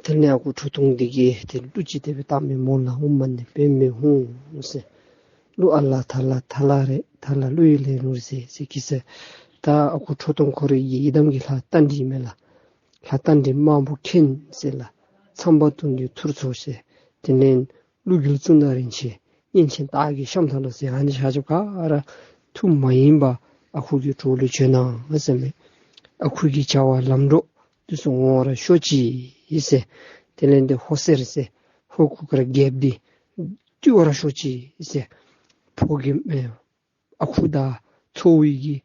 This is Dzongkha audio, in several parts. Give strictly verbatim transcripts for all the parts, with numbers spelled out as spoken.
དེ་ལས་ཨ་ཁུ་ཁྲོ་ཐུང་འདི་གིས་ཏེ་གླུ་ཅིག་དེ་སྦེ་བཏངམ་མས་སྨོ་ལགས། ཨོཾ་མ་ཎི་པདྨེ་ཧཱུྃ་ཟེར། གླུ་ཨ་ལ་ཐ་ལ་ཐ་ལ་རེད། ཐ་ལ་གླུ་ཡི་ལེན་ལུགས་རེད་ཟེར་ཟེར་གི་ཟེར། ད་ཨ་ཁུ་ཁྲོ་ཐུང་ཁོ་རའི་ཡི་དམ་གྱི་ལྷ་རྟ་མགྲིན་མས་ལགས། ལྷ་རྟ་མགྲིན་དམར་པོ་མཁྱེན་ཟེར་ལགས། ཚངས་པ་དུང་འདུས་ཐུར་ཚོགས་ཟེར། དེ་ལས་ཀླུ་རྒྱལ་གཙུག་ན་རིན་ཆེན། གཉན་ཆེན་སྟག་གི་ཤམ་ཐབས་ལ་ཟེར། ཨ་ནི་ཆ་ཁྱབ་ག་ར་ཐུགས་མ་ཡེངས་པར་ཨ་ཁུ་གི་གྲོགས་ལུ་བྱོན་གནང་ཟེར་མས། ཨ་ཁུ་གི་བྱ་བ་ལམ་འགྲོ་འདི་ཚུ་འོང་བར་ཤོག་ཅིག་ཟེར། དེ་ལས་འདི་ཧོར་སེར་ཟེར་ཧོར་གུར་དཀར་རྒྱལཔོ་འདི་བཏུལ་བར་ཤོག་ཅིག་ཟེར། ཕོ་རྒནམ་ཨེ་ཨ་ཁུ་དང་ཚའོ་ཡི་གི་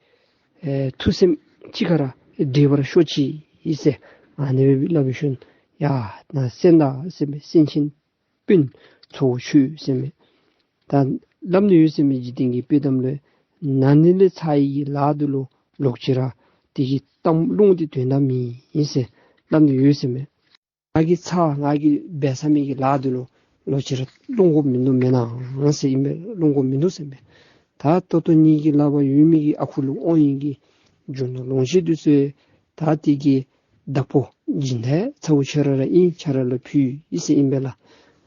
ཨེ་ཐུགས་སེམས་གཅིག་ཁར་འདྲེས་པར་ཤོག་ཅིག་ཟེར། ཨ་ནི་སྦེ་སླབ་པའི་ཤུལ་ཡ་ན་གསན་དང་ཟེར་མས། སེང་ཆེན་དཔོན་ཚའོ་ཁྱོད་ཟེར་མས། ད་སླབ་ནི་ཡོད་ཟེར་མས། འཇིག་རྟེན་གྱི་དཔྱེ་གཏམ་ལུ་ན་ནི་ལས་ཚ་ཡི་གི་ལཱ་འདི་ལུ་ལོག་ཅི་ར་དེ་གི་གཏམ་རླུང་འདི་དོན་དག་མེད་ཟེར་སླབ་ནི་ཡོད་ཟེར་མས། ང་གིས་ཚ་ང་གིས་འབད་ཚར་མི་གི་ལཱ་འདི་ལུ་ལོག་ཅི་ར་སློང་དགོཔ་མིན་འདུག་མེན་ན་ཟེར་ཨིན་པས། སློང་དགོཔ་མིན་འདུག་ཟེར་མས། ད་ད་ལྟོ་ངེ་གི་ལག་པར་ཡོད་མི་གི་ཨ་ཁུ་ལུ་དབང་ཡོད་གི་རྒྱུ་ནོར་ལོངས་སྤྱོད་འདི་ཚུ་ད་དེ་གི་བདག་པོ་སྦྱིན་བདག་ཚ་བོ་ཁྱོད་ར་ར་ཨིན། ཁྱོད་ར་ལུ་ཕུལ་ཡི་ཟེར་ཨིན་པས་ལགས།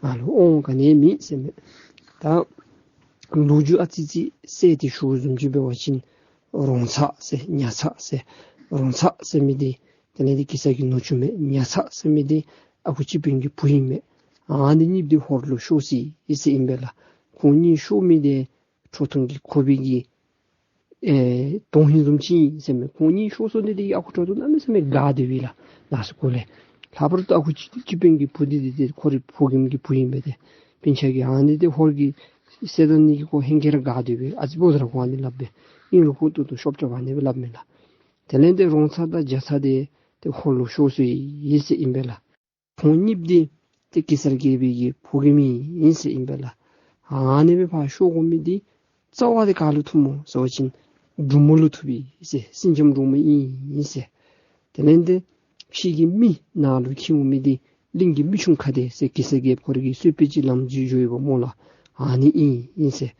ང་ལུ་དབང་ག་ནི་མེད་ཟེར་མས། ད་ལོ་རྒྱུས་ཨ་ཙི་ཅིག་གསལ་ཏེ་ཞུཝ་བཟུམ་ཅིག་འབད་བ་ཅིན་རོང་ཚ་ཟེར་ཉ་ཚ་ཟེར། རོང་ཚ་ཟེར་མི་འདི་དེ་ལས་འདི་གེ་སར་གྱི་ནུ་གཅུང་མས། ཉ་ཚ་ཟེར་མི་འདི་ཨ་ཁུ་སྤྱི་དཔོན་གྱི་བུ་ཨིན་མས། ཨ་ནི་གཉིས་འདི་ཧོར་ལུ་ཤོར་སོ་ཡི་ཟེར་ཨིན་པས་ལགས། ཁོང་གཉིས་ཤོར་མི་འདི་ཁྲོ་ཐུང་གི་ཁོག་པའི་གི་ཨེ་དོན་ཧིང་བཟུམ་ཅིག་ཨིན་ཟེར་མས། ཁོང་གཉིས་ཤོར་སོ་ནི་འདི་ཨ་ཁུ་ཁྲོ་ཐུང་གནམ་མེད་ས་མེད་དགའ་སྟེ་སྦེ་ལགས། ལགས་སོ་ཁོ་ལས་ལྷག་པར་དུ་ཨ་ཁུ་སྤྱི་སྤྱི་དཔོན་གྱི་བུ་འདི་འདི་ཏེ་ཁོ་རའི་ཕོ་རྒནམ་གྱི་བུ་ཨིན་པས། ཏེ་སྤུན་ཆ་གིས་ཨ་ནི་འདི་ཧོར་གྱི་བསད་ད་ནི་གིས་ཁོ་ཧེང་སྐལ་ར་དགའ་སྟེ་སྦེ་ཨ་ཙི་བོ་ཟེར་ར་ཁོ་ཨ་ནི་སླབ་པས། ཨིན་རུང་ཁོ་ཏོག་ཏོ་ཤོབ་རྐྱབ་ཨ་ནི་སྦེ་སླབ་མས་ལགས། དེ་ལས་འདི་རོང་ཚ་དང་རྒྱ་ཚ་འདི་ཏེ་ཧོར་ལུ་ཤོར་སོ་ཡི་ཟེར་ཨིན་པས་ལགས། ཁོང་གཉིས་འདི་ཏེ་གེ་སར་རྒྱལ་པོའི་གི་ཕོ་རྒནམ་ཨིན་ཟེར་ཨིན་པས་ལགས། ཨ་ནི་སྦེ་ཕར་ཤོར་དགོ་མི་འདི་རྩ་བ་འདི་ག་ལུ་ཐུགཔ་སྨོ་ཟེར་བ་ཅིན་འབྲུག་མོ་ལུ་ཐུག་པས་ཟེར། སེང་ལྕམ་འབྲུག་མོ་ཨིན་ཟེར། དེ་ལས་འདི་ཕྱི་གི་མི་ནང་ལུ་འཁྱིད་འོང་མི་འདི་གླིང་གི་མི་ཆུང་ཁ་བདེ་ཟེར་གེ་སར་རྒྱལཔོ་ཁོ་རའི་གི་སྲོལ་དཔེ་ཅིག་ལམ་རྒྱུས་ཡོདཔ་སྨོ་ལགས། ཨ་ནི་ཨིན་ཨིན་ཟེར།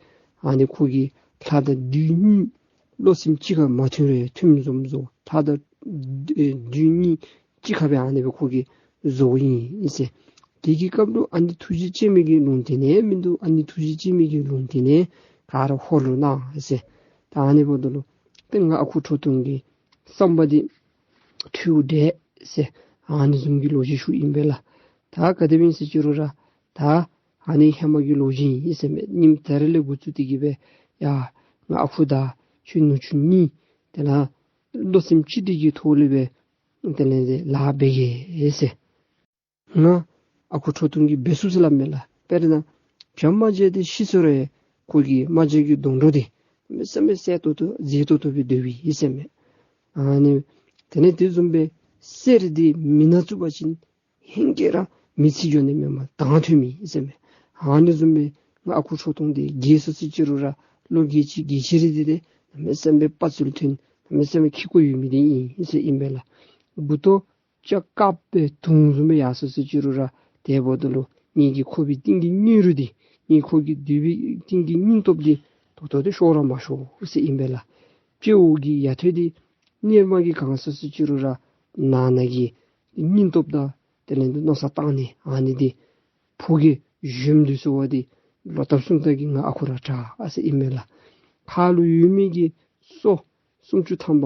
ཨ་ནི་ཁོ་གིས་ལྷ་དང་བདུད་གཉིས་བློ་སེམས་གཅིག་ཁར་མ་མཐུན་རུང་མཐུནམ་བཟུམ་བཟོ། ལྷ་དང་ཨེ་བདུད་གཉིས་གཅིག་ཁར་སྦེ་ཨ་ནི་སྦེ་ཁོ་གིས་བཟོཝ་ཨིན་ཨིན་ཟེར། དེ་གི་སྐབས་ལུ་ཨ་ནི་ཐུགས་རྗེ་ཅན་མའི་གི་ལུང་བསྟན་ནི་མིན་འདུག། ཨ་ནི་ཐུགས་རྗེ་ཅན་མའི་གི་ལུང་བསྟན་ནི་ག་ར་ཧོར་ལུ་གནང་ཟེར། ད་ཨ་ནི་འབདཝ་ད་ལུ་ཏེ་ང་ཨ་ཁུ་ཁྲོ་ཐུང་གི་བསམ་པ་འདི་འཁྲུལ་འདྲས་ཟེར་ཨ་ནི་བཟུམ་གྱི་ལོ་རྒྱུས་ཞུཝ་ཨིན་པས་ལགས། ད་ག་དེ་སྦེ་ཨིན་ཟེར་ཅི་རུང་ར་ད་ཨ་ནི་ཧེ་མ་གི་ལོ་རྒྱུས་ཨིན་ཟེར་མས། ཉིནམ་ད་རེས་ལས་འགོ་བཙུགས་ཏེ་གི་སྦེ་ཡ་ང་ཨ་ཁུ་དང་ཁྱོད་ནུ་གཅུང་གཉིས་དེ་ལས་བློ་སེམས་གཅིག་སྒྲིལ་གྱི་ཐོག་ལས་སྦེ་དེ་ལས་འདི་ལཱ་འབད་གེ་ཟེར། ང་ཨ་ཁུ་ཁྲོ་ཐུང་གིས་འབད་ཚུགས་ཟེར་སླབ་མས་ལགས། དཔེར་ན་བྱ་རྨ་བྱ་འདི་ཤི་སོང་རུང་ཁོ་གི་རྨ་བྱ་གི་སྡོང་གྲོགས་འདི་མི་སེམས་མི་གསལ་ཏོག་ཏོ་མཛེས་ཏོག་ཏོ་སྦེ་སྡོད་པའི་ཨིན་ཟེར་མས། ཨ་ནི་དེ་ལས་དེ་བཟུམ་སྦེ་གསེར་འདི་མེ་ནང་བཙུགས་པ་ཅིན་ཧེང་སྐལ་ར་མེ་ཚིག་འགྱོ་ནི་མེན་པར་དྭངས་ཐོན་མི་ཨིན་ཟེར་མས། ཨ་ནི་བཟུམ་སྦེ་ང་ཨ་ཁུ་ཁྲོ་ཐུང་འདི་རྒས་སོ་ཟེར་ཅི་རུང་ར་ལོ་རྒས་ཅི་རྒས་ཅི་རུང་འདི་ཏེ་མི་སེམས་མི་དཔའ་རྩལ་ཐོན་མི་སེམས་མི་ཁེ་ཀོ་ཡོད་མི་འདི་ཨིན་ཟེར་ཨིན་པས་ལགས། མགུ་ཏོ་ལྕགས་དཀརཔོ་སྦེ་དུང་བཟུམ་སྦེ་ཡར་སོ་ཟེར་ཅི་རུང་ར་དེ་འབདཝ་ད་ལུ་ངེ་གི་ཁོག་པའི་གཏིང་གི་སྙིང་རུས་འདི་ངེ་ཁོག་གི་མདུན་པའི་གཏིང་གི་སྙིང་སྟོབས་འདི་ད་ལྟོ་འདི་ཤོར་ར་མ་ཤོར་ཟེར་ཨིན་པས་ལགས། སྤྱི་བོ་གི་ཡ་ཐོད་འདི་གཉེར་མ་གིས་གང་སོ་ཟེར་ཅི་རུང་ར་ནང་ན་གི་སྙིང་སྟོབས་དང་དེ་ལས་འདི་མནོ་བསམ་བཏང་ནི་ཨ་ནི་འདི་ཕོ་རྒས་གཞོནམ་འདི་ཚུ་བ་འདི་ལོག་བཏབ་སོངམ་ད་གིས་ང་ཨ་ཁུ་ར་དྲག་ཨ་ཟེར་ཨིན་མས་ལགས། ཁ་ལུ་ཡོད་མི་གི་སོ་སུམ་ཅུ་ཐམ་པ་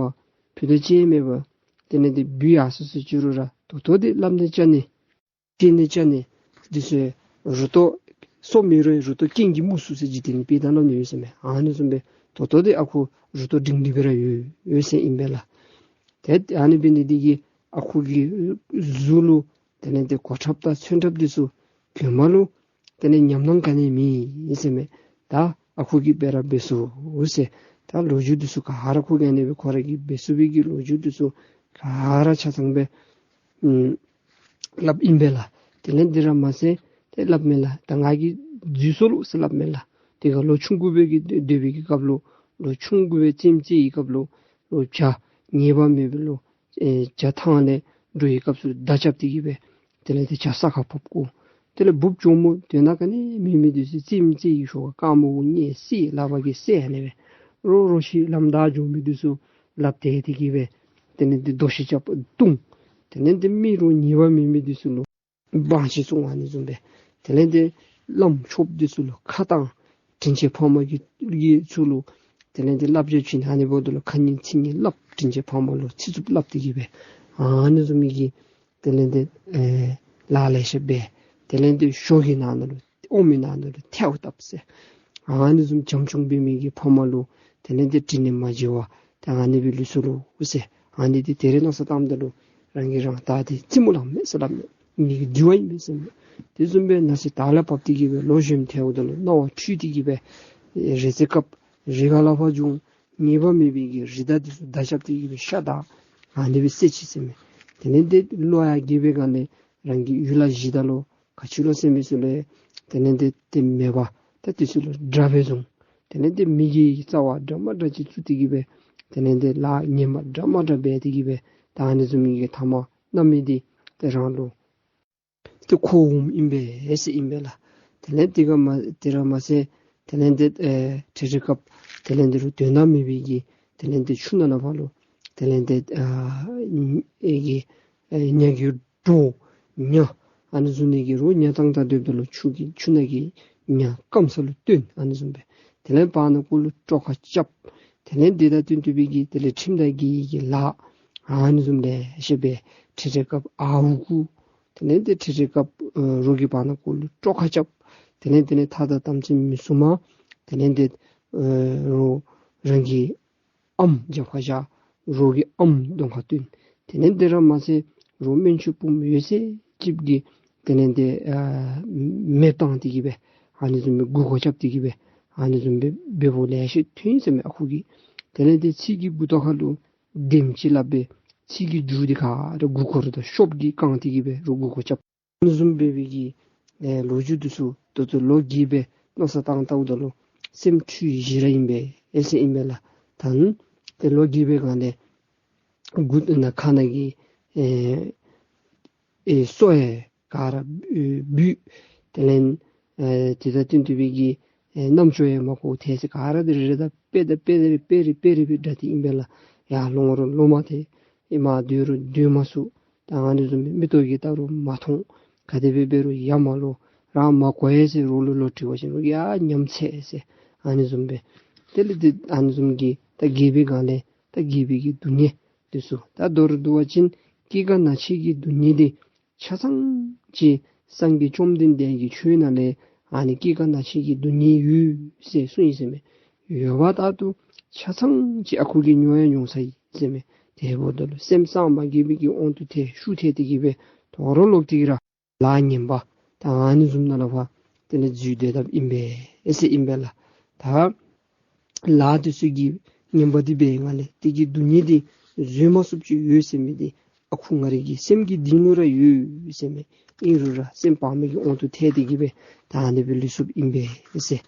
ཕུད་རྡོག་གཅིག་མེད་པར་དེ་ལས་འདི་འབུ་ཡར་སོ་ཟེར་ཅི་རུང་ར་ད་ལྟོ་འདི་བླམ་འདི་བཅར་ནི་བཅར་ནི་བཅར་ནི་འདི་ཚུ་རུ་ཏོ་སོ་མེད་རུང་རུ་ཏོ་རྐྱེན་གྱིས་མུ་སུ་ཟེར་འཇིག་རྟེན་ནི་དཔེ་གཏམ་ལུ་ནི་ཡོད་ཟེར་མས། ཨ་ནི་བཟུམ་སྦེ་ད་ལྟོ་འདི་ཨ་ཁུ་རུ་ཏོ་སྒྲིང་སྒྲི་སྦེ་ར་ཡོད་ཡོད་ཟེར་ཨིན་པས་ལགས། ཏེ་ཨ་ནི་འབད་ནི་འདི་གིས་ཨ་ཁུ་གི་གཟུགས་ལུ་དེ་ལས་འདི་གོ་ཁྲབ་དང་མཚོན་ཁྲབ་འདི་ཚུ་གྱོན་མ་ལུ་དེ་ལས་ཉམས་སྣང་ག་ནི་མེད་ཟེར་མས། ད་ཨ་ཁུ་གིས་འབད་ར་འབད་ཚུགས་ཟེར། ད་ལོ་རྒྱུས་འདི་ཚུ་ག་ར་ཁོ་གིས་ཨ་ནི་སྦེ་ཁོ་ར་གིས་འབད་ཚུགས་པའི་གི་ལོ་རྒྱུས་འདི་ཚུ་ག་ར་ཆ་ཚང་སྦེ་ཨམ་སླབ་ཨིན་པས་ལགས། དེ་ལས་འདི་ར་མ་ཚད་ཏེ་སླབ་མས་ལགས། ད་ང་གིས་འཛོལ་སོ་ལོ་ཟེར་སླབ་མས་ལགས། དེ་ཁར་ལོ་ཆུང་ཀུ་སྦེ་གི་སྡོད་པའི་གི་སྐབས་ལུ་ལོ་ཆུང་ཀུ་སྦེ་རྩེདམོ་རྩེ་བའི་སྐབས་ལུ་ལོ་བྱ་ཉེས་པ་མེད་པའི་ལོ་ཨེ་བྱ་ཐང་ལས་འགྲོ་བའི་སྐབས་སུ་མདའ་རྐྱབ་སྟེ་གི་སྦེ་དེ་ལས་ཏེ་བྱ་ས་ཁར་ཕབ་བཀོ། དེ་ལས་འབུཔ་གྱོག་མོ་དོན་དག་ག་ནི་མེད་མི་འདི་ཚུ་རྩེདམོ་རྩེ་བའི་ཤུལ་ཁར་རྐངམ་གུ་མནན་བསད་ལག་པ་གིས་བསད་ཨ་ནི་སྦེ་རོ་རོ་ཤི་ལམ་བདའ་འགྱོ་མི་འདི་ཚུ་ལགཔ་དེད་དེ་གི་སྦེ་དེ་ལས་ཏེ་རྡོ་ཤིང་རྐྱབ་བརྡུང་། དེ་ལས་ཏེ་མི་རོ་ཉེས་པ་མེད་མི་འདི་ཚུ་ལུ་ དབང་ཆེ་སོང་ཨ་ནི་བཟུམ་སྦེ། དེ་ལས་ཏེ་བླམ་ཆོསཔ་འདི་ཚུ་ལུ་ཁ་བཏང་། དྲིན་ཅན་ཕ་མ་གི་གི་ཚུ་ལུ་དེ་ལས་ཏེ་བསླབ་བྱ་བྱིན། ཨ་ནི་འབདཝ་ད་ལུ་ཁ་ངན་ཚིག་ངན་སླབ། དྲིན་ཅན་ཕ་མ་ལུ་ཚིག་རྩུབ་སླབ་སྟེ་གི་སྦེ་ཨ་ནི་བཟུམ་མའི་གི་དེ་ལས་ཏེ་ཨེ་ལཱ་ལེ་ཤ་འབད། དེ་ལས་ཏེ་ཞོ་གི་ནང་ན་ལུ་ཨོམ་གྱི་ནང་ན་ལུ་ཐལཝ་བཏབ་ཟེར། ཨ་ནི་བཟུམ་བྱམས་སྐྱོང་འབད་མི་གི་ཕ་མ་ལུ་དེ་ལས་ཏེ་དྲིན་ནི་མ་འཇལ་བར་ད་ཨ་ནི་སྦེ་ལུས་སོ་ལོ་ཟེར། ཨ་ནི་འདི་དེ་རེ་མནོ་བསམ་བཏངམ་ད་ལུ་རང་གིས་རང་ད་འདི་རྩེད་མོ་ལང་མས་ཟེར་སླབ་མས། མི་གི་འདུལ་བ་ཨིན་མས་ཟེར་མས། དེ་བཟུམ་སྦེ་ནང་སེམས་དག་ལས་བབས་ཏེ་གི་སྦེ་ལོ་གཞོནམ་ཐལཝ་ད་ལུ་སྣང་བ་འཁྲུལ་ཏེ་གི་སྦེ་རེ་ཚེ་སྐབས་རི་ག་ལ་ཕར་འགྱོ་ངེས་པ་མེད་པའི་གི་རི་དྭགས་འདི་ཚུ་མདའ་རྐྱབ་སྟེ་གི་སྦེ་ཤ་བདའ། ཨ་ནི་སྦེ་བསད་ཅི་ཟེར་མས། དེ་ལས་ཏེ་ལོ་ཡར་རྒས་པའི་སྒང་ལས་རང་གི་ཡུལ་ལྷ་གཞི་བདག་ལུ་ག་ཅི་ལོ་ཟེར་མི་ཚུ་ལས་དེ་ལས་ཏེ་ཏེ་མེད་པར་ད་དེ་ཚུ་ལུ་དགྲ་སྦེ་བཟུང་། དེ་ལས་ཏེ་མི་དགེ་བའི་རྩ་བ་འདྲ་མ་འདྲ་ཅིག་བཙུགས་ཏེ་གི་སྦེ་དེ་ལས་ཏེ་ལཱ་ངན་པ་འདྲ་མ་འདྲ་འབད་དེ་གི་སྦེ་ད་ཨ་ནི་བཟུམ་མའི་གི་ཐ་མ་མནར་མེད་འདི་ཏེ་རང་ལུ་ཏེ་འཁོརཝ་ཨིན་པས་ཟེར་ཨིན་པས་ལགས། དེ་ལས་དེ་ག་མ་དེ་ར་མ་ཚད་དེ་ལས་ཏེ་ཨེ་ཁྲིག་ཁྲི་སྐབས་དེ་ལས་ཏེ་རུ་དོན་དག་མེད་པའི་གི་དེ་ལས་ཏེ་ཆུ་ནང་ན་ཕར་ལུ་དེ་ལས་ཏེ་ཨ་ཨེ་གི་ཨེ་ཉ་གི་སྒྲོ་ཉ་ཨ་ནི་བཟུང་ནི་གི་རོ་ཉ་བཏང་ད་སྡོདཔ་ད་ལུ་ཆུ་གི་ཆུ་ནང་གི་ཉ་སྐམ་ས་ལུ་བཏོན། ཨ་ནི་བཟུམ་སྦེ་དེ་ལས་བར་ན་ཀོ་ལུ་དཀྲོག་ཁ་རྐྱབ། དེ་ལས་དེ་དང་བསྟུན་ཏེ་སྦེ་གི་དེ་ལས་ཁྲིམས་དང་འགལ་གྱི་ལཱ་ཨ་ནི་བཟུམ་ལེ་ཤ་འབད། ཁྲིག་ཁྲི་སྐབས་ཨརཝ་བརྐུ། དེ་ལས་ཏེ་ཁྲིག་ཁྲི་སྐབས་ཨེ་རོགས་ཀྱི་བར་ན་ཀོ་ལུ་དཀྲོག་ཁ་རྐྱབ། དེ་ལས་དེ་ལས་ཐ་དང་དམ་ཚིག་མི་སྲུང་མ། དེ་ལས་ཏེ་ཨེ་རོགས་རང་གི་ཨམ་རྒྱབ་ཁར་བཞག། རོགས་ཀྱི་ཨམ་གདོང་ཁར་བཏོན། དེ་ལས་དེ་ར་མ་ཚད་རོགས་སྨན་ཆུང་བུམོ་ཡོད་ཚད་ཅིག་གི་དེ་ལས་ཏེ་ཨ་མེདཔ་བཏང་སྟེ་གི་སྦེ་ཨ་ནི་བཟུམ་སྦེ་མགུ་སྐོར་རྐྱབ་སྟེ་གི་སྦེ་ཨ་ནི་བཟུམ་སྦེ་འབདཝ་ལེ་ཤ་ཐོན་ཟེར་མས་ཨ་ཁུ་གིས། དེ་ལས་ཏེ་ཚིག་གི་མགུ་ཏོ་ཁར་ལུ་ལྡེམ་ཅིག་སླབ་སྦེ་ཚིག་གི་མཇུག་འདི་ག་ར་མགུ་སྐོར་དང་ཤོབ་ཀྱིས་བཀང་སྟེ་གི་སྦེ་རོགས་མགུ་སྐོར་རྐྱབ། ཨ་ནི་བཟུམ་འབད་བའི་གི་ཨེ་ལོ་རྒྱུས་འདི་ཚུ་ད་ལྟོ་ལོ་རྒས་སྦེ་མནོ་བསམ་བཏང་བལྟཝ་ད་ལུ་སེམས་འཁྲུལ་བཞིན་ར་ཨིན་པས་ཨེ་ཟེར་ཨིན་པས་ལགས། ད་ནི་ཏེ་ལོ་རྒས་པའི་སྒང་ལས་མགུ་ན་ཁ་ནང་གི་ཨེ་ཨེ་སོ་ཡང་ག་ར་ཨེ་བུད། དེ་ལས་ཨེ་དེ་དང་བསྟུན་ཏེ་སྦེ་གི་ཨེ་རྣམ་ཅོ་ཡང་མ་གོ། ཐལ་སེ་ག་ར་འདི་རེ་རེ་དང་དཔེ་དང་དཔེ་རེ་སྤེ་རེ་སྤེ་རེ་སྦེ་འདྲ་སྟེ་ཨིན་པས་ལགས། ཡར་ལོང་རུང་ལོང་མ་ཐལ། ཨེ་མར་སྡོད་རུང་སྡོད་མ་ཚུགས། ད་ཨ་ནི་བཟུམ་སྦེ་མིག་ཏོ་གིས་བལྟ་རུང་མ་མཐོང་། ག་དེ་སྦེ་འབད་རུང་ཡར་མ་ལོང་། རང་མ་གོ་ཡི་ཟེར་རོགས་ལུ་ལོག་དྲི་བ་ཅིན་རོགས་ཀྱིས་ཨ་ཉམས་ཚད་ཟེར། ཨ་ནི་བཟུམ་སྦེ་དེ་ལས་ཏེ་ཨ་ནི་བཟུམ་གྱི་ད་རྒས་པའི་སྒང་ལས་ད་རྒས་པའི་གི་སྡུག་བསྔལ་འདི་ཚུ་ད་མདོར་བསྡུ་བ་ཅིན་སྐྱེ་རྒ་ན་འཆི་གི་སྡུག་བསྔལ་འདི་ཆ་ཚང་ཅིག་སངས་རྒྱས་བཅོམ་ལྡན་འདས་ཀྱི་ཆོས་ནང་ལས་ཨ་ནི་སྐྱེ་རྒ་ན་འཆི་གི་སྡུག་བསྔལ་ཡོད་ཟེར་གསུངས་ཡི་ཟེར་མས། ཡོད་པ་ད་ལྟོ་ཆ་ཚང་ཅིག་ཨ་ཁུ་གིས་མྱོང་ཡང་མྱོང་ཚར་ཡི་ཟེར་མས། དེ་འབདཝ་ད་ལུ་སེམས་བསམ་མ་དགོ་པའི་གི་དབང་དུ་ཐལ་ཤུགས་ཐལ་ཏེ་གི་སྦེ་དོ་རུང་ལོག་སྟེ་གི་ར་ལཱ་ངན་པ་ད་ཨ་ནི་བཟུམ་ནང་ལུ་ཕར་དེ་ལས་འཛུལ་སྡོད་དཔ་ཨིན་པས་ཨེ་ཟེར་ཨིན་པས་ལགས། ད་ལཱ་འདི་ཚུ་གི་ངན་པ་འདི་འབད་སྒང་ལས་དེ་གི་སྡུག་བསྔལ་འདི་བཟོད་མ་ཚུགསཔ་ཅིག་ཡོད་ཟེར་མི་འདི་ཨ་ཁུ་ང་རའི་གི་སེམས་ཀྱི་གཏིང་ལུ་ར་ཡོད་ཟེར་མས། ཨིན་རུང་ར་སེམས་བག་མེད་ཀྱི་དབང་དུ་ཐལ་ཏེ་གི་སྦེ་ད་ཨ་ནི་སྦེ་ལུས་སོཔ་ཨིན་པས་ཟེར།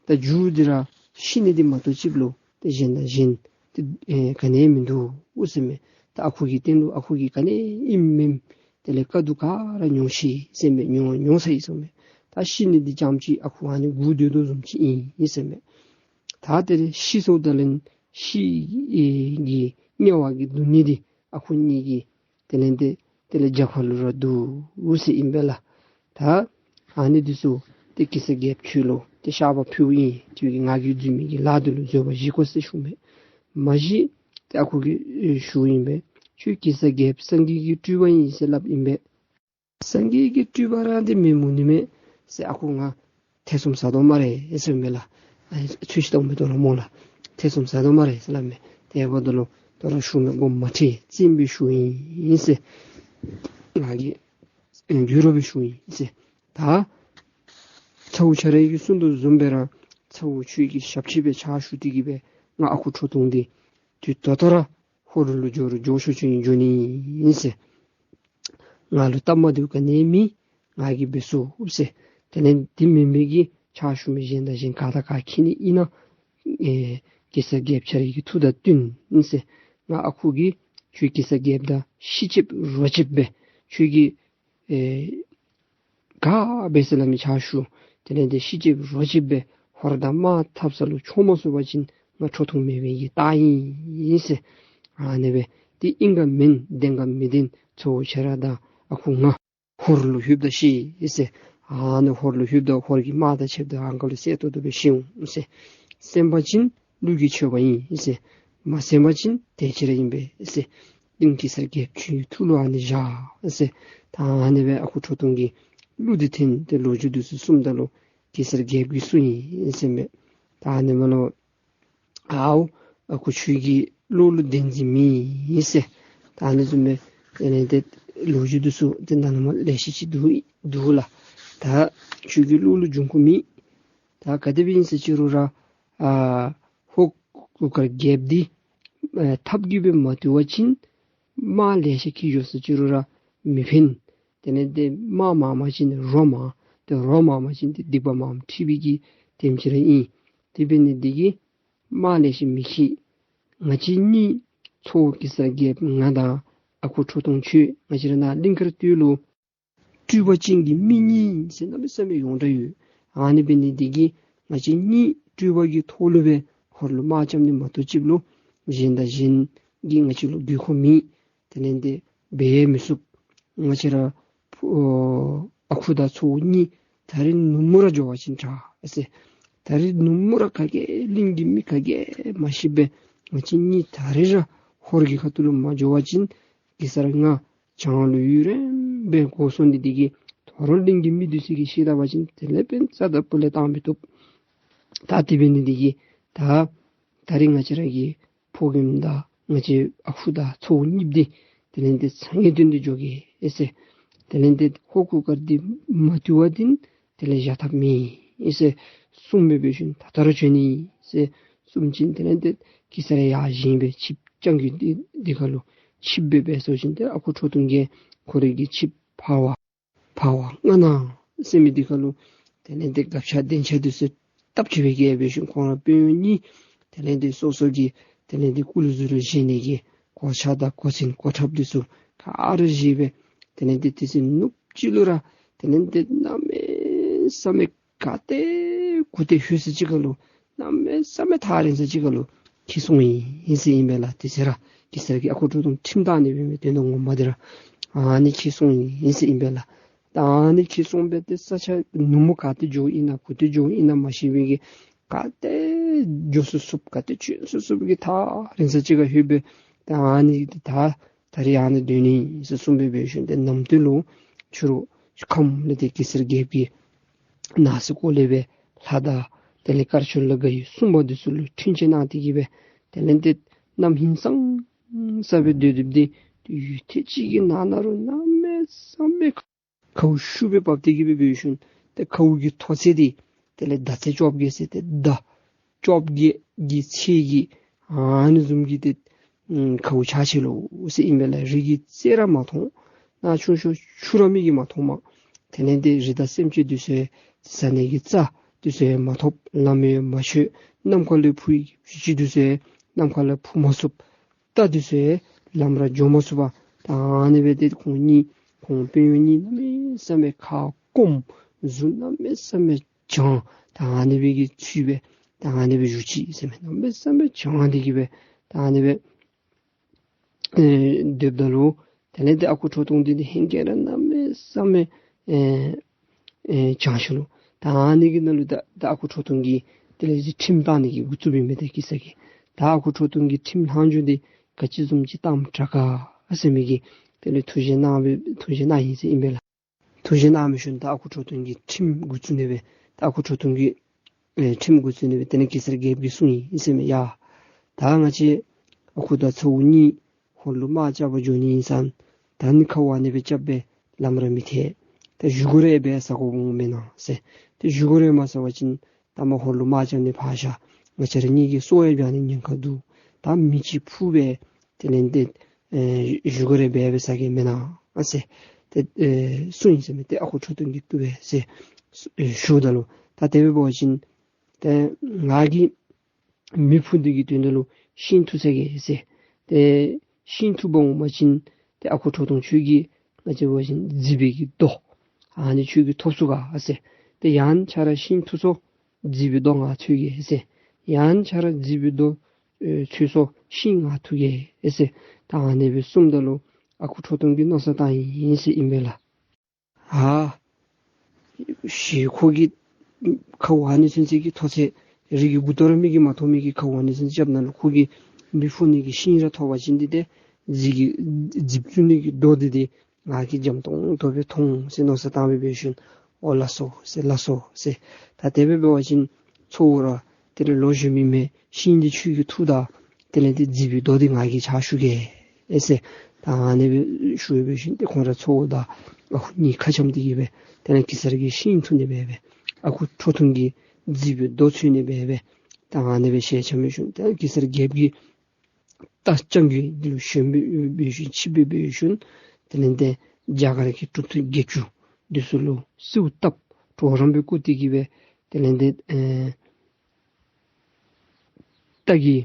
ད་ད་མཇུག་འདི་ར་ཤི་ནི་འདི་མ་གཏོགས་ཅིག་ལུ་ཏེ་གཞན་དང་གཞན་ཏེ་ཨེ་ག་ནི་ཡང་མིན་འདུག་ཟེར་མས། ད་ཨ་ཁུ་གི་སྟེང་ལུ་ཨ་ཁུ་གིས་ག་ནི་ཡང་ཨིནམ་མེནམ་དེ་ལས་དཀའ་སྡུག་ག་ར་མྱོང་ཤི་ཟེར་མས། མྱོང་མྱོང་ཚར་ཡི་ཟེར་མས། ད་ཤི་ནི་འདི་ཙམ་ཅིག་ཨ་ཁུ་ཨ་ནི་སྒུག་སྡོད་དོ་བཟུམ་ཅིག་ཨིན་ཟེར་མས། ད་དེ་ལས་ཤི་སོངམ་ད་ལས་ཤི་ཨེ་གི་དམྱལ་བ་གི་སྡུག་བསྔལ་འདི་ཨ་ཁུ་གཉིས་ཀྱི་དེ་ལས་ཏེ་དེ་ལས་རྒྱབ་ཁ་ལུ་ར་འདུག་ཟེར་ཨིན་པས་ལགས། ད་ཨ་ནི་འདི་ཚུ་ཏེ་གེ་སར་རྒྱལཔོ་ཁྱོད་ལུ་ཏེ་བཤགས་པ་ཕུལཝ་ཨིན། ཁྱོད་ཀྱིས་ང་གིས་བཟོ་མི་གི་ལཱ་འདི་ལུ་བཟོད་པ་བཞེས་དགོ་ཟེར་ཞུ་མས། མ་གཞི་ཏེ་ཨ་ཁུ་གིས་ཨེ་ཞུཝ་ཨིན་པས། ཁྱོད་གེ་སར་རྒྱལཔོ་སངས་རྒྱས་ཀྱི་སྤྲུལ་པ་ཨིན་ཟེར་སླབ་ཨིན་པས། སངས་རྒྱས་ཀྱི་སྤྲུལ་པ་ར་འདི་མེན་མི་ནུས་མས་ཟེར། ཨ་ཁུ་ང་ཐེ་ཚོམ་ཟ་དོ་སྨ་རེ་ཟེར་མས་ལགས། ཨ་ཚུལ་ཤིང་སྟོང་མི་འདུག་ལགས་སྨོ་ལགས། ཐེ་ཚོམ་ཟ་དོ་སྨ་རེ་ཟེར་སླབ་མས། དེ་འབདཝ་ད་ལུ་དོ་རུང་ཞུ་མི་དགོ་མ་ཁྲེལ་བཙན་སྦེ་ཞུཝ་ཨིན་ཟེར། ང་གིས་ཨེ་འགྱུར་བ་སྦེ་ཞུཝ་ཨིན་ཟེར། ད་ཚ་བོ་ཁྱོད་ར་གིས་གསུང་དོ་བཟུམ་སྦེ་ར་ཚ་བོ་ཁྱོད་ཀྱིས་ཞབས་ཕྱི་སྦེ་ཕྱག་ཞུ་སྟེ་གི་སྦེ་ང་ཨ་ཁུ་ཁྲོ་ཐུང་འདི་དུས་ད་ལྟོ་ར་ཧོར་ལུ་འགྱོ་རུང་འགྱོ་ཆོག་ཆོག་ཨིན། འགྱོ་ནི་ཨིན་ཟེར། ང་ལུ་སྟབས་མ་བདེཝ་ག་ནི་ཡང་མེད། ང་གིས་འབད་ཚུགས་ཟེར། དེ་ལས་འདི་མེན་མི་གི་ཕྱག་ཞུ་མི་གཞན་དང་གཞན་ག་དང་ག་འཁྱིད་ནི་ཨིན་ན་ཨེ་གེ་སར་རྒྱལཔོ་ཁྱོད་ར་གི་ཐུགས་དང་བསྟུན་ཟེར། ང་ཨ་ཁུ་གིས་ཁྱོད་གེ་སར་རྒྱལཔོ་དང་ཤི་ཅིག་རོ་ཅིག་སྦེ་ཁྱོད་ཀྱིས་ཨེ་ག་འབད་ཟེར་སླབ་མི་ཕྱག་ཞུ། དེ་ལས་ཏེ་ཤི་ཅིག་རོ་ཅིག་སྦེ་ཧོར་དང་དམག་འཐབ་ས་ལུ་འགྱོ་མ་ཚུགས་པ་ཅིན་ང་ཁྲོ་ཐུང་མེད་པའི་གི་རྟགས་ཨིན་ཟེར། ཨ་ནི་སྦེ་འདི་ཨིན་ག་མེན་བདེན་ག་མི་བདེན་ཚ་བོ་ཁྱོད་ར་དང་ཨ་ཁུ་ང་ ཧོར་ལུ་ལྷོདཔ་ད་ཤེས་ཟེར། ཨ་ནི་ཧོར་ལུ་ལྷོདཔ་ད་ཧོར་གྱི་དམག་དང་ཕྱདཔ་ད་ཨ་ནི་ཁར་ལུ་གསལ་ཏོག་ཏོ་སྦེ་ཤེས་འོང་ཟེར། གསན་པ་ཅིན་ཀླུ་གིས་མཆོད་པ་ཨིན་ཟེར། མ་གསན་པ་ཅིན་དེ་ཅིག་ར་ཨིན་པས་ཟེར། གླིང་གེ་སར་རྒྱལཔོ་ཁྱོད་ཀྱི་ཐུགས་ལུ་ཨ་ནི་བཞག་ཟེར། ད་ཨ་ནི་སྦེ་ཨ་ཁུ་ཁྲོ་ཐུང་གིས་གླུ་འདི་འཐེན་ཏེ་ལོ་རྒྱུས་འདི་ཚུ་གསུངམ་ད་ལུ་གེ་སར་རྒྱལཔོ་གིས་གསུངས་ཡི་ཟེར་མས། ད་ཨ་ནི་མ་ལུ་ཨའོ་ཨ་ཁུ་ཁྱོད་ཀྱི་བློ་ལུ་བདེན་འཛིན་མེད་ཟེར། ད་ཨ་ནི་བཟུམ་སྦེ་དེ་ལས་ཏེ་ལོ་རྒྱུས་འདི་ཚུ་ཏེ་ད་ནཱ་མར་ལེ་ཤ་ཅིག་འདུག་འདུག་ལགས། ད་ཁྱོད་ཀྱི་བློ་ལུ་འབྱུང་དགོཔ་མེད། ད་ག་དེ་སྦེ་ཨིན་ཟེར་ཅི་རུང་ར་ཨ་ཧོར་གུར་དཀར་རྒྱལཔོ་འདི་ཨ་ཐབས་ཀྱིས་སྦེ་མ་བཏུལ་བ་ཅིན་དམག་ལེ་ཤ་འཁྱིད་འགྱོ་ཟེར་ཅི་རུང་ར་མི་ཕན། དེ་ལས་ཏེ་དམག་མང་པ་ཅིན་རོ་མང་། ཏེ་རོ་མང་པ་ཅིན་ཏེ་སྡིག་པ་མང་པ་འཁྲི་བའི་གི་དེམ་ཅིག་ར་ཨིན། དེ་འབད་ནི་འདི་གིས་དམག་ལེ་ཤ་མི་འཁྱིད། ང་བཅས་གཉིས་ཚ་བོ་གེ་སར་རྒྱལཔོ་ང་དང་ཨ་ཁུ་ཁྲོ་ཐུང་ཁྱོད་ང་བཅས་ར་ནཱ་གླིང་དཀར་སྟོད་ལུ་སྤྲུལ་པ་ཅན་གྱི་མི་གཉིས་ཟེར་གནམ་མེད་ས་མེད་ཡོངས་གྲགས་ཡོད། ཨ་ནི་འབད་ནི་འདི་གིས་ང་བཅས་གཉིས་སྤྲུལ་པ་གི་ཐོག་ལུ་སྦེ་ཧོར་ལུ་དམག་རྐྱབ་ནི་མ་གཏོགས་ཅིག་ལུ་གཞན་དང་གཞན་གྱིས་ང་བཅས་ལུ་དགོས་མཁོ་མེད། དེ་ལས་ཏེ་འབད་མི་ཚུགས། ང་བཅས་ར་ཨོ་ཨ་ཁུ་དང་ཚ་བོ་གཉིས་ད་རིས་ནུབ་མོ་ར་འགྱོ་བ་ཅིན་དྲག་ཟེར། ད་རིས་ནུབ་མོ་ར་ག་གིས་གླིང་གི་མི་ག་གིས་མ་ཤེས་པར་ང་བཅས་གཉིས་ད་རིས་ར་ཧོར་གྱི་ཁ་ཐུག་ལུ་མ་འགྱོ་བ་ཅིན་གེ་སར་ང་བྱང་ལུ་ཡུན་རིངམོ་སྦེ་འགོར་སོང་ནི་འདི་གིས་ད་རུང་གླིང་གི་མི་འདི་ཚུ་གིས་ཤེས་ད་པ་ཅིན་དེ་ལས་འབདན་རྩ་དང་སྤུ་ལས་བཏང་མི་བཏུབ། ད་དེ་འབད་ནི་འདི་གིས་ད་ད་རིས་ང་བཅས་ར་གི་ཕོ་རྒནམ་དང་ང་བཅས་ཨ་ཁུ་དང་ཚ་བོ་གཉིས་འདི་དེ་ལས་ཏེ་ཚ་ངེས་དོན་འདི་འགྱོ་གེ་ཨེ་ཟེར། དེ་ལས་ཏེ་ཧོར་གུར་དཀར་འདི་མ་བཏུལ་བ་ཅིན་དེ་ལས་བཞག་ཐབས་མེད་ཨེ་ཟེར་གསུངས་སྦེ་འབད་ཞིནམ་ད་ལྟོ་ར་བྱོན་ནི་ཟེར་གསུངས་ཞིནམ་དེ་ལས་ཏེ་གེ་སར་ཡར་བཞེངས་སྦེ་ཆིབས་རྐྱང་རྒོད་འདི་འདི་ཁར་ལུ་ཆིབས་སྦེ་འབད་སོང་ཞིནམ་ཏེ་ཨ་ཁུ་ཁྲོ་ཐུང་གིས་ཁོ་རའི་གི་ཆིབས་འཕར་བ་འཕར་བ་སྔ་ནང་ཟེར་མི་འདི་ཁར་ལུ་དེ་ལས་ཏེ་སྒ་ཆས་གདན་ཆས་འདི་ཚུ་སྟབས་ཅིག་སྦེ་བཀལ་འབད་ཞིནམ་ཁོང་ར་དཔོན་གཡོག་གཉིས་དེ་ལས་ཏེ་སོ་སོ་གི་དེ་ལས་ཏེ་སྐུ་ལུ་གཟུགས་ལུ་བཞེས་ནི་གི་གོ་ཆ་དང་གོ་མཚོན་གོ་ཁྲབ་འདི་ཚུ་ག་ར་བཞེས་སྦེ་དེ་ལས་ཏེ་དེ་ཚེ་ནུབ་གཅིག་ལུ་ར་དེ་ལས་ཏེ་གནམ་མེད་ས་མེད་ག་ཏེ་གུ་ཏེ་ལྷོད་ས་ཅིག་ཁར་ལུ་གནམ་མེད་ས་མེད་ཐག་རིང་ས་ཅིག་ཁར་ལུ་འཁྱིད་སོང་ཡི་ཟེར་ཨིན་པས་ལགས། དེ་ཚེ་ར་གེ་སར་གྱིས་ཨ་ཁུ་ཁྲོ་ཐུང་ཁྲིམས་བཏང་ནི་འབད་མི་དེ་ནང་ངོ་མ་འདི་ར་ཨ་ནི་འཁྱིད་སོང་ཡི་ཟེར་ཨིན་པས་ལགས། ད་ཨ་ནི་འཁྱིད་སོང་སྦེ་ཏེ་ས་ཆ་ནུབ་མོ་ག་ཏེ་འགྱོཝ་ཨིན་ན་གུ་ཏེ་འགྱོཝ་ཨིན་ན་མ་ཤེས་པའི་གི་ག་ཏེ་འགྱོ་ཚུགས་ཚུགསཔ་ག་ཏེ་བྱོན་ཚུགས་ཚུགསཔ་གི་ཐག་རིང་ས་ཅིག་ཁར་ལྷོད་སྦེ་ད་ཨ་ནི་ད་ད་རིས་ཨ་ནི་སྡོད་ནི་ཟེར་གསུངས་སྦེ་འབད་ཞིནམ་ཏེ་གནམ་དུས་ལུ་ཕྱི་རུ་ཁམས་ལས་ཏེ་གེ་སར་རྒྱལཔོ་གི་ནང་གསེས་སྐོར་ལས་སྦེ་ལྷ་དང་དེ་ལས་དཀར་ཕྱོགས་ལ་དགའ་བའི་སྲུང་མ་འདི་ཚུ་ལུ་འཕྲིན་བཅོལ་གནང་སྟེ་གི་སྦེ་དེ་ལས་ཏེ་གནམ་ཧིང་སངས་ས་སྦེ་སྡོད་སྡོདཔ་འདི་ཡུད་ཐེངས་ཅིག་གི་ནང་ན་རུ་གནམ་མེད་ས་མེད་ཁཝ་ཤུགས་སྦེ་འབབ་སྟེ་གི་སྦེ་འབད་ཞིནམ་ཏེ་ཁཝ་གི་མཐོ་ཚད་འདི་དེ་ལས་ཟླ་ཚེས་བཅོ་བརྒྱད་ཟེར་ཏེ་ཟླ་བཅོ་བརྒྱད་ཀྱི་ཚད་ཀྱི་ཨ་ནི་བཟུམ་གྱི་ཏེ་ཨམ་ཁཝ་ཆགས་ཅི་ལོ་ཟེར་ཨིན་པས་ལགས། རི་གི་རྩེ་ར་མ་མཐོང་། ནཱ་ཆུང་ཤོས་ཆུ་ར་མི་གིས་མ་མཐོངམ། དེ་ལས་ཏེ་རི་དྭགས་སེམས་ཅན་འདི་ཚུ་ཡང་བཟའ་ནི་གི་རྩྭ་འདི་ཚུ་ཡང་མ་ཐོབ། ལམ་ཡང་མ་ཆོད། ནམ་མཁའ་ལས་འཕུར་བའི་གི་བྱི་ཅུང་འདི་ཚུ་ཡང་ནམ་མཁའ་ལས་འཕུར་མ་ཚུགས། རྟ་འདི་ཚུ་ཡང་ལམ་ར་འགྱོ་མ་ཚུགས་པར་ད་ཨ་ནི་སྦེ་ཏེ་ཁོང་གཉིས་ཁོང་དཔོན་གཡོག་གཉིས་གནམ་མེད་ས་མེད་ཁ་སྐོམ། གཟུགས་གནམ་མེད་ས་མེད་གྱང་། ད་ཨ་ནི་སྦེ་གི་ཚུལ་སྦེ་ད་ཨ་ནི་སྦེ་བཞུགས་ཅི་ཟེར་མས། གནམ་མེད་ས་མེད་གྱང་སྟེ་གི་སྦེ་ད་ཨ་ནི་སྦེ་ཨེ་སྡོདཔ་ད་ལུ་དེ་ལས་ཏེ་ཨ་ཁུ་ཁྲོ་ཐུང་འདི་ནི་ཧེང་སྐལ་ར་གནམ་མེད་ས་མེད་ཨེ་ཨེ་གྱང་ཞིནམ་ལུ་ད་ཨ་ནི་གི་ནང་ལུ་ད་ད་ཨ་ཁུ་ཁྲོ་ཐུང་གིས་དེ་ལས་ཏེ་ཁྲིམས་བཏང་ནི་གི་འགོ་བཙུགསཔ་ཨིན་མས། ཏེ་གེ་སར་གྱིས་ད་ཨ་ཁུ་ཁྲོ་ཐུང་གི་ཁྲིམས་ལྷག་འཇུག་འདི་ག་ཅི་བཟུམ་ཅིག་བཏངམ་དྲག་ག་ཟེར་མི་གི་དེ་ལས་ཐུགས་བཞེད་གནང་སྦེ་ཐུགས་བཞེད་གནང་ཡི་ཟེར་ཨིན་པས་ལགས། ཐུགས་བཞེད་གནང་སྦེ་ཞིནམ་ད་ཨ་ཁུ་ཁྲོ་ཐུང་གིས་ཁྲིམས་འགོ་བཙུགས་ནི་སྦེ་ད་ཨ་ཁུ་ཁྲོ་ཐུང་གིས་ཨེ་ཁྲིམས་འགོ་བཙུགས་ནི་སྦེ་དེ་ལས་གེ་སར་རྒྱལཔོ་གིས་གསུངས་ཡི་ཟེར་མས། ཡ་ད་ང་བཅས་ཨ་ཁུ་དང་ཚ་བོ་གཉིས་ཧོར་ལུ་དམག་རྐྱབ་པར་འགྱོ་ནི་ཨིན་ས་ད་ནི་ཁཝ་ཨ་ནི་སྦེ་རྐྱབ་སྦེ་ལམ་ར་མི་ཐལ། ད་བཞེས་སྒོ་རེ་འབད་ཟ་དགོཔ་འོང་མེན་ན་ཟེར། ཏེ་བཞེས་སྒོ་རེ་མ་ཟ་བ་ཅིན་ད་མ་ཧོར་ལུ་དམག་རྐྱབ་ནི་ཕར་བཞག་ང་བཅས་ར་གཉིས་ཀྱི་སྲོག་ཡང་འབྱང་ནི་ཉེན་ཁ་འདུག། ད་མི་ཅིག་འཕུར་སྦེ་དེ་ལས་ཏེ་ཨེ་བཞེས་སྒོ་རེ་འབད་སྦེ་ཟ་གེ་མེན་ན་ཨ་ཟེར་ཏེ་ཨེ་གསུངས་ཡི་ཟེར་མས། ཏེ་ཨ་ཁུ་ཁྲོ་ཐུང་གིས་བཏུབ་པས་ཟེར་ཨེ་ཞུཝ་ད་ལུ་ད་དེ་སྦེ་འབད་བ་ཅིན་ཏེ་ང་གིས་མི་འཕུར་འདི་གི་དོན་དག་ལུ་ཤིང་འཐུ་ཚར་གེ་ཟེར། ཏེ་ཤིང་འཐུ་འབག་འོང་པ་ཅིན་ཏེ་ཨ་ཁུ་ཁྲོ་ཐུང་ཁྱོད་ཀྱིས་ང་བཅས་འབད་བ་ཅིན་རྫི་བོའི་གི་རྡོ་ཨ་ནི་ཁྱོད་ཀྱིས་ཐོབ་ཚུགས་ག་ཨ་ཟེར། ཏེ་ཡང་ཁྱོད་ར་ཤིང་འཐུ་སོང་། རྫི་བོའི་རྡོ་ང་འཚོལ་གེ་ཟེར། ཡང་ཁྱོད་ར་རྫི་བོའི་རྡོ་ཨེ་འཚོལ་སོང་ཤིང་ང་འཐུ་གེ་ཟེར། ད་ཨ་ནི་སྦེ་གསུངམ་ད་ལུ་ཨ་ཁུ་ཁྲོ་ཐུང་གིས་མནོ་བསམ་བཏང་ཡི་ཟེར་ཨིན་པས་ལགས། ཨ་ཞེས་ཁོ་གིས་ཁཝ་ཨ་ནི་ཚུན་ཚོད་ཀྱི་མཐོ་ཚད་རི་གི་མགུ་ཏོ་ར་མི་གིས་མ་མཐོང་མི་གི་ཁཝ་ཨ་ནི་ཚུན་ཚོད་རྐྱབ་ནུག་ལོ། ཁོ་གིས་མེ་ཕུ་ནི་གི་ཤིང་ར་ཐོབ་པ་ཅིན་འདི་ཏེ་རྫིབ་ཀྱི་རྫིབ་བཙུགས་ནི་གི་རྡོ་འདི་ཏེ་ང་གིས་འཇམ་ཏོང་ཏོ་སྦེ་མཐོང་ཟེར་མནོ་བསམ་བཏང་སྦེ་འབད་ཞིནམ་ཨོ་ལགས་སོ་ཟེར་ལགས་སོ་ཟེར། ད་དེ་སྦེ་འབད་བ་ཅིན་ཚ་བོ་ར་དེ་ལས་ལོ་གཞོན་མི་མས། ཤིང་འདི་ཁྱོད་ཀྱིས་འཐུ་ད། དེ་ལས་ཏེ་རྫིབ་ཀྱི་རྡོ་འདི་ང་གིས་ཕྱག་ཞུ་གེ་ཨེ་ཟེར། ད་ཨ་ནི་སྦེ་ཞུ་སྦེ་ཞིནམ་ཏེ་ཁོང་ར་ཚ་བོ་དང་ཨ་ཁུ་གཉིས་ཁ་འཆམ་སྟེ་གི་སྦེ་དེ་ལས་གེ་སར་གྱི་ཤིང་འཐུ་ནི་སྦེ་སྦེ་ཨ་ཁུ་ཁྲོ་ཐུང་གི་རྫིབ་ཀྱི་རྡོ་འཚོལ་ནི་སྦེ་སྦེ་ད་ཨ་ནི་སྦེ་ཞལ་འཆམ་སྦེ་ཞིནམ་ཏེ་གེ་སར་རྒྱལཔོ་གིས་རྟ་རྐྱང་རྒོད་འདི་ལུ་ཞོན་སྦེ་འབད་ཞིནམ་ཆིབས་སྦེ་འབད་ཞིནམ་དེ་ལས་ཏེ་རྒྱ་གར་གྱི་གྲུབ་ཐོབ་བརྒྱད་ཅུ་འདི་ཚུ་ལུ་གསོལཝ་བཏབ། གྲོགས་རམ་སྦེ་བསྐོ་སྟེ་གི་སྦེ་དེ་ལས་ཏེ་ཨེ་རྟ་གི་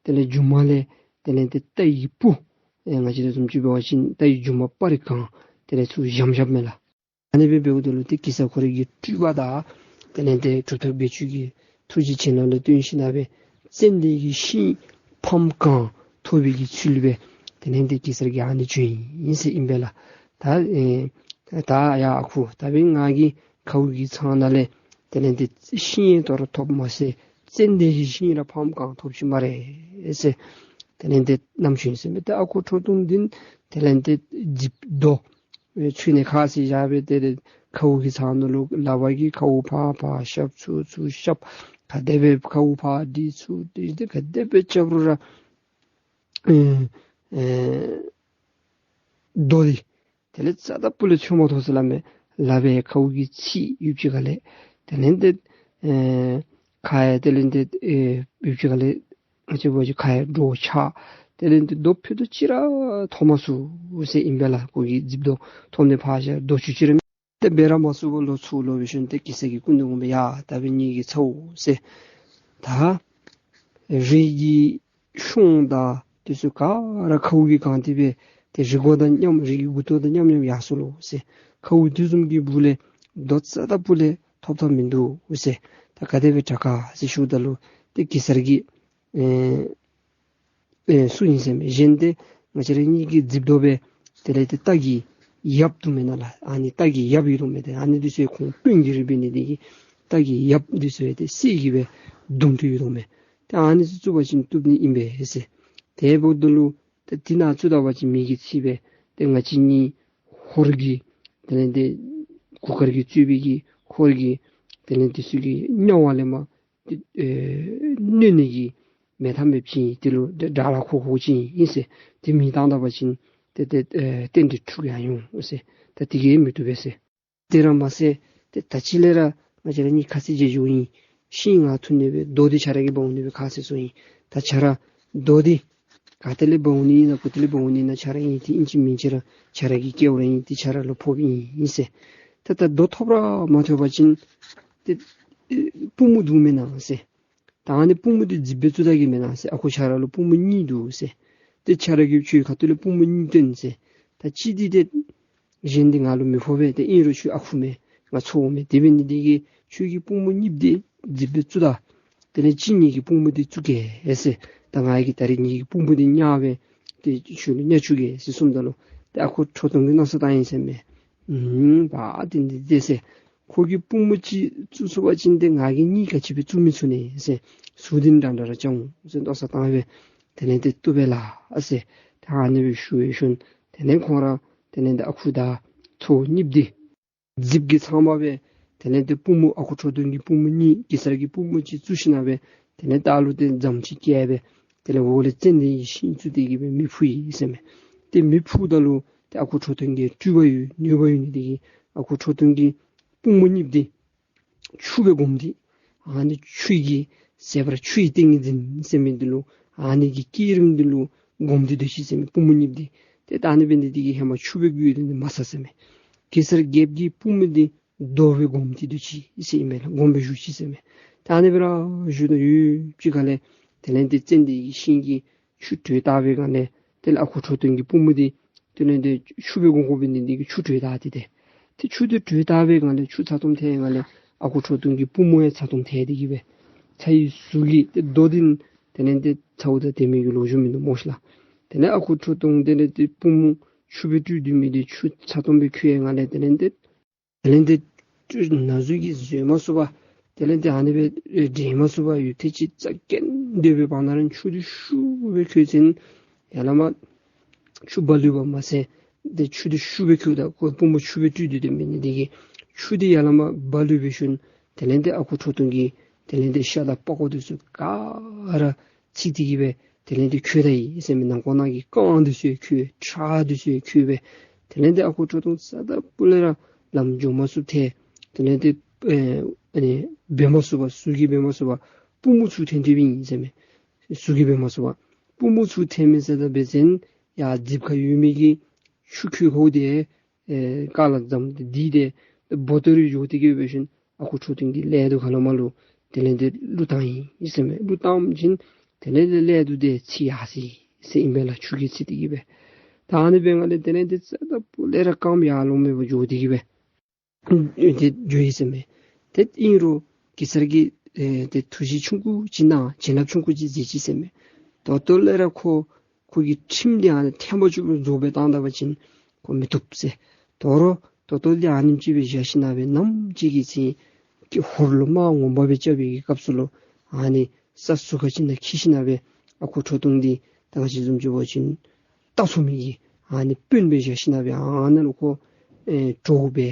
དེ་ལས་མཇུག་མ་ལས་དེ་ལས་ཏེ་རྟ་ཡི་སྤུ་ཨེ་ང་བཅས་ར་བཟུམ་ཅིག་འབད་བ་ཅིན་རྟ་ཡི་མཇུག་མ་སྤར་རི་གང་དེ་ལས་ཚུར་བཞམས་བཞམསཔ་མས་ལགས། ཨ་ནི་སྦེ་འབདཝ་ད་ལུ་ཏེ་གེ་སར་ཁོ་རའི་གི་སྤྲུལ་པ་དང་དེ་ལས་ཏེ་གྲུབ་ཐོབ་བརྒྱད་ཅུ་གི་ཐུགས་རྗེ་བྱིན་རླབས་ལུ་བརྟེན་ཞིནམ་སྦེ་ཙན་དན་གྱི་ཤིང་ཕམ་གང་ཐོབ་པའི་གི་ཚུལ་སྦེ་དེ་ལས་ཏེ་གེ་སར་གྱིས་ཨ་ནི་བྱོན་ཡི་ཟེར་ཨིན་པས་ལགས། ད་ཨེ་ད་ཡ་ཨ་ཁུ་ད་འབདན་ང་གིས་ཁཝ་གི་ཚང་ནང་ལས་དེ་ལས་ཏེ་ཤིང་ཡང་དོ་རུང་ཐོབ་མ་ཚད་ཙན་དན་གྱི་ཤིང་ར་ཕམ་གང་ཐོབ་ཅི་སྨ་རེ་ཟེར་དེ་ལས་ཏེ་གནམ་བྱོན་ཟེར་མས། ཏེ་ཨ་ཁུ་ཁྲོ་ཐུང་འདི་དེ་ལས་ཏེ་རྫིབ་རྡོ་ཚུད་ནི་ཁ་ཟེར་བཞག་སྦེ་དེ་ལས་ཁཝ་གི་ཚང་ནང་ལུ་ལག་པ་གིས་ཁཝ་ཕར་ཕར་ཤབ་ཚུར་ཚུར་ཤབ་ག་དེ་སྦེ་ཁཝ་ཕར་འདི་ཚུར་འདི་ཏེ་ག་དེ་སྦེ་རྐྱབ་རུང་ར་ཨེ་ཨེ་རྡོ་འདི་དེ་ལས་རྩ་དང་སྤུ་ལས་ཚུད་མ་ཐོབ་ཟེར་སླབ་མས། ལག་པའི་ཁཝ་གིས་ཚིག་ཡུདཔ་ཅིག་ཁ་ལས་དེ་ལས་ཏེ་ཨེ་ཁ་ཡང་དེ་ལས་ཏེ་ཨེ་ཡུདཔ་ཅིག་ཁ་ལས་ང་བཅས་འབད་བ་ཅིན་ཁ་ཡང་འདྲོག་ཆགས། དེ་ལས་ཏེ་རྡོ་ཕུད་རྡོག་ཅིག་ར་ཐོབ་མ་ཚུགས་ཟེར་ཨིན་པས་ལགས། ཁོ་གི་རྫིབ་རྡོ་ཐོབ་ནི་ཕར་བཞག་རྡོ་ཅུ་ཅིག་ར་མེད། ཏེ་འབད་ར་མ་ཚུགས་པར་ལོག་ཚུར་ལོག་འབད་ཞིནམ་ཏེ་གེ་སར་གྱི་སྐུ་མདུན་འོང་སྦེ་ཡ་ད་འབདན་ངེ་གི་ཚ་བོ་ཟེར། ད་རི་གི་གཤོང་དང་དེ་ཚུ་ག་ར་ཁཝ་གིས་གང་སྟེ་སྦེ་ཏེ་རི་མགོ་དང་མཉམ་རི་གི་མགུ་ཏོ་དང་མཉམ་མཉམ་ཡར་སོང་ལོ་ཟེར། ཁཝ་དེ་བཟུམ་གྱི་སྦུག་ལས་རྡོ་རྩ་དང་སྤུ་ལས་ཐོབ་ཐོབ་མིན་འདུག་ཟེར། ད་ག་དེ་སྦེ་དྲག་ག་ཟེར་ཞུཝ་ད་ལུ་ཏེ་གེ་སར་གྱིས་ཨེ་ཨེ་སུ་ཨིན་ཟེར་མས། གཞན་ཏེ་ང་བཅས་ར་གཉིས་ཀྱི་རྫིབ་རྡོ་སྦེ་དེ་ལས་ཏེ་རྟ་གི་ཡབ་འདུག་མེན་ན་ལགས། ཨ་ནི་རྟ་གི་ཡབ་ཡོད་དོ་མས། ཏེ་ཨ་ནི་འདི་ཚུ་ཁོང་དཔོན་གྱི་རིགས་འབད་ནི་འདི་གིས་རྟ་གི་ཡབ་འདི་ཚུ་ཡང་ཏེ་གསེར་གྱི་སྦེ་མདུང་ཐུང་ཡོད་དོ་མས། ཏེ་ཨ་ནི་ཚུ་བཙུགས་པ་ཅིན་བཏུབ་ནི་ཨིན་པས་ཟེར། དེ་འབདཝ་ད་ལུ་ཏེ་དེ་ནང་བཙུགས་ད་པ་ཅིན་མེ་གིས་འཚིག་པས། ཏེ་ང་བཅས་གཉིས་ཧོར་གྱི་དེ་ལས་ཏེ་གུར་དཀར་གྱིས་གཙོས་པའི་གི་ཧོར་གྱི་དེ་ལས་དེ་ཚུ་གི་གཉའ་བ་ལས་མར་ཏེ་ཨེ་གནོད་ནི་གི་མེ་ཐམ་མེ་བྱིན་ཡི། དེ་ལུ་དགྲ་ལྷ་འཁོར་འཁོར་བྱིན་ཡི་ཟེར། ཏེ་མེ་བཏང་ད་པ་ཅིན་ཏེ་ཏེ་ཨེ་རྟེན་འབྲེལ་འཁྲུགས་ཡར་འོང་ཟེར། ད་དེ་གིས་མི་བཏུབ་པས་ཟེར། དེ་ར་མ་ཚད་ཏེ་ད་ཅི་ལས་ར་ང་བཅས་ར་གཉིས་ཁ་ཚིག་བྱེད་འགྱོཝ་ཨིན། ཤིང་ང་འཐུ་ནི་སྦེ་རྡོ་འདི་ཁྱོད་ར་གིས་འབག་འོང་ནི་སྦེ་ཁ་ཚིག་སོང་ཡི། ད་ཁྱོད་ར་རྡོ་འདི་ག་ཏེ་ལས་འབག་འོང་ནི་ཨིན་ན་ག་ཏེ་ལས་འབག་འོང་ནི་ཨིན་ན་ཁྱོད་ར་ཨིན། ཏེ་ཨིན་ཅི་མིན་ཅི་ར་ཁྱོད་ར་གི་སྐལཝ་ར་ཨིན། ཏེ་ཁྱོད་ར་ལུ་ཕོགཔ་ཨིན་ཟེར། ད་ད་རྡོ་ཐོབ་ར་མ་ཐོབ་པ་ཅིན་ཏེ་ཨེ་པུས་མོ་འདུག་མེན་ན་ཟེར། ད་ཨ་ནི་པུས་མོ་འདི་རྫིག་སྦེ་བཙུགས་ད་གེ་མེན་ན་ཟེར། ཨ་ཁུ་ཁྱོད་ར་ལུ་པུས་མོ་གཉིས་འདུག་ཟེར། ཏེ་ཁྱོད་ར་གིས་ཁྱོད་ག་ཏེ་ལས་པུས་མོ་གཉིས་བཏོན་ཟེར། ད་གཅིག་འདི་ཏེ་གཞན་འདི་ང་ལུ་མི་ཕོག་པས། ཏེ་ཨིན་རུང་ཁྱོད་ཨ་ཁུ་མས། ང་ཚ་བོ་མས། དེ་འབད་ནི་འདི་གིས་ཁྱོད་ཀྱི་པུས་མོ་གཉིས་འདི་རྫིག་སྦེ་བཙུགས་ད། དེ་ལས་གཅིག་ངེ་གི་པུས་མོ་འདི་བཙུགས་གེ་ཟེར། ད་ང་གིས་ད་རིས་ངེ་གི་པུས་མོ་འདི་བརྙ་སྦེ་ཏེ་ཁྱོད་ལུ་བརྙ་བཅུག་གེ་ཟེར་གསུངམ་ད་ལུ་ཏེ་ཨ་ཁུ་ཁྲོ་ཐུང་གིས་མནོ་བསམ་བཏང་ཡི་ཟེར་མས། ཨུམ་བ་ཏེ་འདི་འདི་ཟེར། ཁོ་གིས་པུས་མོ་གཅིག་བཙུགས་ཚུགས་པ་ཅིན་ཏེ་ང་གིས་གཉིས་ག་ཅི་སྦེ་བཙུགས་མི་ཚུགས་ནི་ཟེར། ཟུར་འདི་འདྲ་འདྲ་ར་བཅང་འོང་ཟེར་མནོ་བསམ་བཏང་སྦེ་དེ་ལས་ཏེ་བཏུབ་པས་ལགས་ཟེར། ཏེ་ཨ་ནི་སྦེ་ཞུ་བའི་ཤུལ་དེ་ལས་ཁོང་ར་དེ་ལས་ཏེ་ཨ་ཁུ་དང་ཚ་བོ་གཉིས་འདི་རྫིག་གི་ཚང་མ་སྦེ་དེ་ལས་ཏེ་པུས་མོ་ཨ་ཁུ་ཁྲོ་ཐུང་གི་པུས་མོ་གཉིས་གེ་སར་གྱི་པུས་མོ་གཅིག་བཙུགས་ཞིནམ་སྦེ་དེ་ལས་ད་ལུ་ཏེ་རྫམ་ཅིག་བཀལ་སྦེ་དེ་ལས་འོག་ལས་ཙན་དན་གྱི་ཤིང་བཙུགས་ཏེ་གི་སྦེ་མེ་ཕུ་ཡི་ཟེར་མས། ཏེ་མེ་ཕུཝ་ད་ལུ་ཏེ་ཨ་ཁུ་ཁྲོ་ཐུང་གི་སྤྲུལ་པ་ཡོད་ནུས་པ་ཡོད་ནི་འདི་གིས་ཨ་ཁུ་ཁྲོ་ཐུང་གི་པུས་མོ་གཉིས་འདི་ཆུ་སྦེ་བསྒོམས་ཏེ་ཨ་ནི་ཆུ་གི་ཟད་པར་ཆུ་ཡི་ཏིང་ངེ་འཛིན་ཟེར་མི་འདི་ལུ་ཨ་ནི་གི་བསྐྱེད་རིམ་འདི་ལུ་བསྒོམས་ཏེ་སྡོད་ཅི་ཟེར་མས། པུས་མོ་གཉིས་འདི་ཏེ་ད་ཨ་ནི་འབད་ནི་འདི་གིས་ཧེ་མ་ཆུ་སྦེ་བསྒོམས་ཡོད་ནི་མ་ཚ་ཟེར་མས། གེ་སར་རྒྱལཔོ་གི་པུས་མོ་འདི་རྡོ་སྦེ་བསྒོམས་ཏེ་སྡོད་ཅི་ཟེར་ཨིན་མས་ལགས། བསྒོམས་སྦེ་བཞུགས་ཅི་ཟེར་མས། ད་ཨ་ནི་སྦེ་ར་བཞུགས་ད་ཡུདཔ་ཅིག་ཁ་ལས་དེ་ལས་ཏེ་ཙན་དན་གྱི་ཤིང་གི་ཆུ་དྲོད་བཏང་བའི་སྒང་ལས་དེ་ལས་ཨ་ཁུ་ཁྲོ་ཐུང་གི་པུས་མོ་འདི་དེ་ལས་ཏེ་ཆུ་སྦེ་བསྒོམ་དགོ་པའི་ནི་འདི་གིས་ཆུ་དྲོད་བཏང་སྟེ་ཏེ་ཏེ་ཆུ་འདི་དྲོད་བཏང་བའི་སྒང་ལས་ཆུ་ཚ་ཏོམ་ཐལ་སྒང་ལས་ཨ་ཁུ་ཁྲོ་ཐུང་གི་པུས་མོ་ཡང་ཚ་ཏོམ་ཐལ་ཏེ་གི་སྦེ་ཚ་བའི་ཟུག་གིས་ཏེ་རྡོ་འདི་དེ་ལས་ཏེ་ཚ་བོ་དང་དེ་མི་གི་ལོ་རྒྱུས་མིན་འདུག་སྨོ་ཤིག་ལགས། དེ་ལས་ཨ་ཁུ་ཁྲོ་ཐུང་དེ་ལས་ཏེ་པུས་མོ་ཆུ་སྦེ་བཀྲུས་སྡོད་མི་འདི་ཆུ་ཚ་ཏོམ་སྦེ་ཁོལ་བའི་སྒང་ལས་དེ་ལས་ཏེ་ དེ་ལས་འདི་ན་ཟུག་གིས་བཟོད་མ་ཚུགས་པར་དེ་ལས་འདི་ཨ་ནི་སྦེ་འདྲེན་མ་ཚུགས་པར་ཡུད་ཐེངས་ཅིག་རྩ་འགེངས་སྡོད་པའི་བར་ན་ར་ཆུ་འདི་ཤུགས་སྦེ་ཁོལ་ཅིན་ཡར་ལས་མར་ཆུ་འབབ་ལུས་པ་མ་ཚད་འདི་ཆུ་འདི་ཤུགས་སྦེ་ཁོལཝ་ད་ཁོ་པུས་མོ་ཆུ་སྦེ་བཀྲུས་ཏེ་སྡོད་མི་འདི་གིས་ཆུ་འདི་ཡར་ལས་མར་འབབ་ལུས་པའི་ཤུལ་དེ་ལས་འདི་ཨ་ཁུ་ཁྲོ་ཐུང་གིས་དེ་ལས་འདི་ཤ་དང་པགས་ཀོ་འདི་ཚུ་ག་ར་ཚིག་སྟེ་གི་སྦེ་དེ་ལས་འདི་ཁོལ་ད་ཡི་ཟེར་མས། ནང་ཁོག་ནང་གི་རྐང་འདི་ཚུ་ཡང་ཁོལ་བས། ཁྲག་འདི་ཚུ་ཡང་ཁོལ་བས། དེ་ལས་འདི་ཨ་ཁུ་ཁྲོ་ཐུང་རྩ་དང་པོ་ལས་ར་ལམ་འགྱོ་མ་ཚུགསཔ་ཐལ། དེ་ལས་འདི་ཨེ་ཨ་ནི་འབད་མ་ཚུགས་པར་གཟུགས་ཀྱིས་འབད་མ་ཚུགས་པར་པུས་མོ་ཚུར་འཐེན་ཏེ་སྦེ་ཨིན་ཟེར་མས། གཟུགས་ཀྱིས་འབད་མ་ཚུགས་པར་པུས་མོ་ཚུར་འཐེན་མི་ཟེར་ད་འབད་བ་ཅིན་ཡར་རྫིབ་ཁར་ཡོད་མི་གི་ཆུ་ཁོལ་ཁོལཝ་དེ་ཨེ་ཀ་ལ་འཛམ་དེ་དེ་སྦོ་ཏོ་རེ་འགྱོ་སྟེ་གི་འབད་ཞིནམ་ཨ་ཁུ་ཁྲོ་ཐུང་གི་ཀླད་དུ་ཁ་ལུ་མར་ལུ་དེ་ལས་འདི་བླུགས་བཏང་ཡི་ཟེར་མས། བླུགས་བཏང་བ་ཅིན་དེ་ལས་འདི་ཀླད་དུ་དེ་ཚིག་ཡར་སོ་ཡི་ཟེར་ཨིན་པས་ལགས། ཆུ་གིས་ཚིག་སྟེ་གི་སྦེ། ད་ཨ་ནི་འབད་བའི་སྒང་ལས་དེ་ལས་འདི་རྩ་དང་པོ་ལས་ར་རྐངམ་ཡར་ལོང་མེད་པར་འགྱོ་སྟེ་གི་སྦེ་འདི་འགྱོ་ཡི་ཟེར་མས། དེ་ཨིན་རུང་གེ་སར་གྱིས་ཨེ་དེ་ཐུགས་བཞེད་ཆུང་ཀུ་ཅིག་གནང་བྱིན་རླབས་ཆུང་ཀུ་ཅིག་མཛད་ཅི་ཟེར་མས། ད་ལྟོ་ལས་ར་ཁོ་ཁོ་གི་ཁྲིམས་འདི་ཨ་ནི་ཐེངས་མ་གཅིག་ལུ་རྫོགས་སྦེ་བཏང་ད་པ་ཅིན་ཁོ་མི་བཏུབ་ཟེར། དོ་རུང་ད་ལྟོ་འདི་ཨ་ནེམ་ཅིག་སྦེ་བཞག་ཞིནམ་སྦེ་ནམ་ཅིག་གི་ཚེ་ཧོར་ལུ་དམག་ངོ་མ་སྦེ་རྐྱབ་པའི་གི་སྐབས་སུ་ལུ་ཨ་ནི་ས་ཟུར་ཁ་ཅིག་ནང་འཁྱིད་ཞིནམ་སྦེ་ཨ་ཁུ་ཁྲོ་ཐུང་འདི་ད་ག་ཅི་བཟུམ་ཅིག་འབད་བ་ཅིན་རྟ་འཚོ་མི་གི་ཨ་ནི་དཔོན་སྦེ་བཞག་ཞིནམ་སྦེ་ཨ་ནཱ་ལུ་ཁོ་ཨེ་གྲོགས་སྦེ་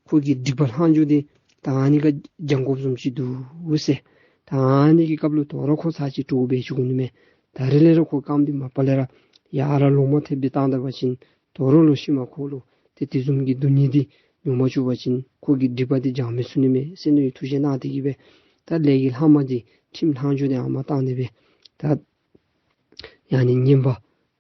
ཁོ་གི་སྡིག་པ་ལྷག་འགྱོ་འདི་ད་ཨ་ནི་ཁར་སྦྱང་དགོཔ་བཟུམ་ཅིག་འདུག་ཟེར། ད་ཨ་ནི་གི་སྐབས་ལུ་དོ་རུང་ཁོ་ཚར་གཅིག་གྲོགས་སྦེ་བཅུག་དགོ་ནི་མས། ད་རེས་ལས་ར་ཁོ་རྐངམ་འདི་མ་པ་ལས་ར་ཡར་ར་ལོང་མ་ཐེབས་ཏེ་བཏང་ད་པ་ཅིན་དོ་རུང་ལོག་ཤུལ་མ་ཁོ་ལུ་ཏེ་དེ་བཟུམ་གྱི་སྡུག་བསྔལ་འདི་མྱོང་མ་བཅུག་པ་ཅིན་ཁོ་གི་སྒྲིབ་པ་འདི་སྦྱང་མི་ཚུགས་ནི་མས་ཟེར་མནོ་བའི་ཐུགས་བཞེད་གནང་སྟེ་གི་སྦེ་ད་ལས་ཀྱི་ལྷག་མ་འདི་ཁྲིམས་ལྷག་འགྱོ་འདི་ཨ་མ་བཏང་ནི་སྦེ་ད་ཡང་ན་ངན་པ་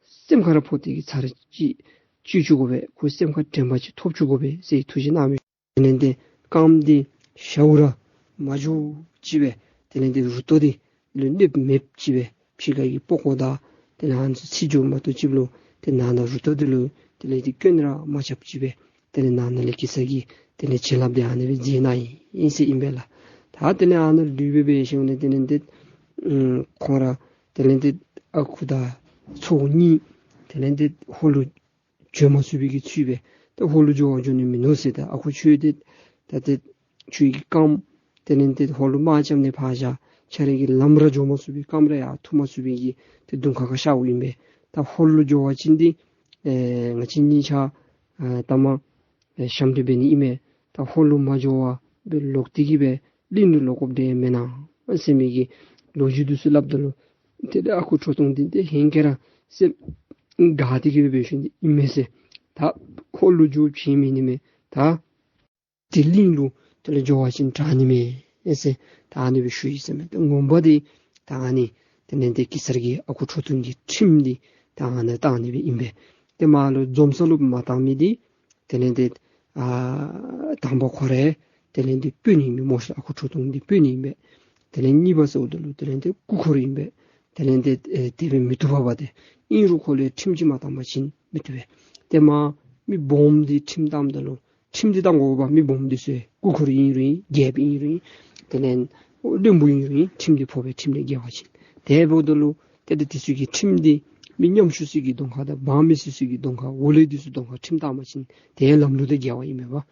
སེམས་ཁར་ཕོག་སྟེ་གི་ཚར་གཅིག་བཅོས་བཅུག་དགོ་པས། ཁོ་སེམས་ཁར་དྲན་པ་ཅིག་ཐོབ་བཅུག་དགོ་པས་ཟེར་ཐུགས་བཞེད་གནང་མི། དེ་ལས་འདི་རྐངམ་འདི་ཞཝ་ར་མ་འགྱོ་ཅིག་སྦེ་དེ་ལས་འདི་རུ་ཏོ་འདི་ལུ་གནོདཔ་མེདཔ་ཅིག་སྦེ་ཕྱི་ཁ་གི་པགས་ཀོ་དང་དེ་ལས་ཨ་ནི་ཚུ་ཚིག་འགྱོཝ་མ་གཏོགས་ཅིག་ལུ་དེ་ནང་ན་རུ་ཏོ་འདི་ལུ་དེ་ལས་འདི་སྐྱོན་ར་མ་རྐྱབ་ཅིག་སྦེ་དེ་ལས་ནང་ན་ལས་གེ་སར་གྱིས་དེ་ལས་བྱིན་རླབས་འདི་ཨ་ནི་སྦེ་མཛད་གནང་ཡི་ཟེར་ཨིན་པས་ལགས། ད་དེ་ལས་ཨ་ནཱ་ལུ་སྦེ་འབད་ཞིནམ་ལས་དེ་ལས་འདི་ཨམ་ཁོང་ར་དེ་ལས་འདི་ཨ་ཁུ་དང་ཚའོ་གཉིས་དེ་ལས་འདི་ཧོར་ལུ་འགྱོ་མ་ཚུགས་པའི་གི་ཚུལ་སྦེ་ད་ཧོར་ལུ་འགྱོ་བར་འགྱོ་ནི་མིན་ནུག་ཟེར། ད་ཨ་ཁུ་ཁྱོད་འདི་ད་ཏེ་ཁྱོད་ཀྱི་རྐངམ་དེ་ལས་འདི་ཧོར་ལུ་དམག་རྐྱབ་ནི་ཕར་བཞག། ཁྱོད་ར་གིས་ལམ་ར་འགྱོ་མ་ཚུགས་པའི་རྐངམ་ར་ཡར་འཐུ་མ་ཚུགས་པའི་གི་ཏེ་གདོང་ཁ་ཁར་ཤརཝ་ཨིན་པས། ད་ཧོར་ལུ་འགྱོ་བ་ཅིན་འདི་ཨེ་ང་བཅས་གཉིས་ཆ་ཨེ་ད་མ་ཨེ་ཞབས་འདྲེན་འབད་ནི་ཨིན་མས། ད་ཧོར་ལུ་མ་འགྱོ་བར་སྦེ་ལོག་སྟེ་གི་སྦེ་གླིང་ལུ་ལོག་དགོཔ་འདི་མེན་ན་ཟེར་མི་གི་ལོ་རྒྱུས་འདི་ཚུ་སླབ་ད་ལུ་དེ་ལས་ཨ་ཁུ་ཁྲོ་ཐུང་འདི་ཏེ་ཧེང་སྐལ་ར་སེམས་དགའ་སྟེ་གི་སྦེ་འབད་ཞིནམ་འདི་ཨིན་མས་ཟེར། ད་ཧོར་ལུ་འགྱོ་བྱིན་མི་ནི་མས། ད་ཏེ་གླིང་ལུ་དེ་ལས་འགྱོ་བ་ཅིན་དྲག་ནི་མས་ཟེར་ད་ཨ་ནི་སྦེ་ཞུ་ཡི་ཟེར་མས། ཏེ་ངོ་མ་འདི་ད་ཨ་ནི་དེ་ལས་འདི་གེ་སར་གྱིས་ཨ་ཁུ་ཁྲོ་ཐུང་གི་ཁྲིམས་འདི་ད་ཨ་ནི་བཏང་ནི་སྦེ་ཨིན་པས། ཏེ་མར་ལུ་འཛོམས་ས་ལུ་མ་བཏང་མི་འདི་དེ་ལས་འདི་ཨ་དང་པ་ཁོ་རའི་དེ་ལས་འདི་དཔོན་ཨིན་མས་སྨོ་ཤིག། ཨ་ཁུ་ཁྲོ་ཐུང་འདི་དཔོན་ཨིན་པས། དེ་ལས་གཉིས་པ་ཟེརཝ་ད་ལུ་དེ་ལས་འདི་སྐུ་འཁོར་ཨིན་པས། དེ་ལས་འདི་ཨེ་དེ་སྦེ་མི་བཏུབ་པས། ཏེ་ཨིན་རུང་ཁོ་ལུ་ཁྲིམས་ཅིག་མ་བཏང་པ་ཅིན་མི་བཏུབ་པས། ཏེ་མར་མི་སྦོམ་འདི་ཁྲིམས་བཏངམ་ད་ལུ་ཁྲིམས་འདི་བཏང་དགོ་པས། མི་སྦོམ་འདི་ཚུ་སྐུ་འཁོར་ཨིན་རུང་ཨིན། རྒྱལཔོ་ཨིན་རུང་ཨིན། དེ་ལས་བློན་པོ་ཨིན་རུང་ཨིན། ཁྲིམས་འདི་ཕོག་པས། ཁྲིམས་ལས་འགལ་བ་ཅིན། དེ་འབདཝ་ད་ལུ་ཏེ་ཏེ་དེ་ཚུ་གི་ཁྲིམས་འདི་མི་ཉམ་ཆུང་ཚུ་གི་གདོང་ཁར་དང་འབངས་མི་སེར་ཚུ་གི་གདོང་ཁར་འོག་ལས་འདི་ཚུ་གདོང་ཁར་ཁྲིམས་བཏང་པ་ཅིན་དེ་ལམ་ལུགས་དང་འགལ་བ་ཨིན་མས་པ།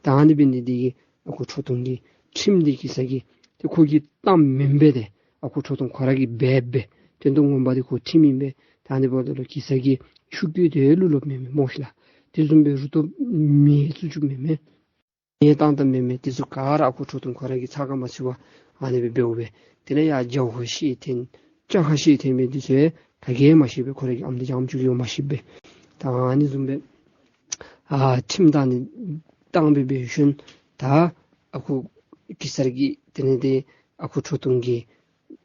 ད་ཨ་ནི་འབད་ནི་འདི་གིས་ཨ་ཁུ་ཁྲོ་ཐུང་གི་ཁྲིམས་འདི་གེ་སར་གྱིས་ཏེ་ཁོ་གིས་བཏངམ་མེན་པས། ཏེ་ཨ་ཁུ་ཁྲོ་ཐུང་ཁོ་ར་གིས་འབད་འབད་དོན་དུ་ངོ་མ་འདི་ཁོ་ཁྲིམས་ཨིན་པས། ད་ཨ་ནི་འབདཝ་ད་ལུ་གེ་སར་གྱིས་ཆུ་བསྐོལ་ཏེ་བླུག་བླུགཔ་མེན་མས་སྨོ་ཤིག་ལགས། དེ་བཟུམ་སྦེ་རུ་ཏོ་མེ་བཙུགས་བཙུགསཔ་མེན་མས། མེ་བཏང་བཏངམ་མེན་མས། དེ་ཚུ་ག་ར་ཨ་ཁུ་ཁྲོ་ཐུང་ཁོ་ར་གིས་ཚ་ཁ་མ་ཚུད་པར་ཨ་ནི་སྦེ་འབདཝ་སྦེ། དེ་ལས་ཡར་ཇ་ཁར་ཤེད་འཐེན་ལྕགས་ཁར་ཤེད་འཐེན་མི་འདི་ཚུ་ཡང་ད་གིས་མ་ཤེས་པས། ཁོ་ར་གི་ཨམ་འདི་རྐྱངམ་ཅིག་གིས་མ་ཤེས་པས། ད་ཨ་ནི་བཟུམ་སྦེ་ཨ་ཁྲིམས་བཏང་ནི་བཏང་སྦེ་འབད་ཞིནམ་ད་ཨ་ཁུ་གེ་སར་གྱིས་དེ་ལས་འདི་ཨ་ཁུ་ཁྲོ་ཐུང་གི་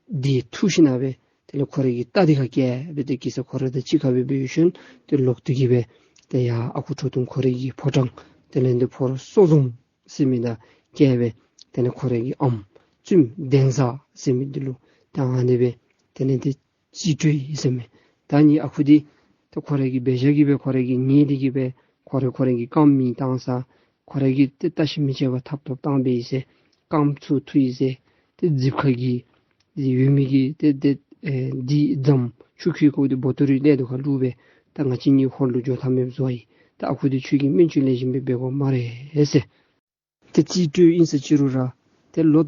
འདི་འཐུ་ཞིནམ་སྦེ་དེ་ལས་ཁོ་ར་གི་རྟ་འདི་ཁར་བཀལ་སྦེ་ཏེ་གེ་སར་ཁོ་ར་དང་གཅིག་ཁར་སྦེ་འབད་ཞིནམ་ཏེ་ལོག་སྟེ་གི་སྦེ་ཏེ་ཡར་ཨ་ཁུ་ཁྲོ་ཐུང་ཁོ་ར་གི་ཕོ་བྲང་དེ་ལས་འདི་ཕོ་བྲང་སོ་བཟུང་ཟེར་མི་དང་བཀལ་སྦེ་དེ་ལས་ཁོ་ར་གི་ཨམ་བཙུནམོ་གདན་ས་ཟེར་མི་འདི་ལུ་ད་ཨ་ནི་སྦེ་དེ་ལས་འདི་རྩིས་སྤྲོད་ཡི་ཟེར་མས། ད་ནི་ཨ་ཁུ་འདི་ད་ཁོ་ར་གི་འབད་བཞག་གི་སྦེ་ཁོ་ར་གིས་ཉལ་ཏེ་གི་སྦེ་ཁོ་ར་ཁོ་ར་གི་རྐངམ་མེ་བཏང་ས་ཁོ་ར་གིས་ཏེ་བརྟག་ཞིབ་མི་བྱེད་པར་ཐབ་ཐོབ་བཏང་སྦེ་ཡི་ཟེར། རྐངམ་ཚུར་འཐུ་ཡི་ཟེར། ཏེ་རྫིབ་ཁ་གི་ཡོད་མི་གི་ཏེ་ཏེ་ཨེ་འདི་རྫམ་ཆུ་ཁོལ་ཁོལཝ་འདི་བོ་ཏོ་རེ་ཀླད་དུ་ཁར་བླུགས་སྦེ་ད་ང་བཅས་གཉིས་ཧོར་ལུ་འགྱོ་ཐབས་མེདཔ་བཟོ་ཡི། ད་ཨ་ཁུ་འདི་ཁྱོད་ཀྱིས་སྨན་བཅོས་ལེགས་ཤོམ་སྦེ་འབད་དགོ་སྨ་རེ་ཟེར། ཏེ་རྩིས་སྤྲོད་ཨིན་ཟེར་ཅི་རུང་ར་ཏེ་ལོ་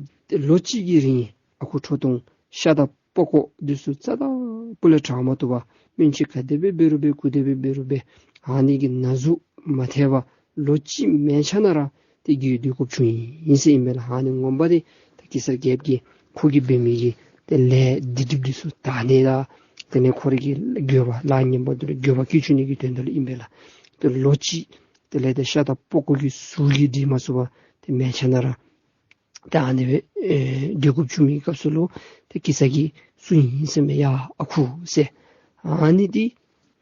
ལོ་གཅིག་གི་རིང་ཨ་ཁུ་ཁྲོ་ཐུང་ཤ་དང་པགས་ཀོ་འདི་ཚུ་རྩ་དང་སྤུ་ལས་དྲང་མ་བཏུབ་པར་སྨན་ཆུ་ག་དེ་སྦེ་འབད་རུང་འབད་ག་དེ་སྦེ་འབད་རུང་འབད་ཨ་ནི་གི་ན་ཟུག་མ་ཐེག་པར་ལོ་གཅིག་མལ་ཆ་ནང་ར་ཏེ་འགྱོ་སྡོད་དགོཔ་བྱུང་ཡི་ཟེར་ཨིན་པས་ལགས། ཨ་ནི་ངོ་མ་འདི་ད་གེ་སར་རྒྱལཔོ་གིས་ཁོ་གིས་འབད་མི་གི་ཏེ་ལས་སྡིག་སྒྲིབ་འདི་ཚུ་དག་ནི་དང་དེ་ལས་ཁོ་རའི་གི་འགྱོད་པ་ལཱ་ངན་པ་འདི་ལས་འགྱོད་པ་སྐྱེ་བཅུག་ནི་གི་དོན་དག་ལུ་ཨིན་པས་ལགས། ཏེ་ལོ་གཅིག་དེ་ལས་ཏེ་ཤ་དང་པགས་ཀོ་གི་ཟུག་གིས་སྡོད་མ་ཚུགས་པར་ཏེ་མལ་ཆ་ནང་ར་ཏེ་ཨ་ནི་སྦེ་ཨེ་སྡོད་དགོཔ་བྱུང་མི་སྐབས་སུ་ལུ་ཏེ་གེ་སར་གྱིས་གསུངས་ཡི་ཟེར་མས། ཡ་ཨ་ཁུ་ཟེར། ཨ་ནི་འདི་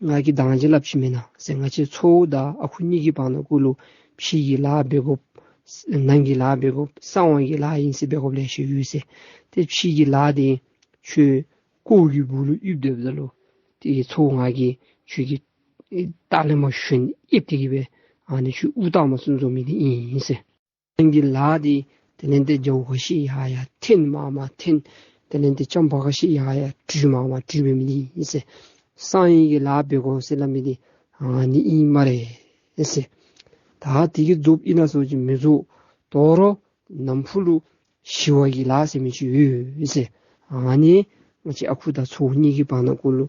ང་གིས་དང་ཅིག་སླབ་ཅི་མེན་ན་ཟེར། ང་བཅས་ཚ་བོ་དང་ཨ་ཁུ་གཉིས་ཀྱི་བར་ན་གུ་ལུ་ཕྱི་གི་ལཱ་འབད་དགོཔ་ནང་གི་ལཱ་འབད་དགོཔ་གསང་བ་གི་ལཱ་ཨིན་ཟེར་འབད་དགོཔ་ལེ་ཤ་ཡོད་ཟེར། ཏེ་ཕྱི་གི་ལཱ་འདི་ཁྱོད་ཀོ་གི་སྦུག་ལུ་ཡིབ་སྡོདཔ་ད་ལུ་ཏེ་ཚ་བོ་ང་གིས་ཁྱོད་ཀྱི་ཨེ་ལྟག་ལས་མར་ཞོན་ཡིབ་སྟེ་གི་སྦེ་ཨ་ནི་ཁྱོད་དབུགས་བཏང་མ་ཚུགས་བཟོ་མི་འདི་ཨིན་ཟེར། ནང་གི་ལཱ་འདི་དེ་ལས་ཏེ་རྒྱབ་ཁ་ཤས་ཡར་ཡར་འཐེན་མར་མར་འཐེན། དེ་ལས་ཏེ་ལྕང་པ་ཁ་ཤས་ཡར་ཡར་དྲུད་མར་མར་དྲུད་འབད་མི་འདི་ཨིན་ཟེར། གསང་བའི་གི་ལཱ་འབད་དགོ་ཟེར་སླབ་མི་འདི་ཨ་ནི་ཨིན་སྨ་རེ་ཟེར། ད་དེ་གིས་རྫོགསཔ་ཨིན་ན་ཟེར་བ་ཅིན་མི་རྫོགས། དོ་རུང་ནམ་ཕུགས་ལུ་ཞི་བ་གི་ལཱ་ཟེར་མི་ཅིག་ཡོད་ཟེར། ཨ་ནི་ང་བཅས་ཨ་ཁུ་དང་ཚ་བོ་གཉིས་ཀྱི་བར་ན་གུ་ལུ་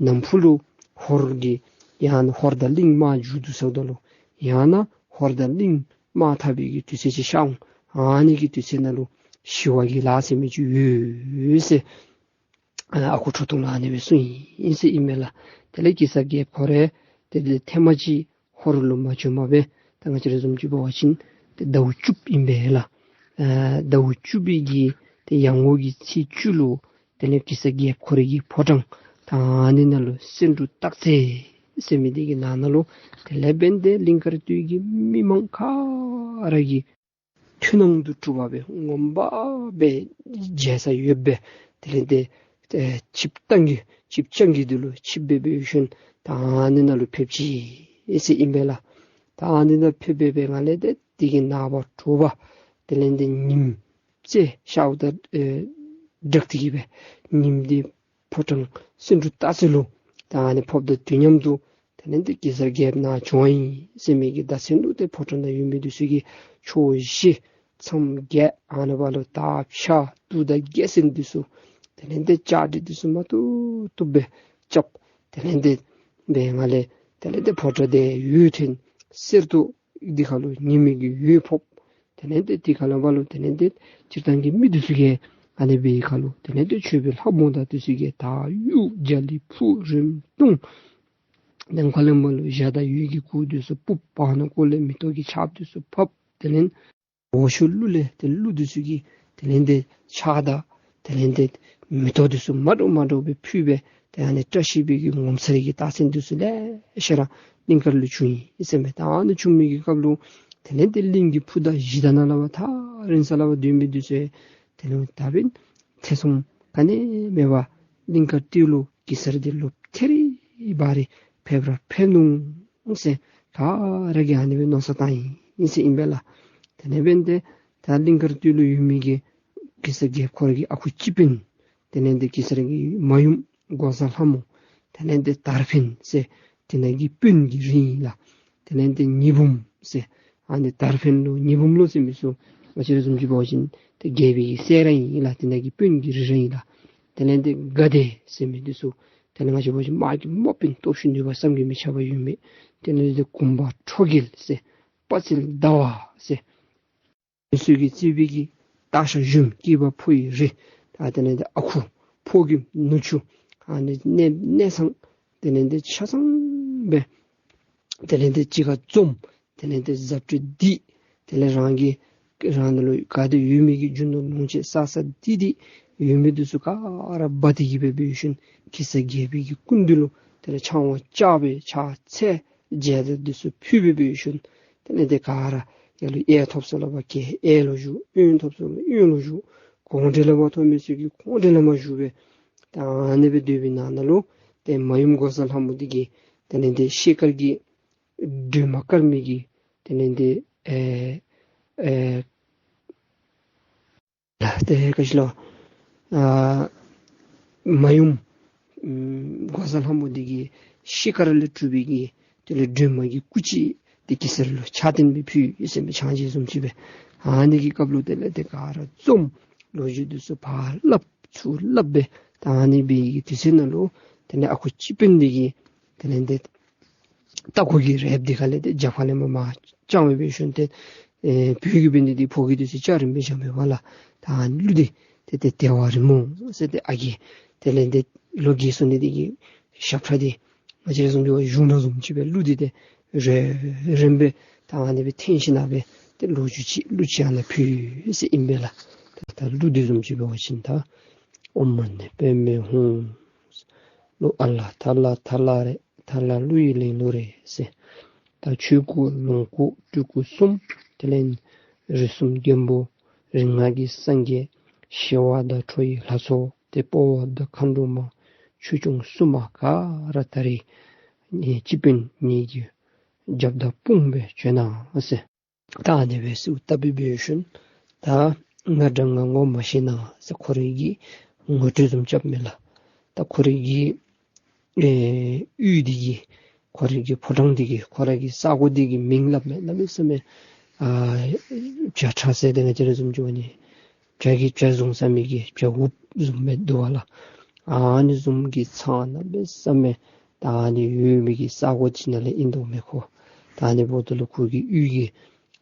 ནམ་ཕུགས་ལུ་ཧོར་གྱི་ཡང་ན་ཧོར་དང་གླིང་དམག་འཇུ་དོ་ཟེརཝ་ད་ལུ་ཡང་ན་ཧོར་དང་གླིང་དམག་འཐབ་པའི་གི་དུས་ཚོད་ཅིག་ཤར་འོང་། ཨ་ནི་གི་དུས་ཚོད་ནང་ལུ་ཞི་བ་གི་ལཱ་ཟེར་མི་ཅིག་ཡོད་ཟེར། ཨ་ཨ་ཁུ་ཁྲོ་ཐུང་ལུ་ཨ་ནི་སྦེ་གསུངས་ཡི་ཟེར་ཨིན་མས་ལགས། དེ་ལས་གེ་སར་རྒྱལཔོ་ཁོ་ར་དེ་ལས་ཐེངས་མ་ཅིག་ཧོར་ལུ་མ་བྱོནམ་སྦེ་ད་ང་བཅས་ར་བཟུམ་ཅིག་འབད་བ་ཅིན་ཏེ་ཟླཝ་བཅུ་པ་ཨིན་པས་ལགས། ཨ་ཟླཝ་བཅུ་པའི་གི་ཏེ་ཡར་ངོ་གི་ཚེས་བཅུ་ལུ་དེ་ལས་གེ་སར་རྒྱལཔོ་ཁོ་རའི་གི་ཕོ་བྲང་ད་ཨ་ནི་ནང་ལུ་སེང་འབྲུག་སྟག་རྩེ་ཟེར་མི་འདི་གི་ནང་ན་ལུ་དེ་ལས་འབདན་ཏེ་གླིང་དཀར་སྟོད་ཀྱི་མི་མང་ག་ར་གིས་མཐུན་སྣང་དུ་གྲུབ་པ་སྦེ་ངོ་མ་སྦེ་མཇལ་ས་ཡོདཔ་སྦེ་དེ་ལས་ཏེ་ཨེ་ཆིབས་རྟ་གི་ཆིབས་རྐྱང་གི་འདི་ལུ་ཆིབས་སྦེ་འབད་ཞིནམ་ད་ཨ་ནི་ནང་ལུ་ཕེབས་ཅི་ཟེར་ཨིན་པས་ལགས། ད་ཨ་ནི་ནང་ཕེབས་སྦེ་འབད་ནི་ལས་ཏེ་དེ་གི་ནངས་པ་དྲོ་པ་དེ་ལས་ཏེ་ཉིམ་ཚད་ཤརཝ་དང་ཨེ་སྦྲགས་ཏེ་གི་སྦེ་ཉིམ་འདི་ཕོ་བྲང་སེང་འབྲུག་སྟག་རྩེ་ལུ་ད་ཨ་ནི་ཕོགཔ་དང་དུས་མཉམ་དུ་དེ་ལས་ཏེ་གེ་སར་རྒྱལཔོ་ནཱ་བྱོན་ཡི་ཟེར་མི་གི་བརྡ་མཚོན་ལུ་ཏེ་ཕོ་བྲང་ནང་ཡོད་མི་འདི་ཚུ་གིས་ཕྱོགས་བཞི་མཚམས་བརྒྱད་ཨ་ནི་བ་ལུ་དར་ཕྱར་གདུགས་དང་རྒྱལ་མཚན་འདི་ཚུ་དེ་ལས་ཏེ་ལྕགས་སྒྲི་འདི་ཚུ་མ་བཏུབ་བཏུབ་སྦེ་རྐྱབ། དེ་ལས་ཏེ་འབད་ནི་ལས་དེ་ལས་ཏེ་ཕོ་བྲང་འདི་འོད་ཐོན་གསེར་ཏོག་འདི་ཁར་ལུ་ཉི་མའི་གི་འོད་ཕོག། དེ་ལས་ཏེ་དེ་ཁར་ལུ་བ་ལུ་དེ་ལས་ཏེ་སྤྱིར་བཏང་གི་མི་འདི་ཚུ་གིས་ཨ་ནི་སྦེ་ཁར་ལུ་དེ་ལས་ཏེ་མཆོད་པའི་ལྷ་མོ་དང་འདི་ཚུ་གིས་དར་གཡུག་རྒྱ་གླིང་ཕུ་རིམ་བརྡུང་། དེ་ཁར་ལུ་བ་ལུ་འཇའ་དང་འོད་ཀྱི་གུར་འདི་ཚུ་སྤུབས། བར་ན་གུ་ལས་མེ་ཏོག་གི་ཆརཔ་འདི་ཚུ་ཕབ། དེ་ལས་འོག་ཕྱོགས་ཀླུ་ལས་ཏེ་ཀླུ་འདི་ཚུ་གིས་དེ་ལས་ཏེ་ཕྱག་དང་དེ་ལས་ཏེ་མེ་ཏོག་འདི་ཚུ་མ་འདྲཝ་མ་འདྲཝ་སྦེ་ཕུལ་སྦེ་ཏེ་ཨ་ནི་བཀྲ་ཤིས་པའི་གི་ངོ་མཚར་གྱི་རྟགས་མཚན་འདི་ཚུ་ལེ་ཤ་ར་གླིང་དཀར་ལུ་བྱུང་ཡི་ཟེར་མས། ད་ཨ་ནི་བྱུང་མི་གི་སྐབས་ལུ་དེ་ལས་ཏེ་གླིང་གི་ཕུ་དང་གཞི་དང་ནང་ལས་ཕར་ཐག་རིང་ས་ལས་ཕར་སྡོད་མི་འདི་ཚུ་དེ་ལས་ད་འབདན་ཐེ་ཚོམ་ག་ནི་མེད་པར་གླིང་དཀར་སྟོད་ལུ་གེ་སར་འདི་ལོག་ཐེ་རི་བ་རི་ཕེབས་ར་ཕེབས་ནུག་ཟེར་ག་ར་གིས་ཨ་ནི་སྦེ་མནོ་བསམ་བཏང་ཡི་ཟེར་ཨིན་པས་ལགས། དེ་ལས་འབདན་ཏེ་ད་གླིང་དཀར་སྟོད་ལུ་ཡོད་མི་གི་གེ་སར་རྒྱལཔོ་ཁོ་ར་གི་ཨ་ཁུ་སྤྱི་དཔོན་དེ་ལས་ཏེ་གེ་སར་གྱི་མ་ཡུམ་འགོག་བཟའ་ལྷ་མོ་དེ་ལས་ཏེ་དར་འཕེན་ཟེར་དེ་ནང་གི་དཔོན་གྱི་རིགས་ཨིན་ལགས། དེ་ལས་ཏེ་ཉི་འབུམ་ཟེར་ཨ་ནི་དར་འཕེན་ལོ་ཉི་འབུམ་ལོ་ཟེར་མི་ཚུ་ང་བཅས་ར་བཟུམ་ཅིག་འབད་བ་ཅིན་ཏེ་རྒྱལ་པོའི་གི་སྲས་ར་ཨིན་ལགས། དེ་ནང་གི་དཔོན་གྱི་རིགས་ར་ཨིན་ལགས། དེ་ལས་ཏེ་དགའ་བདེ་ཟེར་མི་འདི་ཚུ་དེ་ལས་ང་བཅས་འབད་བ་ཅིན་དམག་གི་དམག་དཔོན་སྟོབས་ཤུགས་ནུས་པ་བསམ་གྱིས་མི་ཁྱབ་པ་ཡོད་མི་དེ་ལས་ཏེ་གུང་པ་ཁྲོ་རྒྱལ་ཟེར་དཔའ་རྩལ་ཟླ་བ་ཟེར་མི་ཚུ་གིས་གཙོས་པའི་གི་སྟག་ཤར་གཞོནམ་སྐྱེས་པ་ཕོ་ཡི་རིགས་ད་དེ་ལས་ཏེ་ཨ་ཁུ་ཕོ་རྒནམ་ནུ་གཅུང་ཨ་ནི་གནས་གནས་ཚང་དེ་ལས་ཏེ་ཆ་ཚང་སྦེ་དེ་ལས་ཏེ་གཅིག་ཁར་འཛོམས། དེ་ལས་ཏེ་གཟབ་སྤྲོས་འདི་དེ་ལས་རང་གི་རང་ལུ་ག་ཏེ་ཡོད་མི་གི་རྒྱུ་ནོར་ལོངས་སྤྱོད་བསགས་བསགས་འདི་འདི་ཡོད་མི་འདི་ཚུ་ག་ར་འབག་སྟེ་གི་སྦེ་འབད་ཞིནམ་གེ་སར་རྒྱལ་པོའི་གི་སྐུ་མདུན་ལུ་དེ་ལས་ཕྱག་དབང་བཅར་བའི་ཕྱག་འཚལ་མཇལ་དར་འདི་ཚུ་ཕུལ་སྦེ་འབད་ཞིནམ་དེ་ལས་ཏེ་ག་ར་ཡར་ལུ་གཡས་ཐོབ་ས་ལུ་བ་གཡས་གཡས་ལུ་བཞུགས། གཡོན་ཐོབ་ས་ལུ་གཡོན་ལུ་བཞུགས། གུང་གྲལ་ལུ་བ་ཐོབ་མི་ཚུ་གིས་གུང་གྲལ་ལུ་མར་བཞུགས་སྦེ་ད་ཨ་ནི་སྦེ་སྡོད་པའི་ནང་ན་ལུ་ཏེ་མ་ཡུམ་འགོག་བཟའ་ལྷ་མོ་འདི་གིས་དེ་ལས་ཏེ་ཤེལ་དཀར་གྱི་སྒྲོལ་མ་དཀར་མོ་གི་དེ་ལས་ཏེ་ཨེ་ཨེ་ཏེ་ག་ཅི་ལོ་ཨ་མ་ཡུམ་ཨམ་འགོག་བཟའ་ལྷ་མོ་འདི་གིས་ཤེལ་དཀར་ལས་གྲུབ་པའི་གི་དེ་ལས་སྒྲོལ་མ་གི་སྐུ་ཅིག་ཏེ་གེ་སར་ལུ་ཕྱག་རྟེན་སྦེ་ཕུལ་ཡི་ཟེར་མི་ཕྱག་རྗེས་བཟུམ་ཅིག་སྦེ་ ཨ་ནི་གི་སྐབས་ལུ་དེ་ལས་ཏེ་ག་ར་འཛོམས་ལོ་རྒྱུས་འདི་ཚུ་ཕར་སླབ་ཚུར་སླབ་སྦེ་ད་ཨ་ནི་སྦེ་གི་དུས་ཚོད་ནང་ལུ་དེ་ལས་ཨ་ཁུ་སྤྱི་དཔོན་འདི་གིས་དེ་ལས་ཏེ་ད་ཁོ་གི་རལཔ་འདི་ཁ་ལས་ཏེ་རྒྱབ་ཁ་ལས་མར་མར་བརྐྱངས་སྦེ་འབད་ཞིནམ་ཏེ་ཨེ་བོད་ཀྱི་དཔོན་འདི་འདི་ཕོ་རྒྱས་འདི་ཚུ་ལྕགས་རིངམོ་སྦེ་བཞག་མི་འབདཝ་ལས་ད་ཨ་ནི་གླུ་འདི་ཏེ་ཏེ་དལ་བ་རི་མོ་ཟེར་ཏེ་ཨ་རྒས་དེ་ལས་ཏེ་ལོ་རྒས་སོང་ནི་འདི་གིས་ཞབས་ཁྲ་འདི་ང་བཅས་ར་བཟུམ་ཅིག་འབད་བ་ཅིན་གཞུང་ནང་བཟུམ་ཅིག་སྦེ་གླུ་འདི་ཏེ་རེ་རེམ་སྦེ་ད་ཨ་ནི་སྦེ་འཐེན་ཞིན་ན་སྦེ་ཏེ་ལོ་རྒྱུས་ཅིག་གླུ་ཅིག་ཨ་ནཱ་ཕུལ་ཟེར་ཨིན་པས་ལགས། ད་ད་གླུ་འདི་བཟུམ་ཅིག་འབད་བ་ཅིན་ད་ཨོཾ་མ་ཎི་པདྨེ་ཧཱུྃ། གླུ་ཨ་ལ་ཐ་ལ་ཐ་ལ་རེད། ཐ་ལ་གླུ་ཡི་ལེན་ལུགས་རེད་ཟེར། ད་ཆོས་སྐུ་ལོངས་སྐུ་སྤྲུལ་སྐུ་གསུམ་དེ་ལས་རིགས་གསུམ་མགོན་པོ་རིགས་ལྔ་གི་སངས་རྒྱས་ཞི་བ་དང་ཁྲོ་བོའི་ལྷ་ཚོགས་ཏེ་དཔའ་བོ་དང་མཁའ་འགྲོ་མ་ཆོས་སྐྱོང་སྲུང་མ་ག་ར་ད་རིས་སྤྱི་དཔོན་ངེ་གི་རྒྱབ་དང་དཔུང་སྦེ་བྱོན་གནང་ཟེར། ད་ཨ་ནི་སྦེ་གསོལཝ་བཏབ་སྦེ་འབད་ཞིནམ་ད་ང་འདྲ་ང་ངོ་མ་ཤེས་ན་ཟེར་ཁོ་རའི་གི་ངོ་སྤྲོད་བཟུམ་རྐྱབ་མས་ལགས། ད་ཁོ་རའི་གི་ཨེ་གཡུས་འདི་གི་ཁོ་རའི་གི་ཕོ་བྲང་འདི་གི་ཁོ་རའི་གི་ས་གོ་འདི་གི་མིང་སླབ་མས། གནམ་མེད་ས་མེད་ཨ་བྱ་ཁྲ་ཟེར་ཏེ་ང་བཅས་ར་བཟུམ་ཅིག་འབད་བ་ཅིན་བྱ་གི་བྱ་བཟུང་ས་མི་གི་བྱ་འུགཔ་བཟུམ་སྦེ་འདུག་པ་ལགས། ཨ་ནི་བཟུམ་གྱི་ཚང་གནམ་མེད་ས་མེད་ད་ཨ་ནི་ཡོད་མི་གི་ས་གོ་ཅིག་ནང་ལས་ཨིན་དོ་མས་ཁོ། ད་ཨ་ནི་འབདཝ་ད་ལུ་ཁོ་གི་གཡུས་ཀྱི་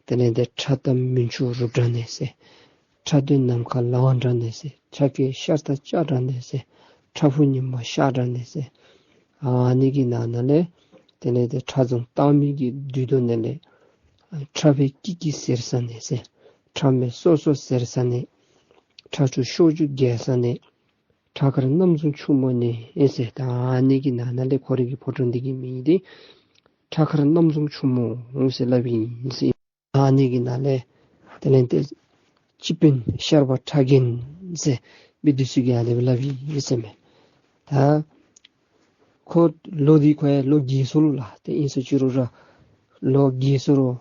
དེ་ལས་ཏེ་ཁྲ་དམ་མུན་ཆུ་རུབ་དྲག་ནས་ཟེར། ཁྲ་སྟོད་ནམ་མཁའ་ལང་དྲག་ནས་ཟེར། ཁྲ་སྐད་ཤར་སྟག་ལྕག་དྲག་ནས་ཟེར། ཁྲ་ཕུ་ཉི་མ་ཤར་དྲག་ནས་ཟེར། ཨ་ནི་གི་ནང་ན་ལས་དེ་ལས་ཏེ་ཁྲ་རྫོང་བཏང་མི་གི་དུས་དོ་ནས་ལས་ཁྲ་ཕུ་ཀི་ཀི་ཟེར་ས་ནས་ཟེར། ཁྲ་མེ་སོ་སོ་ཟེར་ས་ནས། ཁྲ་ཆུ་ཤོག་ཆུ་རྒྱས་ས་ནས། ཁྲ་མཁར་གནམ་རྫོང་ཕྱུག་མོ་ནས་ཨིན་ཟེར། ད་ཨ་ནི་གི་ནང་ན་ལས་ཁོ་རའི་གི་ཕོ་བྲང་འདི་གི་མིང་འདི་ཁྲ་མཁར་གནམ་རྫོང་ཕྱུག་མོ་ཟེར་སླབ་ཨིན་ཟེར། ཨ་ནི་གི་ནང་ལས་དེ་ལས་ཏེ་སྤྱི་དཔོན་ཤར་པ་ཁྲ་རྒན་ཟེར་མི་འདི་ཚུ་གིས་ཨ་ནི་སྦེ་སླབ་ཨིན་ཟེར་མས། ད་ཁོ་ལོ་འདི་ཁོ་ཡང་ལོ་རྒས་སོང་ལགས། ཏེ་ཨིན་ཟེར་ཅི་རུང་ར་ལོ་རྒས་སོང་རུང་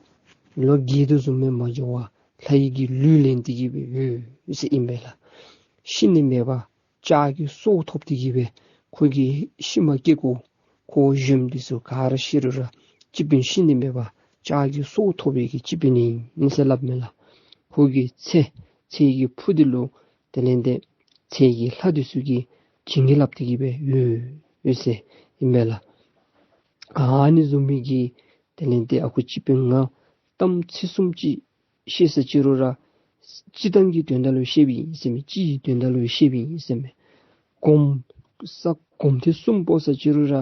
ལོ་རྒས་དོ་བཟུམ་སྦེ་མ་འགྱོ་བར་ལྷ་ཡི་གི་ལུས་ལེན་ཏེ་གི་སྦེ་ཡོད་ཟེར་ཨིན་པས་ལགས། ཤི་ནི་མེད་པར་ལྕགས་ཀྱི་སྲོག་ཐོབ་སྟེ་གི་སྦེ་ཁོ་གི་ཤུལ་མ་སྐྱེས་སྐྱེས་ཁོ་གཞོནམ་འདི་ཚུ་ག་ར་ཤི་རུང་ར་སྤྱི་དཔོན་ཤི་ནི་མེད་པར་ལྕགས་ཀྱི་སྲོག་ཐོབ་པའི་གི་སྤྱི་དཔོན་ཨིན་ཟེར་སླབ་མས་ལགས། ཁོ་གི་ཚེ་ཚེ་གི་ཕུགས་འདི་ལུ་དེ་ལས་ཏེ་ཚེ་གི་ལྷ་འདི་ཚུ་གིས་བྱིན་གྱིས་བརླབས་ཏེ་གི་སྦེ་ཡོད་ཡོད་ཟེར་ཨིན་པས་ལགས། ཨ་ནི་བཟུམ་མའི་གི་དེ་ལས་ཏེ་ཨ་ཁུ་སྤྱི་དཔོན་ང་གཏམ་ཚིག་གསུམ་ཅིག་བཤད་ཟེར་ཅི་རུང་ར་སྤྱིར་བཏང་གི་དོན་དག་ལུ་བཤདཔ་ཨིན་ཟེར་མས། སྤྱི་གི་དོན་དག་ལུ་བཤདཔ་ཨིན་ཟེར་མས། གོམ་ས་གོམ་ཐེངས་གསུམ་སྤོ་ཟེར་ཅི་རུང་ར་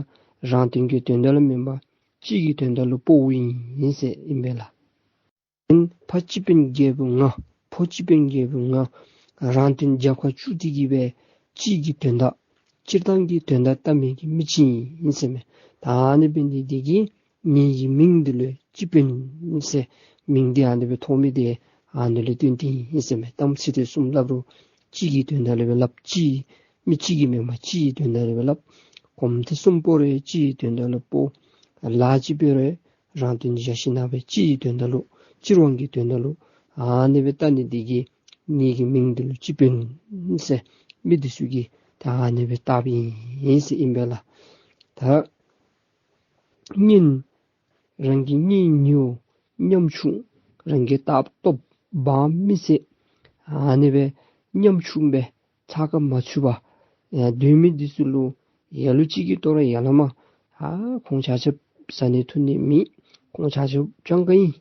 རང་དོན་གྱི་དོན་དག་ལུ་མེན་པར་སྤྱི་གི་དོན་དག་ལུ་སྤོཝ་ཨིན་ཟེར་ཨིན་པས་ལགས། ཕ་སྤྱི་དཔོན་རྒྱལ་པོ་ང་ཕོ་སྤྱི་དཔོན་རྒྱལ་པོ་ང་རང་དོན་རྒྱབ་ཁར་བཅུག་སྟེ་གི་སྦེ་སྤྱི་གི་དོན་དག་སྤྱིར་བཏང་གི་དོན་དག་བལྟ་མི་གི་མི་ཅིག་ཨིན་ཟེར་མས། ད་ཨ་ནི་འབད་ནི་འདི་གིས་ངེ་གི་མིང་འདི་ལུ་སྤྱི་དཔོན་ཟེར་མིང་འདི་ཨ་ནི་སྦེ་ཐོབ་མི་འདི་ཨ་ནི་ལས་བརྟེན་ཏེ་ཨིན་ཟེར་མས། གཏམ་ཚིག་དེ་གསུམ་སླབ་རུང་སྤྱི་གི་དོན་དག་ལུ་སྦེ་སླབ། སྤྱི་མི་གཅིག་གི་མེན་པར་སྤྱི་གི་དོན་དག་ལུ་སྦེ་སླབ། གོམ་ཐེངས་གསུམ་སྤོ་རུང་སྤྱི་གི་དོན་དག་ལུ་སྤོ། ལཱ་ཅིག་འབད་རུང་རང་དོན་བཞག་ཞིན་ན་སྦེ་སྤྱི་གི་དོན་དག་ལུ་སྤྱིར་བཏང་གི་དོན་དག་ལུ་ཨ་ནི་སྦེ་བལྟ་ནི་འདི་གིས་ངེ་གི་མིང་འདི་ལུ་སྤྱི་དཔོན་ཟེར་མི་འདི་ཚུ་གིས་ད་ཨ་ནི་སྦེ་བཏགསཔ་ཨིན་ཟེར་ཨིན་པས་ལགས། ད་གཉེན་རང་གི་གཉེན་ཉེཝ་ཉམ་ཆུང་རང་གི་ལྟ་སྟོབས་འབངས་མི་སེར་ཨ་ནི་སྦེ་ཉམ་ཆུང་སྦེ་ཚགས་ཁར་མ་ཚུད་པར་ཡང་སྡོད་མི་འདི་ཚུ་ལུ་ལ་ལུ་ཅིག་གིས་ལྟོ་ར་ཡ་ལ་མ་ཨ་ཁོང་ཆ་ཁྱབ་བཟའ་ནི་འཐུང་ནི་མེད། ཁོང་ཆ་ཁྱབ་སྤྱང་ཀ་ཨིན།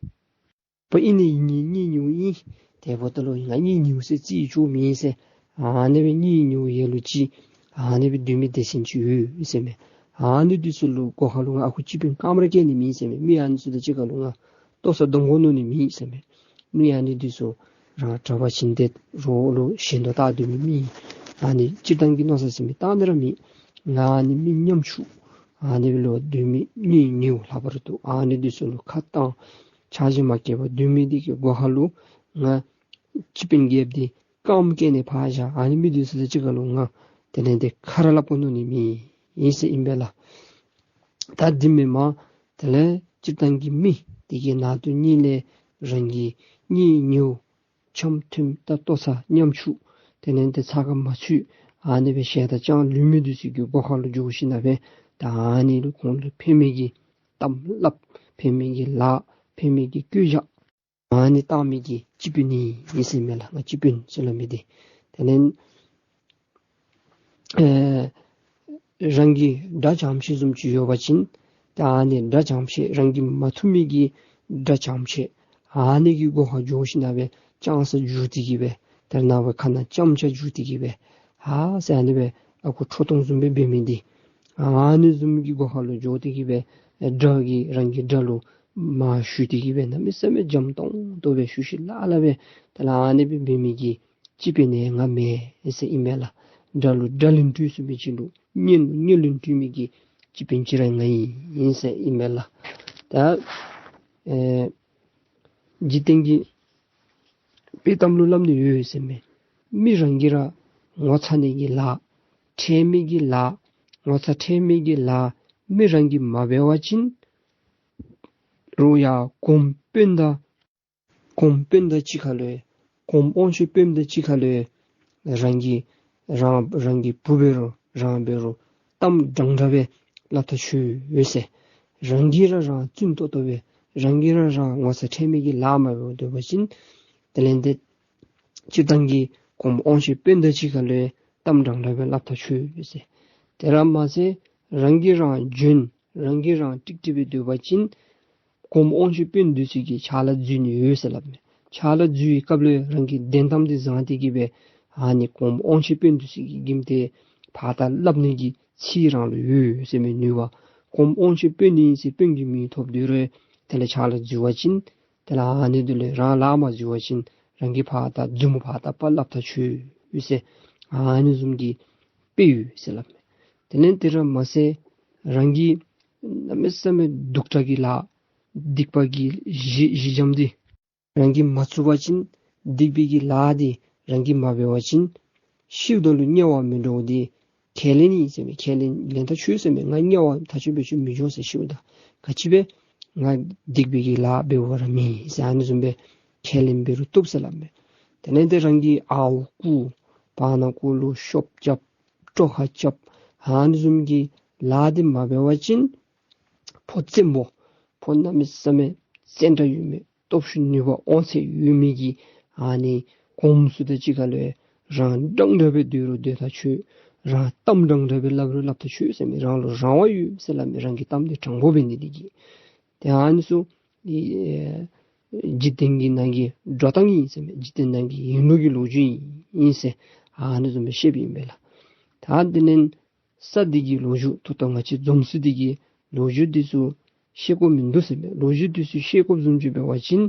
པ་ཨིན་ནི་ཨིན་ནི་གཉེན་ཉེཝ་ཨིན། དེ་འབདཝ་ད་ལུ་ང་གཉེན་ཉེཝ་ཟེར་རྩིས་བཅུག་མེད་ཟེར། ཨ་ནི་སྦེ་གཉེན་ཉེཝ་ལ་ལུ་ཅིག་ཨ་ནི་སྦེ་སྡོད་མི་སྡེ་ཚན་ཅིག་ཡོད་ཟེར་མས། ཨ་ནི་འདི་ཚུ་ལུ་སྒོ་ཁ་ལུ་ང་ཨ་ཁུ་སྤྱི་དཔོན་རྐངམ་ར་བཀལ་ནི་མེད་ཟེར་མས། མི་ཨ་ནི་ཚུ་དང་གཅིག་ཁར་ལུ་ང་ལྟོ་ཚང་སྡོམ་དགོ་མནོ་ནི་མེད་ཟེར་མས། མི་ཨ་ནི་འདི་ཚུ་རང་གྲྭ་པ་བྱིན་ཏེ་རོགས་ལུ་ཞེན་དོ་བཏགས་སྡོད་མི་མི་ཨ་ནི་སྤྱིར་བཏང་གི་མནོ་བསམ་ཟེར་མི་བཏང་ནི་ར་མེད། ང་ཨ་ནི་མི་ཉམ་ཆུང་ཨ་ནི་ལུ་སྡོད་མི་གཉེན་ཉེཝ་ལྷག་པར་དུ་ཨ་ནི་འདི་ཚུ་ལུ་ཁ་བཏང་ཆགས་ཞེན་མ་བསྐྱེད་པར་སྡོད་མི་འདི་གི་སྒོ་ཁ་ལུ་ང་སྤྱི་དཔོན་རྒྱལཔོ་འདི་རྐངམ་བཀལ་ནི་ཕར་བཞག། ཨ་ནི་མི་འདི་ཚུ་དང་གཅིག་ཁར་ལུ་ང་དེ་ལས་ཏེ་ཁ་ར་སླབ་དགོ་མནོ་ནི་མེད་ཨིན་ཟེར་ཨིན་པས་ལགས། ད་འདི་མེན་པར་དེ་ལས་སྤྱིར་བཏང་གི་མི་འདི་གི་ནང་དོན་གཉིས་ལས་རང་གི་གཉེན་ཉེཝ་འཆམ་མཐུན་ད་ལྟོ་ཚང་ཉམ་ཆུང་དེ་ལས་ཏེ་ཚགས་ཁར་མ་ཚུད་ཨ་ནི་སྦེ་ཞེ་སྡང་ཅན་ལུས་མི་འདི་ཚུ་གི་སྒོ་ཁ་ལུ་འགྱོ་ཞིན་ན་སྦེ་ད་ཨ་ནི་ལུ་ཁོང་ལུ་ཕན་མི་གི་གཏམ་སླབ། ཕན་མི་གི་ལཱ་ཕན་མི་གི་སྐུལ་ལྕག་ ཨ་ནི་བཏང་མི་གི་སྤྱི་དཔོན་ཨིན་ཟེར་མས་ལགས། ང་སྤྱི་དཔོན་ཟེར་སླབ་མི་འདི། དེ་ལས་ཨེ་རང་གི་དགྲ་འཇམ་ཤོས་བཟུམ་ཅིག་ཡོད་པ་ཅིན་ད་ཨ་ནི་དགྲ་འཇམ་ཤོས་རང་གིས་མ་ཐུབ་མི་གི་དགྲ་འཇམ་ཤོས་ཨ་ནི་གི་སྒོ་ཁར་འགྱོ་ཞིནམ་ལས་ཅང་ས་འཇུ་སྟེ་གི་སྦེ་དེ་ནང་སྦེ་ཁ་ནང་ཅམ་ཆ་འཇུ་སྟེ་གི་སྦེ་ཧ་ཟེར་ཨ་ནི་སྦེ་ཨ་ཁུ་ཁྲོ་ཐུང་བཟུམ་སྦེ་འབད་མི་འདི་ཨ་ནི་བཟུམ་གྱི་སྒོ་ཁར་ལུ་འགྱོ་སྟེ་གི་སྦེ་དགྲ་གིས་རང་གི་དགྲ་ལུ་མར་ཞུ་སྟེ་གི་སྦེ་གནམ་མེད་ས་མེད་འཇམ་ཏོང་ཏོ་སྦེ་ཞུ་ཞུ་ལ་ལ་སྦེ་དེ་ལས་ཨ་ནི་སྦེ་འབད་མི་གི་སྤྱི་དཔོན་ནི་ང་མེན་ཟེར་ཨིན་མས་ལགས། དགྲ་ལུ་དགྲ་ལན་སྤྲོད་ཚུགས་པའི་ཅིག་ལུ་གཉེན་ལུ་གཉེན་ལན་སྤྲོད་མི་གི་སྤྱི་དཔོན་ཅིག་ར་ང་ཨིན་ཟེར་ཨིན་མས་ལགས། ད་ཨེ་འཇིག་རྟེན་གྱི་དཔྱེ་གཏམ་ལུ་སླབ་ནི་ཡོད་ཟེར་མས། མི་རང་གིས་ར་ངོ་ཚ་ནི་གི་ལཱ་ཁྲེལ་མེད་ཀྱི་ལཱ་ངོ་ཚ་ཁྲེལ་མེད་ཀྱི་ལཱ་མི་རང་གིས་མ་འབད་བ་ཅིན་རུང་ཡང་གོངམ་དཔོན་དང་གོངམ་དཔོན་དང་གཅིག་ཁར་ལུ་གོངམ་དབང་ཤེད་དཔོན་དང་གཅིག་ཁར་ལུ་རང་གི་རང་རང་གི་བུ་འབད་རུང་རང་འབད་རུང་གཏམ་འདྲན་འདྲ་སྦེ་སླབ་ཐག་ཆོད་ཡོད་ཟེར། རང་གིས་ར་རང་བཙུན་ཏོག་ཏོ་སྦེ་རང་གིས་ར་རང་ངོ་ཚ་ཁྲེལ་མེད་ཀྱི་ལཱ་མ་འབད་སྡོད་པ་ཅིན་དེ་ལས་འདི་སྤྱིར་བཏང་གི་གོངམ་དབང་ཤེད་དཔོན་དང་གཅིག་ཁར་ལུ་གཏམ་འདྲན་འདྲ་སྦེ་སླབ་ཐག་ཆོད་ཡོད་ཟེར། དེ་ར་མ་ཚད་རང་གིས་རང་འཇོན་རང་གིས་རང་ཀྲིག་ཀྲི་སྦེ་སྡོད་པ་ཅིན་གོངམ་དབང་ཤེད་དཔོན་འདི་ཚུ་གིས་ཕྱག་ལཱ་འཛོལ་ནི་ཡོད་ཟེར་སླབ་མས། ཕྱག་ལཱ་འཛོལ་བའི་སྐབས་ལུ་རང་གིས་བདེན་གཏམ་འདི་བཟང་སྟེ་གི་སྦེ་ཨ་ནི་གོངམ་དབང་ཤེད་དཔོན་འདི་ཚུ་གི་གིམ་ཏེ་ཕར་ད་སླབ་ནི་གི་ཚིག་རང་ལུ་ཡོད་ཟེར་མས་ནུས་པ། གོངམ་དབང་ཤེད་དཔོན་ཨིན་ཟེར་དཔོན་གྱི་མིང་ཐོབ་སྡོད་རུང་དེ་ལས་ཕྱག་ལཱ་འཛོལ་བ་ཅིན་དེ་ལས་ཨ་ནི་འདི་ལས་རང་ལཱ་མ་འཛོལ་བ་ཅིན་རང་གིས་ཕར་ད་མཛུབ་མོ་ཕར་ད་པ་སླབ་ཐག་ཆོད་ཡོད་ཟེར། ཨ་ནི་བཟུམ་གྱི་དཔེ་ཡོད་ཟེར་སླབ་མས། དེ་ལས་དེ་ར་མ་ཚད་རང་གིས་གནམ་མེད་ས་མེད་སྡུག་དྲགས་ཀྱི་ལཱ་སྡིག་པ་གི་གཞི་གཞི་འགྱམ་འདི་རང་གིས་མ་ཚུགས་པ་ཅིན་སྡིག་པའི་གི་ལཱ་འདི་རང་གིས་མ་འབད་བ་ཅིན་ཤིཝ་ད་ལུ་དམྱལ་བར་མི་འགྲོ་འདི་ཁས་ལེན་ཨིན་ཟེར་མས། ཁས་ལེན་ལེན་ཐག་ཆོད་ཟེར་མས། ང་དམྱལ་བར་ཐག་ཆོད་པའི་ཆོད་མི་འགྱོ་ཟེར། ཤིཝ་ད་ག་ཅི་སྦེ་ང་སྡིག་པའི་གི་ལཱ་འབདཝ་ར་མེན་ཟེར་ཨ་ནི་བཟུམ་སྦེ་ཁས་ལེན་འབད་རུང་བཏུབ་ཟེར་སླབ་མས། དེ་ལས་དེ་རང་གི་ཨརཝ་རྐུ་བར་ན་རྐུ་ལུ་ཤོབ་རྐྱབ་སྤྲོ་ཁ་རྐྱབ་ཨ་ནི་བཟུམ་གྱི་ལཱ་འདི་མ་འབད་བ་ཅིན་ཕོ་བཙན་པོ་ཕོ་གནམ་མེད་ས་མེད་བཙན་དྲགས་ཡོད་མི་སྟོབས་ཤུགས་ནུས་པ་དབང་ཚད་ཡོད་མི་གི་ཨ་ནི་གོངམ་ཚུ་དང་གཅིག་ཁར་ལུ་རང་འདྲན་འདྲ་སྦེ་སྡོད་རུང་སྡོད་ཐག་ཆོད། རང་གཏམ་འདྲན་འདྲ་སྦེ་སླབ་རུང་སླབ་ཐག་ཆོད་ཟེར་མས། རང་ལུ་རང་དབང་ཡོད་ཟེར་སླབ་མས། རང་གི་གཏམ་འདི་དྲང་པོ་འབད་ནི་འདི་གིས། ཏེ་ཨ་ནི་ཚུ་ཨེ་འཇིག་རྟེན་གྱི་ནང་གི་འགྲོ་སྟངས་ཨིན་ཟེར་མས། འཇིག་རྟེན་ནང་གི་ཡིན་ལུགས་ཀྱི་ལོ་རྒྱུས་ཨིན་ཟེར་ཨ་ནི་བཟུམ་སྦེ་བཤདཔ་ཨིན་པས་ལགས། ད་དེ་ལས་ས་འདི་གི་ལོ་རྒྱུས་ད་ལྟོ་ང་བཅས་འཛོམས་ས་འདི་གི་ལོ་རྒྱུས་འདི་ཚུ་བཤད་དགོཔ་མིན་འདུག་ཟེར་མས། ལོ་རྒྱུས་འདི་ཚུ་བཤད་དགོཔ་བཟུམ་ཅིག་འབད་བ་ཅིན་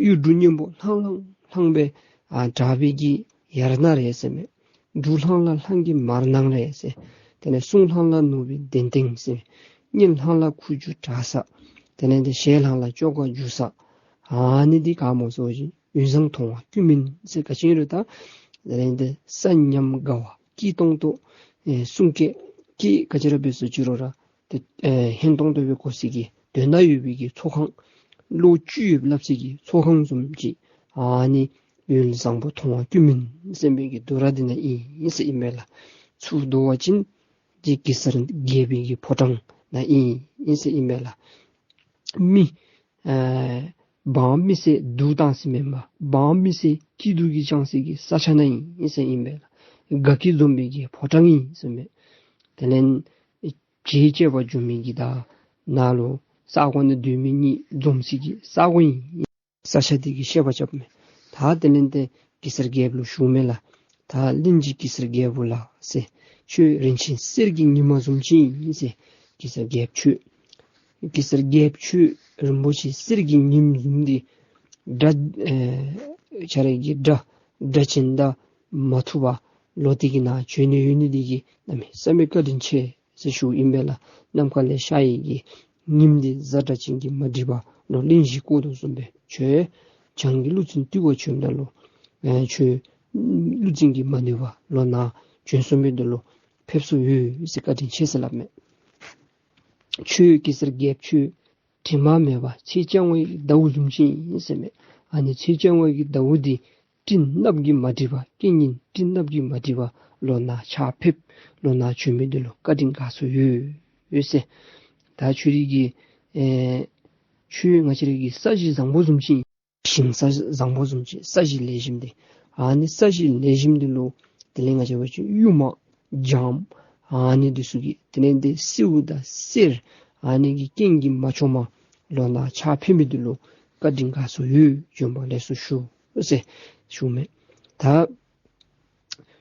གཡུ་འབྲུག་སྙིང་པོ་ལྷང་ལྷང་ལྷང་སྦེ་ཨ་གྲགས་པའི་གི་ཡར་སྣང་རེད་ཟེར་མས། འབྲུག་ལྷང་ལ་ལྷང་གི་མར་སྣང་རེད་ཟེར། དེ་ལས་གསུང་ལྷང་ལ་ནོར་བུའི་གདན་སྟེང་ཟེར། སྙན་ལྷང་ལ་ཁུ་བྱུག་གྲགས་ས། དེ་ལས་དེ་གཞས་ལྷང་ལ་ཅོ་ག་རྒྱུག་ས། ཨ་ནི་འདི་ག་སྨོ་ཟེར་བ་ཅིན་ཡུལ་བཟང་མཐོང་བ་ཀུན་སྨིན་ཟེར་ག་ཅི་རུང་ད་དེ་ལས་དེ་ས་ཉམས་དགའ་བ་སྐྱིད་ཏོང་ཏོ་ཨེ་གསུང་སྐད་ཀྱི་ག་ཅི་ར་འབད་ཟེར་ཅི་རུང་ར་ཏེ་ཨེ་ཧན་ཏོང་ཏོ་སྦེ་གོ་སའི་གི་དོན་དག་ཡོད་པའི་གི་ཚོགས་ཁང་། ལོ་བཅུ་ཡོད་སླབ་སའི་གི་ཚོགས་ཁང་བཟུམ་ཅིག་ཨ་ནི་ཡུལ་བཟང་པོ་མཐོང་བ་ཀུན་སྨིན་ཟེར་མི་གི་རྡོ་ར་འདི་ནང་ཨིན་ཟེར་ཨིན་པས་ལགས། ཚུར་བསྡུ་བ་ཅིན་འདི་གེ་སར་རྒྱལ་པོའི་གི་ཕོ་བྲང་ནང་ཨིན་ཟེར་ཨིན་པས་ལགས། མི་ཨེ་འབངས་མི་སེར་སྡུག་བཏང་ས་མེན་པར་འབངས་མི་སེར་སྐྱིད་སྡུག་གི་བཅང་སའི་གི་ས་ཆ་ནང་ཨིན་ཟེར་ཨིན་པས་ལགས། དགའ་སྐྱིད་འཛོམས་པའི་གི་ཕོ་བྲང་ཨིན་ཟེར་མས། དེ་ལས་བྱེས་བྱེས་པ་འགྱོ་མི་གི་དང་ནཱ་ལུ་ས་གོ་ནང་སྡོད་མི་གཉིས་འཛོམས་སའི་གི་ས་གོ་ཨིན། ས་ཆ་འདི་གི་བཤད་པ་རྐྱབ་མས། ད་དེ་ལས་དེ་གེ་སར་རྒྱལཔོ་ལུ་ཞུ་མས་ལགས། ད་གླིང་གི་གེ་སར་རྒྱལཔོ་ལགས་ཟེར། ཁྱོད་རིན་ཆེན་གསེར་གྱི་ཉི་མ་བཟུམ་ཅིག་ཨིན་ཟེར། གེ་སར་རྒྱལཔོ་ཁྱོད་གེ་སར་རྒྱལཔོ་ཁྱོད་རིན་པོ་ཆེ་གསེར་གྱི་ཉིམ་བཟུམ་འདི་དགྲ་ཨེ་ཁྱོད་རའི་གི་དགྲ་དགྲ་ཅན་དང་མ་ཐུག་པར་ལོག་སྟེ་གི་ནཱ་བྱོན་ནི་ཡོད་ནི་འདི་གིས་གནམ་མེད་ས་མེད་བཀའ་དྲིན་ཆེ་ཟེར་ཞུཝ་ཨིན་པས་ལགས། ནམ་མཁའ་ལས་ཤར་བའི་གི་ཉིམ་འདི་གཟའ་སྒྲ་གཅན་གྱིས་མ་འགྲིབ་པར་ལོག་གླིང་བཞི་བསྐོར་དོ་བཟུམ་སྦེ་ཁྱོད་བྱང་གི་ཀླུ་བཙན་བཏུལ་བར་བྱོནམ་ད་ལུ་ཨེ་ཁྱོད་ཀླུ་བཙན་གྱིས་མ་ནུས་པར་ལོག་ནཱ་བྱོན་སོང་མི་འདི་ལུ་ཕེབས་བསུ་ཡོད་ཟེར་བཀའ་དྲིན་ཆེ་ཟེར་སླབ་མས། ཁྱོད་གེ་སར་རྒྱལཔོ་ཁྱོད་དྲི་མ་མེད་པ་ཚེས་བཅོ་ལྔ་གི་ཟླཝ་བཟུམ་ཅིག་ཨིན་ཟེར་མས། ཨ་ནི་ཚེས་བཅོ་ལྔ་གི་ཟླཝ་འདི་སྤྲིན་ནགཔོ་གིས་མ་འགྲིབ་པར་རྐྱེན་ངན་སྤྲིན་ནགཔོ་གིས་མ་འགྲིབ་པར་ལོག་ནཱ་ཕྱག་ཕེབས་ལོག་ནཱ་བྱོན་མི་འདི་ལུ་བཀའ་དྲིན་དགའ་ཚོར་ཡོད་ཡོད་ཟེར། ད་ཁྱོད་རའི་གི་ཨེ་ཁྱོད་ང་བཅས་རའི་གི་ས་གཞི་བཟང་པོ་བཟུམ་ཅིག་ཨིན། ཞིང་ས་བཟང་པོ་བཟུམ་ཅིག་ས་གཞི་ལེགས་ཤོམ་འདི་ཨ་ནི་ས་གཞི་ལེགས་ཤོམ་འདི་ལུ་དེ་ལས་ང་བཅས་འབད་བ་ཅིན་ཡུར་མ་སྦྱངམ་ཨ་ནི་འདི་ཚུ་གིས་དེ་ལས་འདི་སེརཝ་དང་གསེར་ཨ་ནི་གི་རྐྱེན་གྱིས་མ་ཆོག་མ་ལོག་ནཱ་ཕྱག་ཕེབས་མི་འདི་ལུ་བཀའ་དྲིན་དགའ་ཚོར་ཡོད། བྱོན་པ་ལེགས་སོ་ཞུ་ཟེར་ཞུཝ་མས། ད་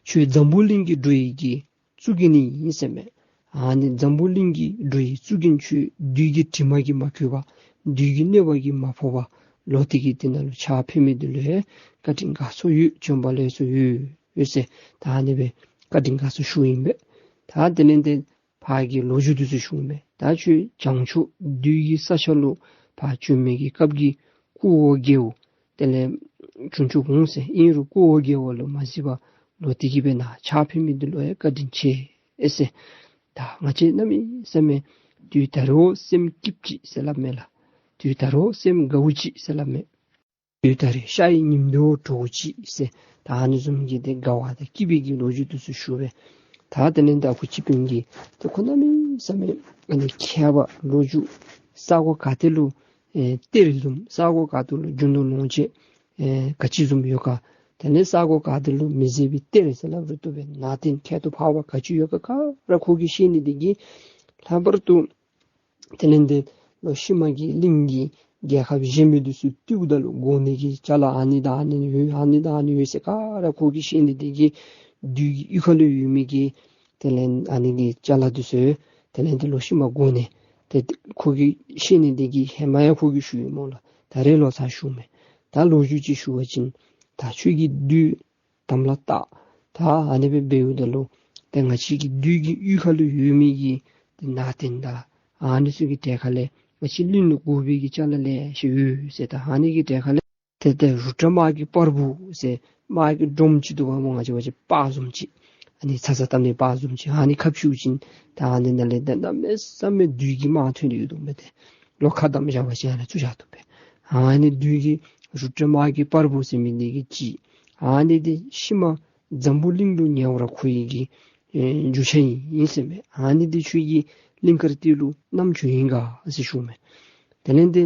ཁྱོད་འཛམ་བུ་གླིང་གི་འགྲོ་ཡི་གི་གཙུག་རྒྱན་ཨིན་ཟེར་མས། ཨ་ནི་འཛམ་བུ་གླིང་གི་འགྲོ་ཡི་གཙུག་རྒྱན་ཁྱོད་བདུད་ཀྱི་དྲི་མ་གིས་མ་གོས་པར་བདུད་ཀྱི་གནོད་པ་གིས་མ་ཕོག་པར་ལོག་སྟེ་གིས་དེ་ནང་ལུ་ཕྱག་ཕེབས་མི་འདི་ལུ་ཡང་བཀའ་དྲིན་དགའ་ཚོར་ཡོད། བྱོན་པ་ལེགས་སོ་ཡོད་ཡོད་ཟེར་ད་ཨ་ནི་སྦེ་བཀའ་དྲིན་དགའ་ཚོར་ཞུཝ་ཨིན་པས། ད་དེ་ལས་འདི་ཕར་གྱི་ལོ་རྒྱུས་འདི་ཚུ་ཞུཝ་མས། ད་ཁྱོད་བྱང་ཕྱོགས་བདུད་ཀྱི་ས་ཆ་ལུ་ཕར་བྱོན་མི་གི་སྐབས་ཀྱི་སྐུ་འོ་བརྒྱལཝ་དེ་ལས་བྱུང་བྱུངམ་འོང་ཟེར། ཨིན་རུང་སྐུ་འོ་བརྒྱལ་བ་ལུ་མ་གཟིགས་པར་ལོག་སྟེ་གིས་སྦེ་ནཱ་ཕྱག་ཕེབས་མི་འདི་ལུ་ཡང་བཀའ་དྲིན་ཆེ་ཨེ་ཟེར། ད་ང་བཅས་གནམ་མེད་ས་མེད་དུས་ད་རེས་སེམས་སྐྱིདཔ་ཅིག་ཟེར་སླབ་མས་ལགས། དུས་ད་རེས་སེམས་དགའཝ་ཅིག་ཟེར་སླབ་མས། དུས་ད་རེས་ཤར་བའི་ཉིམ་དུ་འདྲོག་ཅིག་ཟེར། ད་ཨ་ནི་བཟུམ་གྱི་དེ་དགའ་བ་དང་སྐྱིད་པའི་གི་ལོ་རྒྱུས་འདི་ཚུ་ཞུ་བས། ད་དེ་ལས་ད་ཨ་ཁུ་སྤྱི་དཔོན་གྱིས་ཏེ་ཁོ་གནམ་མེད་ས་མེད་ཨ་ནི་མཁས་པ་ལོ་རྒྱུས་ས་གོ་ག་ཏེ་ལུ་ཨེ་གཏེར་བཟུམ་ས་གོ་ག་ཏེ་ལུ་རྒྱུ་ནོར་ལོངས་སྤྱོད་ཨེ་ག་ཅི་བཟུམ་ཡོད་ག། དེ་ལས་ས་གོ་ག་ཏེ་ལུ་མི་ཟད་པའི་གཏེར་ཟེར་སླབ་རུང་བཏུབ་པས། ནང་རྟེན་ཁྱད་དུ་འཕགས་པ་ག་ཅི་ཡོད་ག་ག་ར་ཁོ་གིས་ཤེས་ནི་དེ་གིས་ལྷག་པར་དུ་དེ་ལས་འདི་ལོག་ཤུལ་མ་གི་གླིང་གི་རྒྱལ་ཁབ་གཞན་མི་འདི་ཚུ་བཏུལཝ་ད་ལུ་དགོ་ནི་གི་ཅ་ལ་ཨ་ནི་དང་ཨ་ནི་ཡོད་ཨ་ནི་དང་ཨ་ནི་ཡོད་ཟེར་ག་ར་ཁོ་གིས་ཤེས་ནི་དེ་གིས་བདུད་ཀྱི་གཡུས་ཁ་ལུ་ཡོད་མི་གི་དེ་ལས་ཨ་ནི་གི་ཅ་ལ་འདི་ཚུ་དེ་ལས་འདི་ལོག་ཤུལ་མ་དགོ་ནི་དེ་ཁོ་གིས་ཤེས་ནི་དེ་གིས་ཧེ་མ་ཡང་ཁོ་གིས་ཞུ་ཡི་སྨོ་ལགས། ད་རེས་ལོག་ཚར་ཞུཝ་མས། ད་ལོ་རྒྱུས་ཅིག་ཞུ་བ་ཅིན་ད་ཁྱོད་ཀྱིས་བདུད་དམ་ལ་བཏགས། ད་ཨ་ནི་སྦེ་འབདཝ་ད་ལུ་ཏེ་ང་བཅས་ཀྱི་བདུད་ཀྱི་གཡུས་ཁ་ལུ་ཡོད་མི་གི་ཏེ་ནང་རྟེན་དང་ཨ་ནི་ཚུ་གི་གྲས་ཁ་ལས་ང་བཅས་གླིང་ལུ་དགོ་པའི་གི་ཅ་ལ་ལེ་ཤ་ཡོད་ཟེར། ད་ཨ་ནི་གི་གྲས་ཁ་ལས་ཏེ་ཏེ་རུ་ཏྲ་དམག་གི་པར་བུ་ཟེར་དམག་གི་སྒྲོམ་ཅིག་འདུག་པ་སྨོ། ང་བཅས་འབད་བ་ཅིན་པར་བཟུམ་ཅིག་ཨ་ནི་ཚ་ཚ་བཏབ་ནི་པར་བཟུམ་ཅིག་ཨ་ནི་ཁ་ཕྱེཝ་ཅིག་ད་ཨ་ནི་ནང་ལས་ཏེ་གནམ་མེད་ས་མེད་བདུད་ཀྱི་དམག་ཐོན་ཏེ་ཡོད་དོ་མས། ཏེ་ལོག་ཁ་བསྡམས་བཞག་པ་ཅིན་ཨ་ནི་ཚུ་བཞག་དོ་པས། ཨ་ནི་བདུད་ཀྱི་རུ་ཏྲ་དམག་གི་པར་བུ་ཟེར་མི་འདི་གི་ཅིག་ཨ་ནི་འདི་ཤུལ་མ་འཛམ་བུ་གླིང་ལུ་ཉེ་བར་མཁོ་བའི་གི་ཨེ་རྒྱུ་ཆ་ཨིན་ཟེར་མས། ཨ་ནི་འདི་ཁྱོད་ཀྱིས་གླིང་དཀར་སྟོད་ལུ་བསྣམས་བྱོན་ཡི་ག་ཟེར་ཞུཝ་མས། དེ་ལས་འདི་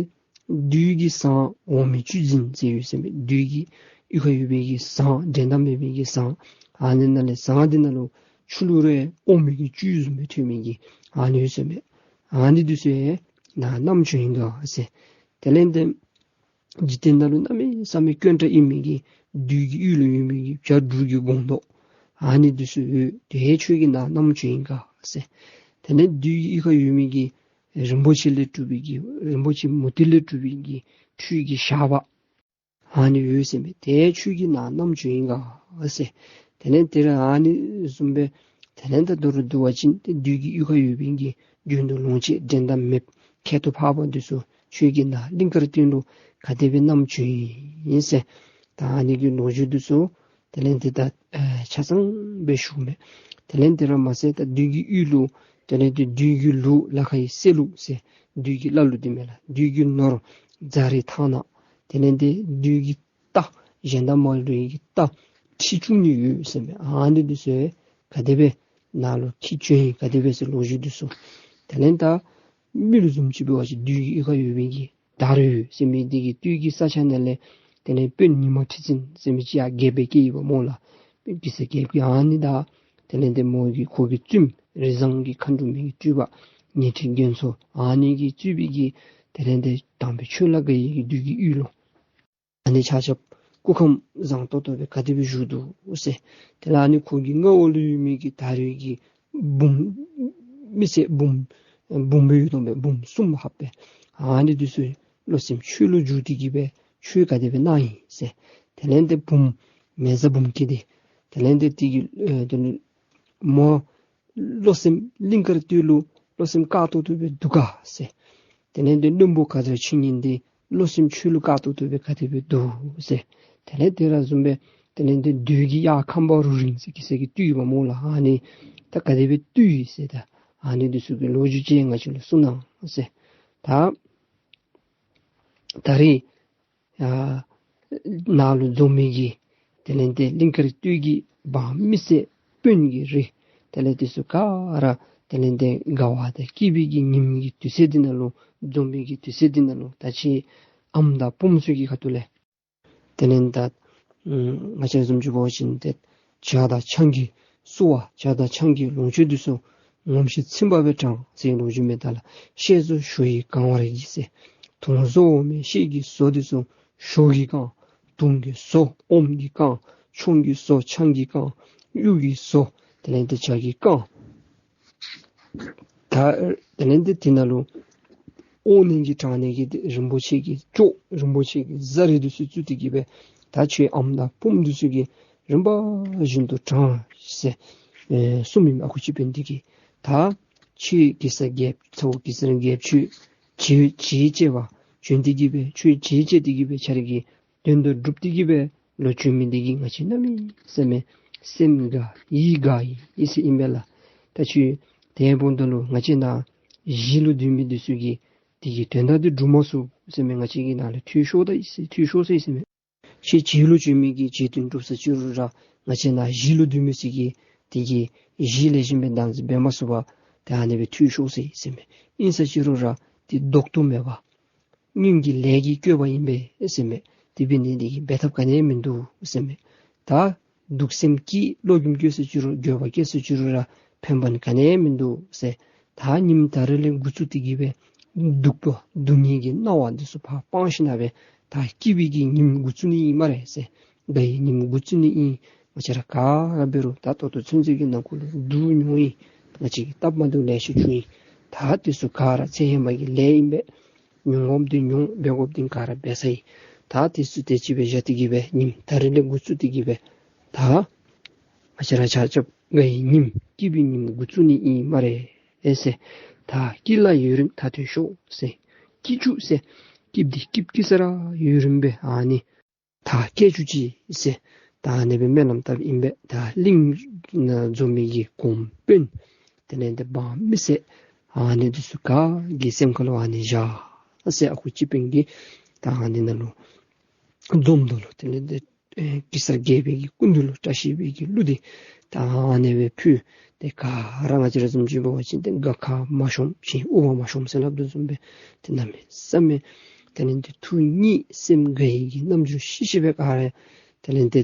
བདུད་ཀྱི་ཟངས་འོ་མའི་བཅུད་འཛིན་ཟེར་ཡོད་ཟེར་མས། བདུད་ཀྱི་གཡུས་ཁར་ཡོད་པའི་གི་ཟངས་འགྲན་ཟླ་མེད་པའི་གི་ཟངས་ཨ་ནི་ནང་ལས་ཟངས་འདི་ནང་ལུ་ཆུ་བླུགས་རུང་འོ་མའི་གི་བཅུད་བཟུམ་སྦེ་ཐོན་མི་གི་ཨ་ནི་ཡོད་ཟེར་མས། ཨ་ནི་འདི་ཚུ་ཡང་ནཱ་བསྣམས་བྱོན་ཡི་ག་ཟེར། དེ་ལས་འདི་འཇིག་རྟེན་ནང་ལུ་གནམ་མེད་ས་མེད་དཀོན་དྲགས་ཨིན་མི་གི་བདུད་ཀྱི་གཡུས་ལུ་ཡོད་མི་གི་བྱ་འབྲུག་གི་སྒོང་རྡོག་ཨ་ནི་འདི་ཚུ་ཡོད། དེ་ཁྱོད་ཀྱིས་ནཱ་བསྣམས་བྱོན་ཡི་ག་ཟེར། དེ་ལས་བདུད་ཀྱི་གཡུས་ཁར་ཡོད་མི་གི་རིན་པོ་ཆེ་ལས་གྲུབ་པའི་གི་རིན་པོ་ཆེ་མུ་ཏིག་ལས་གྲུབ་པའི་གི་ཁྲུས་ཀྱི་ཞགས་པ་ཨ་ནི་ཡོད་ཟེར་མས། དེ་ཁྱོད་ཀྱིས་ནཱ་བསྣམས་བྱོན་ཡི་ག་ཟེར། དེ་ལས་དེ་ར་ཨ་ནི་བཟུམ་སྦེ་དེ་ལས་ད་མདོར་བསྡུ་བ་ཅིན་ཏེ་བདུད་ཀྱི་གཡུས་ཁར་ཡོད་པའི་གི་རྒྱུ་ནོར་ལོངས་སྤྱོད་འགྲན་ཟླ་མེདཔ་ཁྱད་དུ་འཕགས་པ་འདི་ཚུ་ཁྱོད་ཀྱིས་ནཱ་གླིང་དཀར་སྟོད་ལུ་ག་དེ་སྦེ་བསྣམས་བྱོན་ཡི་ཟེར། ད་ཨ་ནི་གི་ལོ་རྒྱུས་འདི་ཚུ་དེ་ལས་འདི་ད་ཨེ་ཆ་ཚང་སྦེ་ཞུཝ་མས། དེ་ལས་དེ་ར་མ་ཚད་ད་བདུད་ཀྱི་གཡུས་ལུ་དེ་ལས་འདི་བདུད་ཀྱི་ལུག་ལ་ཁ་ཡི་བསད་ལུག་ཟེར་བདུད་ཀྱི་བླ་ལུག་འདི་མས་ལགས། བདུད་ཀྱི་ནོར་རྫ་རི་ཐང་ནག། དེ་ལས་འདི་བདུད་ཀྱི་རྟ་གཞན་དང་མ་འདྲ་བའི་གི་རྟ་ཁྲི་བཅུ་གཉིས་ཡོད་ཟེར་མས། ཨ་ནི་འདི་ཚུ་ག་དེ་སྦེ་ནཱ་ལུ་འཁྱིད་བྱོན་ཡི་ག་དེ་སྦེ་ཟེར་ལོ་རྒྱུས་འདི་ཚུ། དེ་ལས་ད་མི་ལུ་བཟུམ་ཅིག་འབད་བ་ཅིན་བདུད་ཀྱི་གཡུས་ཁར་ཡོད་པའི་གི་དར་འོད་ཟེར་མི་འདི་གིས་སྟོད་ཀྱི་ས་ཆ་ནང་ལས་དེ་ལས་དཔོན་ཉི་མ་ཁྲི་འཛིན་ཟེར་མི་ཅིག་ཡར་རྒྱལཔོ་སྦེ་བསྐོས་ཡི་པ་སྨོ་ལགས། དཔོན་གེ་སར་རྒྱལཔོ་གིས་ཨ་ནི་དང་དེ་ལས་འདི་མོ་གི་ཁོ་གི་བཙུནམོ་རི་བཟང་གི་མཁའ་འགྲོ་མའི་གི་སྤྲུལ་པ་ཉི་ཁྲི་རྒྱ་མཚོ་ཨ་ནི་གིས་གཙོས་པའི་གི་དེ་ལས་འདི་དམ་པའི་ཆོས་ལ་དགའ་བའི་གི་བདུད་ཀྱི་གཡུས་ལུ་ཨ་ནི་ཆ་ཁྱབ་སྐུ་ཁམས་བཟང་ཏོག་ཏོ་སྦེ་ག་དེ་སྦེ་བཞུགས་འདུག་ཟེར། དེ་ལས་ཨ་ནི་ཁོ་གི་མངའ་འོག་ལུ་ཡོད་མི་གི་ད་རེས་ཀྱི་འབུམ་མི་སེར་འབུམ་འབུམ་སྦེ་ཡོད་དོ་མས། འབུམ་གསུམ་ལྷགཔ་སྦེ། ཨ་ནི་འདི་ཚུ་བློ་སེམས་ཆོས་ལུ་འཇུག་སྟེ་གིས་སྦེ་ཆོས་ག་དེ་སྦེ་གནང་ཡི་ཟེར། དེ་ལས་འདི་བུམོ་མེ་བཟའ་འབུམ་སྐྱིད་འདི་དེ་ལས་འདི་དེ་གི་ཨེ་དེ་ནི་མོ་བློ་སེམས་གླིང་དཀར་སྟོད་ལུ་བློ་སེམས་དཀར་ཏོག་ཏོ་སྦེ་འདུག་ག་ཟེར། དེ་ལས་འདི་བློན་པོ་ག་ཛ་ཆོས་ཉན་འདི་བློ་སེམས་ཆོས་ལུ་དཀར་ཏོག་ཏོ་སྦེ་ག་དེ་སྦེ་འདུག་ཟེར། དེ་ལས་དེ་ར་བཟུམ་སྦེ་དེ་ལས་འདི་བདུད་ཀྱི་གཡག་ཁམ་པ་རུ་རིང་ཟེར་གེ་སར་གྱིས་བཏུལ་ཡི་པ་སྨོ་ལགས། ཨ་ནི་ད་ག་དེ་སྦེ་བཏུལ་ཡི་ཟེར་ད་ཨ་ནི་འདི་ཚུ་གི་ལོ་རྒྱུས་ཅིག་ང་བཅས་ལུ་གསུང་གནང་ཟེར། ད་ད་རེས་ཨ་ནཱ་ལུ་འཛོམས་མི་གི་དེ་ལས་འདི་གླིང་དཀར་སྟོད་ཀྱི་འབངས་མི་སེར་དཔོན་གྱི་རིགས་དེ་ལས་འདི་ཚུ་ག་ར་དེ་ལས་འདི་དགའ་བ་དང་སྐྱིད་པའི་གི་ཉིམ་གི་དུས་ཚོད་འདི་ནང་ལུ་འཛོམས་པའི་གི་དུས་ཚོད་འདི་ནང་ལུ་ད་ཅི་ཨམ་དང་བུམོ་ཚུ་གི་ཁ་ཐུག་ལས་ དེ་ལས་ད་ང་བཅས་བཟུམ་ཅིག་འབད་བ་ཅིན་ཏེ་ཇ་དང་ཆང་གི་བསུ་བ་ཇ་དང་ཆང་གི་ལོངས་སྤྱོད་འདི་ཚུ་ངོམས་ཤིང་ཚིམ་པ་སྦེ་དྲངས་ཟེར་ལོ་རྒྱུས་མས། ད་ལགས་ཤེལ་བཟོ་ཞོ་ཡིས་གང་བར་བགྱི་ཟེར། དུང་བཟོ་འོ་མས་ཤེལ་གྱི་བཟོ་འདི་ཚུ་ཞོ་གིས་བཀང་། དུང་གིས་བཟོ་ཨོམ་གྱིས་བཀང་། ཆང་གིས་བཟོ་ཆང་གིས་བཀང་། གཡུ་གིས་བཟོ་དེ་ལས་ཏེ་ཇ་གིས་བཀང་། ད་དེ་ལས་ཏེ་དེ་ནང་ལུ་དབོར་ནི་གི་དྲང་ནི་གི་རིན་པོ་ཆེ་གི་ཅོག་རིན་པོ་ཆེ་གི་ཟ་རིགས་འདི་ཚུ་བཙུགས་ཏེ་གི་སྦེ་ད་ཁྱོད་ཨམ་དང་བུམོ་འདི་ཚུ་གིས་རིམ་པ་བཞིན་དུ་དྲངས་ཟེར་ཨེ་གསུངམ་ཨིན་མས། ཨ་ཁུ་སྤྱི་དཔོན་འདི་གིས། ད་ཁྱོད་གེ་སར་རྒྱལཔོ་ཚ་བོ་གེ་སར་རྒྱལཔོ་ཁྱོད་ཇི་ཇི་བྱེད་པ་བྱོན་ཏེ་གི་སྦེ་ཁྱོད་ཇི་བྱེད་དེ་གི་སྦེ་ཁྱོད་རའི་གི་དོན་དུ་སྒྲུབ་སྟེ་གི་སྦེ་ལོག་བྱོན་མི་འདི་གིས་ང་བཅས་གནམ་མེད་ས་མེད་སེམས་དགའ་ཡིད་དགའ་ཡི་ཟེར་ཨིན་པས་ལགས། ད་ཁྱོད་དེ་འབདཝ་ད་ལུ་ང་བཅས་ནཱ་གཞིས་ལུ་སྡོད་མི་འདི་ཚུ་གིས་དེ་གི་དོན་དག་འདི་སྒྲུབ་མ་ཚུགས་ཟེར་མས། ང་བཅས་ཀྱི་ནང་ལས་ཐོན་ཤོག་ད་ཟེར་ཐོན་ཤོག་ཟེར་ཟེར་མས། ཁྱོད་གཞིས་ལུ་བྱོན་མི་གིས་གཞིས་དོན་སྒྲུབ་ས་ཅིག་རུང་ར་ང་བཅས་ནཱ་གཞིས་ལུ་སྡོད་མི་ཚུ་གིས་དེ་གི་གཞི་ལེགས་ཤོམ་སྦེ་བདག་འཛིན་འབད་མ་ཚུགས་པར་ཏེ་ཨ་ནི་སྦེ་ཐོན་ཤོག་ཟེར་ཟེར་མས། ཨིན་ས་ཅིག་རུང་ར་དེ་ལྡོག་ཐབས་མེད་པ་སྔོན་གྱི་ལས་ཀྱིས་བསྐོས་པ་ཨིན་པས་ཟེར་མས། དེ་འབད་ནི་འདི་གིས་འབད་ཐབས་ག་ནི་ཡང་མིན་འདུག་ཟེར་མས། ད་གདུག་སེམས་ཀྱིས་བློ་སྒྱུམ་བསྐྱེད་ས་ཅིག་རུང་འགྱོད་པ་བསྐྱེད་ས་ཅིག་རུང་ར་ཕན་པ་ག་ནི་ཡང་མིན་འདུག་ཟེར། ད་ཉིནམ་ད་རིས་ལས་འགོ་བཙུགས་ཏེ་གི་སྦེ་སྡུག་པ་སྡུག་བསྔལ་གྱི་སྣང་བ་འདི་ཚུ་ཕར་སྤང་ཞིནམ་ལས་ད་སྐྱིད་པའི་གི་ཉིནམ་འགོ་བཙུགས་ནི་ཨིན་སྨ་རེ་ཟེར། དགའ་བའི་ཉིནམ་འགོ་བཙུགས་ནི་ཨིན། ང་བཅས་ར་ག་ར་འབད་རུང་ད་ད་ལྟོ་ཚུན་ཚོད་ཀྱི་ནང་འཁོད་ལུ་སྡུག་མྱོང་ཡི། ང་བཅས་ཀྱིས་སྟབས་མ་བདེཝ་ལེ་ཤ་བྱུང་ཡི། ད་དེ་ཚུ་ག་ར་ཚེ་ཧེ་མ་གི་ལས་ཨིན་པས། མྱོང་དགོཔ་འདི་མྱོང་འབད་དགོཔ་འདི་ག་ར་འབད་ཚར་ཡི། ད་དེ་ཚུ་དེ་ཅིག་སྦེ་བཞག་སྟེ་གི་སྦེ་ཉིནམ་ད་རིས་ལས་འགོ་བཙུགས་ཏེ་གི་སྦེ་ད་ང་བཅས་ར་ཆ་ཁྱབ་དགའ་བའི་ཉིནམ་སྐྱིད་པའི་ཉིནམ་འགོ་བཙུགས་ནི་ཨིན་སྨ་རེ་ཟེར། ད་སྐྱིད་ལ་ཡུན་རིང་ད་ཐོན་ཤོག་ཟེར། སྐྱིད་ཅུང་ཟེར་སྐྱིད་འདི་སྐྱིད་སྐྱིད་ས་ར་ཡུན་རིང་སྦེ་ཨ་ནི་ད་སྐྱེ་བཅུག་ཅིག་ཟེར། ད་ཨ་ནི་སྦེ་སྨོན་ལམ་བཏབ་ཨིན་པས། ད་གླིང་ནང་འཛོམས་མི་གི་གོང་དཔོན་དེ་ལས་ཏེ་འབངས་མི་སེར་ཨ་ནི་འདི་ཚུ་ག་གི་སེམས་ཁ་ལུ་ཨ་ནི་བཞག་ཟེར། ཨ་ཁུ་སྤྱི་དཔོན་གྱིས་ད་ཨ་ནི་ནང་ལུ་འཛོམས་དོ་ལུ་དེ་ལས་ཏེ་ཨེ་གེ་སར་རྒྱལ་པོའི་གི་སྐུ་མདུན་ལུ་བཀྲ་ཤིས་པའི་གི་གླུ་འདི་ད་ཨ་ནི་སྦེ་ཕུལ། ཏེ་ག་ར་ང་བཅས་ར་བཟུམ་ཅིག་འབད་བ་ཅིན་ཏེ་དགའ་ཁ་མ་ཤོངམ་ཞིང་དབུགས་པ་མ་ཤོངམ་ཟེར་སླབ་དོ་བཟུམ་སྦེ་ཏེ་གནམ་མེད་ས་མེད་དེ་ལས་ཏེ་ཐུགས་མཉེས་སེམས་དགའ་བའི་གི་རྣམ་འགྱུར་ཤིག་ཤིག་སྦེ་ག་ར་དེ་ལས་ཏེ་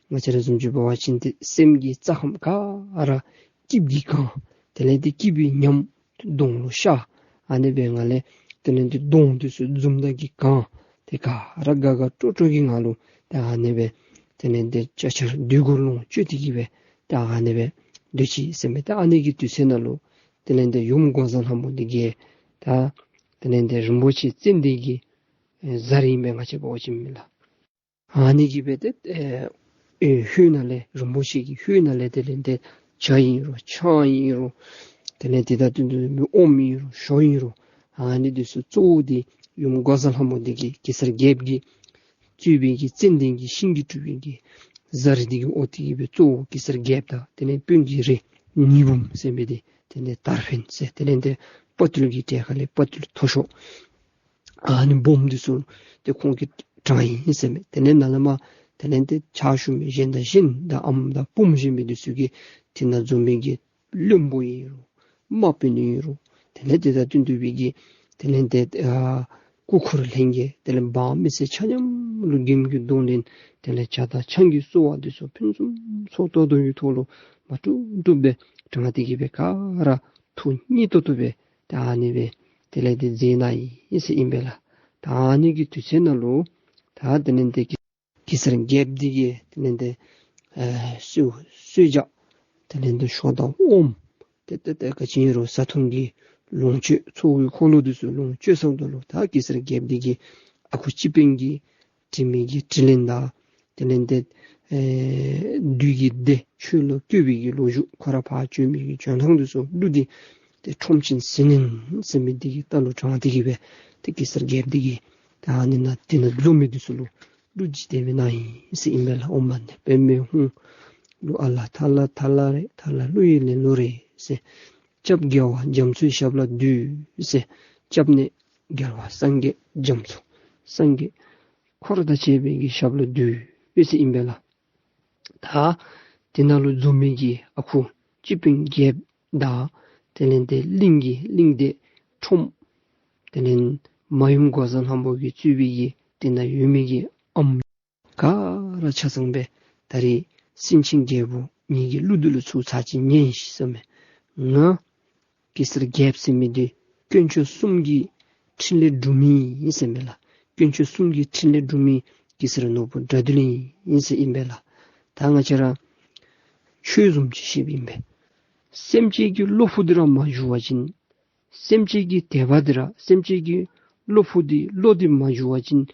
ང་བཅས་ར་བཟུམ་ཅིག་འབད་བ་ཅིན་ཏེ་སེམས་ཀྱི་རྩ་ཁམས་ག་ར་སྐྱིད་ཀྱིས་གང་། དེ་ལས་ཏེ་སྐྱིད་པའི་ཉམས་གདོང་ལུ་ཤར། ཨ་ནི་སྦེ་ང་ལས་དེ་ལས་ཏེ་གདོང་འདི་ཚུ་འཛུམ་མདངས་ཀྱིས་གང་། ཏེ་ག་ར་དགའ་དགའ་སྤྲོ་སྤྲོ་གི་ངང་ལུ་ཏེ་ཨ་ནི་སྦེ་དེ་ལས་ཏེ་ཅ་ཆས་འདོད་རྒུ་ལོངས་སྤྱོད་དེ་གི་སྦེ་ཏེ་ཨ་ནི་སྦེ་སྡོད་ཅི་ཟེར་མས། ཏེ་ཨ་ནི་གི་དུས་ཚོད་ནང་ལུ་དེ་ལས་ཏེ་ཡུམ་འགོག་བཟའ་ལྷ་མོ་འདི་གིས་ད་དེ་ལས་ཏེ་རིན་པོ་ཆེ་ཙན་དན་གྱི་ཨེ་གཟར་ཨིན་པས། ང་བཅས་འབད་བ་ཅིན་མེན་ལགས། ཨ་ནི་གིས་སྦེ་ཏེ་ཨེ་ཨེ་ཧོད་ནང་ལས་རིན་པོ་ཆེ་གི་ཧོད་ནང་ལས་དེ་ལས་ཏེ་ཇ་ཨིན་རུང་ཆང་ཨིན་རུང་དེ་ལས་ཏེ་ད་དུང་དུང་ཨོམ་ཨིན་རུང་ཞོ་ཨིན་རུང་ཨ་ནི་འདི་ཚུ་གཙོ་བོ་འདི་ཡུམ་འགོག་བཟའ་ལྷ་མོ་འདི་གིས་གེ་སར་རྒྱལཔོ་གིས་གཙོས་པའི་གི་ཙན་དན་གྱི་ཤིང་གིས་གྲུབ་པའི་གི་གཟར་འདི་གིས་དབོར་ཏེ་གི་སྦེ་གཙོ་བོ་གེ་སར་རྒྱལཔོ་དང་དེ་ལས་དཔོན་གྱི་རིགས་ཉི་འབུམ་ཟེར་མི་འདི་དེ་ལས་དར་འཕེན་ཟེར་དེ་ལས་ཏེ་དཔའ་བརྟུལ་གྱི་གྲལ་ཁ་ལས་དཔའ་བརྟུལ་མཐོ་ཤོས་ཨ་ནི་འབུམ་འདི་ཚུ་ཏེ་ཁོང་གིས་དྲངས་ཡི་ཟེར་མས། དེ་ལས་ནཱ་ལས་མར་དེ་ལས་ཏེ་ཕྱག་ཞུ་མི་གཞན་དང་གཞན་དང་ཨམ་དང་བུམོ་བཞེས་མི་འདི་ཚུ་གིས་དེ་ནང་འཛོམས་མི་གི་བློན་པོ་ཨིན་རུང་དམག་དཔོན་ཨིན་རུང་དེ་ལས་ཏེ་ད་དོན་དུ་སྦེ་གི་དེ་ལས་ཏེ་ཨ་སྐུ་འཁོར་ལྷན་རྒྱས་དེ་ལས་འབངས་མི་སེར་ཆ་མཉམ་ལུ་དགེ་འདུན་གྱི་གདོང་ལེན་དེ་ལས་ཇ་དང་ཆང་གི་བསུ་བ་འདི་ཚུ་ཕུན་སུམ་ཚོགས་ཏོག་ཏོ་གི་ཐོག་ལུ་མ་བཏུབ་བཏུབ་སྦེ་དྲངས་ཏེ་གི་སྦེ་ག་ར་ཐུགས་མཉེས་ཏོག་ཏོ་སྦེ་ད་ཨ་ནི་སྦེ་དེ་ལས་ཏེ་མཛད་གནང་ཡི་ཟེར་ཨིན་པས་ལགས། ད་ཨ་ནི་གི་དུས་ཚོད་ནང་ལུ་ད་དེ་ལས་ཏེ་གེ་གེ་སར་རྒྱལཔོ་འདི་གིས་དེ་ལས་ཏེ་ཨེ་གསོལ་གསོལ་ཇ་དེ་ལས་ཏེ་ཞོ་དང་ཨོམ་ཏེ་ཏེ་ཏེ་ག་ཅི་ཨིན་རུང་བཟའ་འཐུང་གི་ལོངས་སྤྱོད་ཚོགས་ཀྱི་འཁོར་ལོ་འདི་ཚུ་ལོངས་སྤྱོད་ཚརཝ་ད་ལུ་ད་གེ་སར་རྒྱལཔོ་འདི་གིས་ཨ་ཁུ་སྤྱི་དཔོན་གྱིས་དྲི་མེད་ཀྱི་དྲིན་ལན་དང་དེ་ལས་ཏེ་ཨེ་བདུད་ཀྱི་སྡེ་ཆོས་ལུ་བསྐུལ་བའི་གི་ལོ་རྒྱུས་ཁོ་ར་ཕར་བྱོན་མི་གི་བྱོན་ཐངས་འདི་ཚུ་གླུ་འདི་ཏེ་ཁྲོམ་ཆེན་ཟིལ་གནོན་ཟེར་མི་འདི་གི་ལྟག་ལུ་དྲངས་ཏེ་གི་སྦེ་ཏེ་གེ་སར་རྒྱལཔོ་འདི་གིས་ད་ཨ་ནི་ནང་དེ་ནང་འཛོམས་མི་འདི་ཚུ་ལུ་གླུ་འདི་དེ་སྦེ་གནང་ཡི་ཟེར་ཨིན་པས་ལགས། ཨོཾ་མ་ཎི་པདྨེ་ཧཱུྃ། གླུ་ཨ་ལ་ཐ་ལ་ཐ་ལ་རེད། ཐ་ལ་གླུ་ཡི་ལེན་ལུགས་རེད་ཟེར། སྐྱབས་རྒྱལ་བ་རྒྱ་མཚོའི་ཞབས་ལ་འདུད་ཟེར། སྐྱབས་གནས་རྒྱལ་བ་སངས་རྒྱས་རྒྱ་མཚོ་སངས་རྒྱས་འཁོར་དང་བཅས་པའི་གི་ཞབས་ལ་འདུད་ཟེར་ཨིན་པས་ལགས། ད་དེ་ནང་ལུ་འཛོམས་མི་གི་ཨ་ཁུ་སྤྱི་དཔོན་རྒྱལཔོ་དང་དེ་ལས་ཏེ་གླིང་གི་གླིང་སྡེ་ཁྲོམ་དེ་ལས་མ་ཡུམ་འགོག་བཟའ་ལྷ་མོ་གིས་གཙོས་པའི་གི་དེ་ནང་ཡོད་མི་གི་ཨམ་ག་ ར་ཆ་ཚང་སྦེ་ད་རེས་སེང་ཆེན་རྒྱལ་པོ་ངེ་གི་གླུ་འདི་ལུ་ཚུར་ཚར་གཅིག་ཉན་ཤིག་ཟེར་མས། ང་གེ་སར་རྒྱལཔོ་ཟེར་མི་འདི་དཀོན་མཆོག་གསུམ་གྱི་ཕྲིན་ལས་སྒྲུབ་མི་ཨིན་ཟེར་མས་ལགས། དཀོན་མཆོག་གསུམ་གྱི་ཕྲིན་ལས་སྒྲུབ་མི་གེ་སར་ནོར་བུ་དགྲ་འདུལ་ཨིན་ཟེར་ཨིན་པས་ལགས། ད་ང་བཅས་ར་ཆོས་བཟུམ་ཅིག་བཤདཔ་ཨིན་པས། སེམས་ཅན་གྱི་བློ་ཕུགས་འདི་ར་མ་འགྱུར་བ་ཅིན་སེམས་ཅན་གྱི་དད་པ་འདི་ར་སེམས་ཅན་གྱི་བློ་ཕུགས་འདི་བློ་འདི་མ་འགྱུར་བ་ཅིན་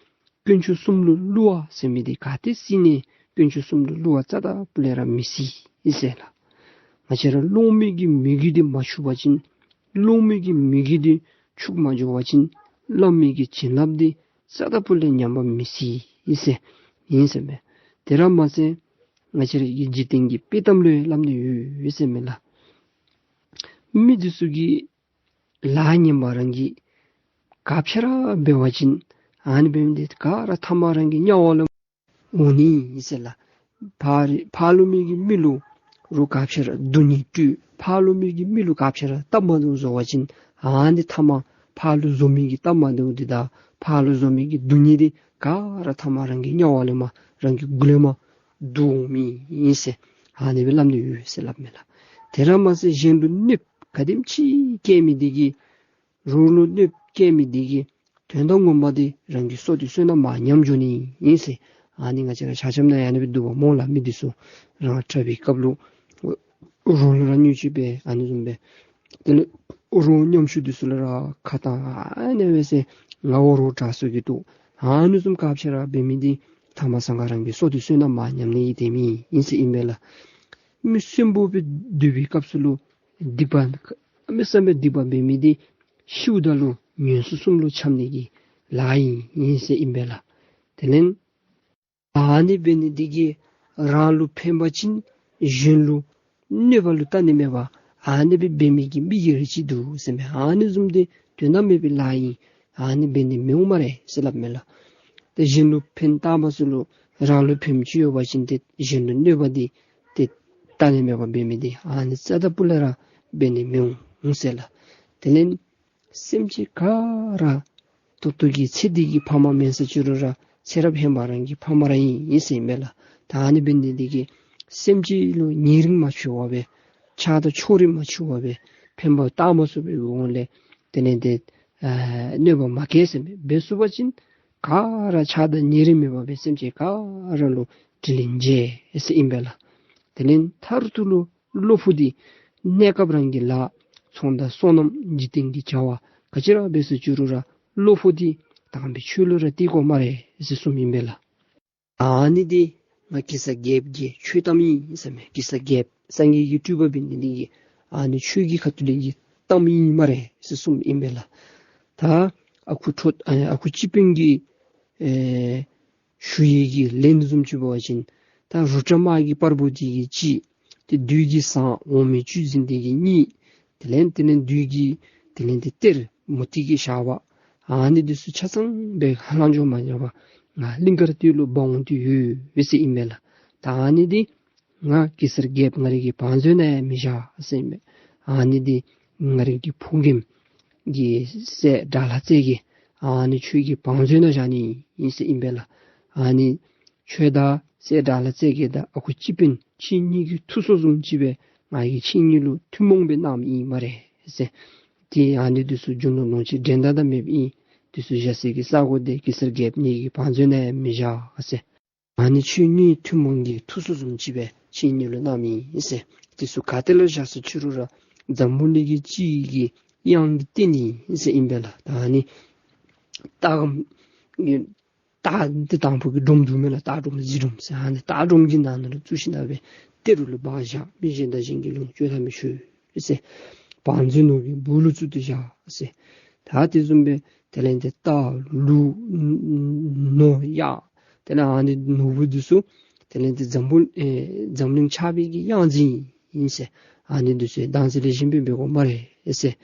དཀོན་མཆོག་གསུམ་ལུ་བསླུ་བ་ཟེར་མི་འདི་ག་ཏེ་སྲིད་ནི། དཀོན་མཆོག་གསུམ་ལུ་བསླུ་བ་རྩ་དང་ཕུ་ལས་ར་མི་སྲིད་ཟེར་ལགས། ང་བཅས་ར་སློབ་མའི་གི་མོས་གུས་འདི་མ་ཆུབ་པ་ཅིན་སློབ་མའི་གི་མོས་གུས་འདི་ཆུབ་མ་འགྱོ་བ་ཅིན་བླ་མའི་གི་བྱིན་རླབས་འདི་རྩ་དང་ཕུ་ལས་ཉམས་པ་མི་སྲིད་ཟེར་ཨིན་ཟེར་མས། དེ་ར་མ་ཚད་ང་བཅས་ར་གི་འཇིག་རྟེན་གྱི་དཔྱེ་གཏམ་ལུ་ཡང་སླབ་ནི་ཡོད་ཟེར་མས་ལགས། མི་འདི་ཚུ་གིས་ལཱ་ངན་པ་རང་གིས་ག་ཅི་ར་འབད་བ་ཅིན་ཨ་ནི་འབད་མི་འདི་ག་ར་ཐ་མ་རང་གི་དམྱལ་བ་ལུ་འོང་ནི་ཨིན་ཟེར་ལགས། ཕར་ཕར་ལུ་མི་གི་མི་ལུ་རོགས་ག་ཅི་ར་སྡུག་བསྔལ་སྤྲོད། ཕར་ལུ་མི་གི་མི་ལུ་ག་ཅི་ར་སྟབས་མ་བདེཝ་བཟོ་བ་ཅིན་ཨ་ནི་ཐ་མ་ཕར་ལུ་བཟོ་མི་གི་སྟབས་མ་བདེཝ་འདི་དང་ཕར་ལུ་བཟོ་མི་གི་སྡུག་བསྔལ་འདི་ག་ར་ཐ་མ་རང་གི་དམྱལ་བ་ལས་མར་རང་གི་མགུ་ལས་མར་བརྡུང་འོང་མི་ཨིན་ཟེར་ཨ་ནི་སྦེ་སླབ་ནི་ཡོད་ཟེར་སླབ་མས་ལགས། དེ་ར་མ་ཚད་གཞན་ལུ་གནོདཔ་ག་དེམ་ཅིག་བཀལ་མི་འདི་གིས་རོགས་ལུ་གནོདཔ་བཀལ་མི་འདི་གིས་དོན་དག་ངོ་མ་འདི་རང་གི་སྲོག་འདི་བསོད་ནམས་མར་ཉམས་འགྱོ་ནི་ཨིན་ཟེར། ཨ་ནི་ང་བཅས་ར་ཆ་ཁྱབ་ནང་ཡང་ཨ་ནི་སྦེ་འདུག་པ་སྨོ་ལགས། མི་འདི་ཚུ་རང་འཁྲབ་པའི་སྐབས་ལུ་རོགས་ལུ་ར་བརྙས་བཅོས་འབད་ཨ་ནི་བཟུམ་སྦེ་དེ་ལས་རོགས་ཉམ་ཆུང་འདི་ཚུ་ལུ་ར་ཁ་བཏང་ཨ་ནི་སྦེ་ཟེར་ང་བ་རོགས་དྲག་སུ་གི་འདུག། ཨ་ནི་བཟུམ་ག་ཅི་ར་འབད་མི་འདི་ཐ་མ་སང་ག་རང་གི་སྲོག་འདི་བསོད་ནམས་མར་ཉམས་ནི་གི་དེ་མི་ཨིན་ཟེར་ཨིན་པས་ལགས། མི་གསོན་པོ་སྦེ་སྡོད་པའི་སྐབས་སུ་ལུ་སྡིག་པ་གནམ་མེད་ས་མེད་སྡིག་པ་འབད་མི་འདི་ཤིཝ་ད་ལུ་ངན་སོང་གསུམ་ལུ་འཁྱམས་ནི་གི་ལཱ་ཨིན་ཨིན་ཟེར་ཨིན་པས་ལགས། དེ་ལས་ཨ་ནི་འབད་ནི་འདི་གིས་རང་ལུ་ཕན་པ་ཅིན་གཞན་ལུ་གནོད་པ་ལུ་ལྟ་ནི་མེད་པར་ཨ་ནི་སྦེ་འབད་མི་གི་མི་ཡི་རེ་ཅིག་འདུག་ཟེར་མས། ཨ་ནི་བཟུམ་འདི་དོན་དག་མེད་པའི་ལཱ་ཨིན། ཨ་ནི་འབད་ནི་མི་འོང་སྨ་རེ་ཟེར་སླབ་མས་ལགས། ཏེ་གཞན་ལུ་ཕན་བཏགས་མ་ཚུགས་ལོ་རང་ལུ་ཕན་ཅིག་ཡོད་པ་ཅིན་ཏེ་གཞན་ལུ་གནོད་པ་འདི་ཏེ་ལྟ་ནི་མེད་པར་འབད་མི་འདི་ཨ་ནི་རྩ་དང་ཕུ་ལས་ར་འབད་ནི་མི་འོང་ཟེར་ལགས། དེ་ལས་སེམས་ཅན་ག་ར་ཏོག་ཏོ་གི་ཚེ་འདི་གི་ཕ་མ་མེན་ཟེར་ཅི་རུང་ར་ཚེ་རབས་ཧེ་མ་རང་གི་ཕ་མ་ར་ཨིན་ཨིན་ཟེར་ཨིན་པས་ལགས། ད་ཨ་ནི་འབད་ནི་འདི་གིས་སེམས་ཅན་ལུ་ཉེ་རིང་མ་ཕྱེ་བར་སྦེ་ཆགས་སྡང་ཕྱོགས་རིས་མ་ཕྱེ་བར་སྦེ་ཕན་པ་བཏགས་མ་ཚུགས་པའི་འོང་ལས་དེ་ལས་ཏེ་ཨ་གནོད་པ་མ་བཀལ་ཟེར་མས། འབད་ཚུགས་པ་ཅིན་ག་ར་ཆགས་སྡང་ཉེ་རིང་མེད་པར་སྦེ་སེམས་ཅན་ག་ར་ལུ་དྲིན་ལན་འཇལ་ཟེར་ཨིན་པས་ལགས། དེ་ལས་མཐར་ཐུག་ལུ་བློ་ཕུགས་འདི་གནས་སྐབས་རང་གི་ལཱ་ཚོང་དང་སོ་ནམ་འཇིག་རྟེན་གྱི་བྱ་བ་ག་ཅི་ར་འབད་ཟེར་ཅི་རུང་ར་བློ་ཕུགས་འདི་དམ་པའི་ཆོས་ལུ་ར་གཏད་དགོ་སྨ་རེ་ཟེར་གསུངམ་ཨིན་པས་ལགས། ཨ་ནི་འདི་ང་གེ་སར་རྒྱལཔོ་གི་ཆོས་གཏམ་ཨིན་ཟེར་མས། གེ་སར་རྒྱལཔོ་སངས་རྒྱས་ཀྱི་སྤྲུལ་པ་འབད་ནི་འདི་གིས་ཨ་ནི་ཆོས་ཀྱི་ཁ་ཐུག་ལས་ཀྱི་གཏམ་ཨིན་སྨ་རེ་ཟེར་གསུངམ་ཨིན་པས་ལགས། ད་ཨ་ཁུ་ཁྲོ་ཨ་ཨ་ཁུ་སྤྱི་དཔོན་གྱི་ཨེ་ཞུ་ཡིག་གི་ལན་བཟུམ་ཅིག་འབད་བ་ཅིན་ད་རུ་ཏྲ་དམག་གི་པར་བུ་འདི་གིས་གཅིག། ཏེ་བདུད་ཀྱི་བཟང་འོག་མིན་བཅུད་འཛིན་འདི་གིས་གཉིས། དེ་ལས་དེ་ལས་བདུད་ཀྱི་དེ་ལས་ཏེ་གཏེར་མུ་ཏིག་གི་ཞགས་པ་ཨ་ནི་འདི་ཚུ་ཆ་ཚང་སྦེ་ཧ་ལམ་འགྱོ་མ་འགྱོ་བར་ང་གླིང་དཀར་སྟོད་ལུ་འབག་འོང་དོ་ཡོད་ཟེར་ཨིན་མས་ལགས། ད་ཨ་ནི་འདི་ང་གེ་སར་རྒྱལཔོ་ང་རའི་གི་བང་མཛོད་ནང་ཡང་མི་བཞག་ཟེར་ཨིན་མས། ཨ་ནི་འདི་ང་རའི་གི་ཕོ་རྒནམ་གི་སྲས་དགྲ་ལྷ་རྩེ་རྒྱལ་ཨ་ནི་ཁྱོད་ཀྱི་བང་མཛོད་ནང་བཞག་ནི་ཨིན་ཟེར་ཨིན་པས་ལགས། ཨ་ནི་ཁྱོད་དང་སྲས་དགྲ་ལྷ་རྩེ་རྒྱལ་དང་ཨ་ཁུ་སྤྱི་དཔོན་ཁྱེད་གཉིས་ཀྱི་ཐུགས་སྲོག་བཟུམ་ཅིག་སྦེ་ང་གིས་ཁྱེད་གཉིས་ལུ་ཐུན་མོང་སྦེ་གནངམ་ཨིན་སྨ་རེ་ཟེར། ཏེ་ཨ་ནི་འདི་ཚུ་རྒྱུ་ནོར་ལོངས་སྤྱོད་འགྲན་ཟླ་དང་མེདཔ་ཨིན། འདི་ཚུ་བཞག་སའི་གི་ས་གོ་འདི་གེ་སར་རྒྱལཔོ་ངེ་གི་བང་མཛོད་ནང་ཡང་མི་བཞག་ཟེར། ཨ་ནི་ཁྱེད་གཉིས་ཐུན་མོང་གི་ཐུགས་སྲོག་བཟུམ་ཅིག་སྦེ་ཁྱེད་གཉིས་ལུ་གནངམ་ཨིན་ཟེར། འདི་ཚུ་ག་ཏེ་ལུ་བཞག་ཟེར་ཅི་རུང་ར་འཛམ་བུ་གླིང་གི་སྤྱི་གི་གཡང་གི་རྟེན་ཨིན་ཟེར་ཨིན་པས་ལགས། ད་ཨ་ནི་སྟག་སྒམ་གི་སྟག་འདི་དང་ཕུ་གི་སྒྲོམ་འདུག་མེན་ན། སྟག་སྒྲོམ་གཟིག་སྒྲོམ་ཟེར། ཨ་ནི་སྟག་སྒྲོམ་གྱི་ནང་ན་ལུ་བཙུགས་ཞིནམ་སྦེ་གཏེར་ལུ་སྦ་བཞག། མི་གཞན་དང་གཞན་གྱིས་ལོངས་སྤྱོད་ད་མི་ཆོག་ཟེར། བང་མཛོད་ནོར་བུའི་སྦུག་ལུ་བཙུགས་ཏེ་བཞག་ཟེར། ད་དེ་བཟུམ་སྦེ་དེ་ལས་ཏེ་རྟ་ལུག་ནོར་གཡག་དེ་ལས་ཨ་ནི་ནོར་བུ་འདི་ཚུ་དེ་ལས་ཏེ་འཛམ་བུ་ཨེ་འཛམ་གླིང་ཆགས་པའི་གི་གཡང་འཛིན་ཨིན་ཟེར། ཨ་ནི་འདི་ཚུ་ཡང་བདག་འཛིན་ལེགས་ཤོམ་སྦེ་འབད་དགོ་སྨ་རེ་ཟེར།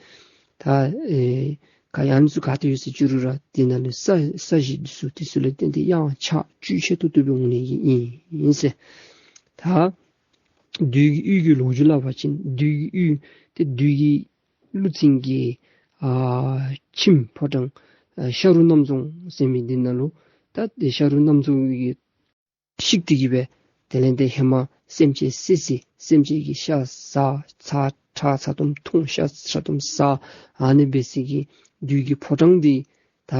ད་ཨེ་ག་ཡང་ཚུ་ག་ཏེ་ཡོད་ཟེར་ཅི་རུང་ར་དེ་ནང་ལུ་ས་ས་གཞི་འདི་ཚུ་དེ་ཚུ་ལས་བརྟེན་ཏེ་གཡང་ཆགས་བཅུད་ཆེ་ཏོག་ཏོ་སྦེ་འོང་ནི་གི་ཨིན་ཨིན་ཟེར། ད་བདུད་ཀྱི་ཡུལ་གྱི་ལོ་རྒྱུས་སླབ་པ་ཅིན་བདུད་ཀྱི་ཡུལ་ཏེ་བདུད་ཀྱི་ཀླུ་བཙན་གྱི་ཨ་ཁྱིམ་ཕོ་བྲང་ཨ་ཤ་རུ་གནམ་རྫོང་ཟེར་མི་འདི་ནང་ལུ་ད་ཏེ་ཤ་རུ་གནམ་རྫོང་གི་ བཤིག་སྟེ་གི་སྦེ་དེ་ལས་ཏེ་ཧེ་མ་སེམས་ཅན་བསད་བསད་སེམས་ཅན་གྱི་ཤ་ཟ་ཚ་ཁྲག་ཚ་ཏོམ་འཐུང་ཤ་ཚ་ཏོམ་ཟ། ཨ་ནི་འབད་སའི་གི་བདུད་ཀྱི་ཕོ་བྲང་འདི་ད་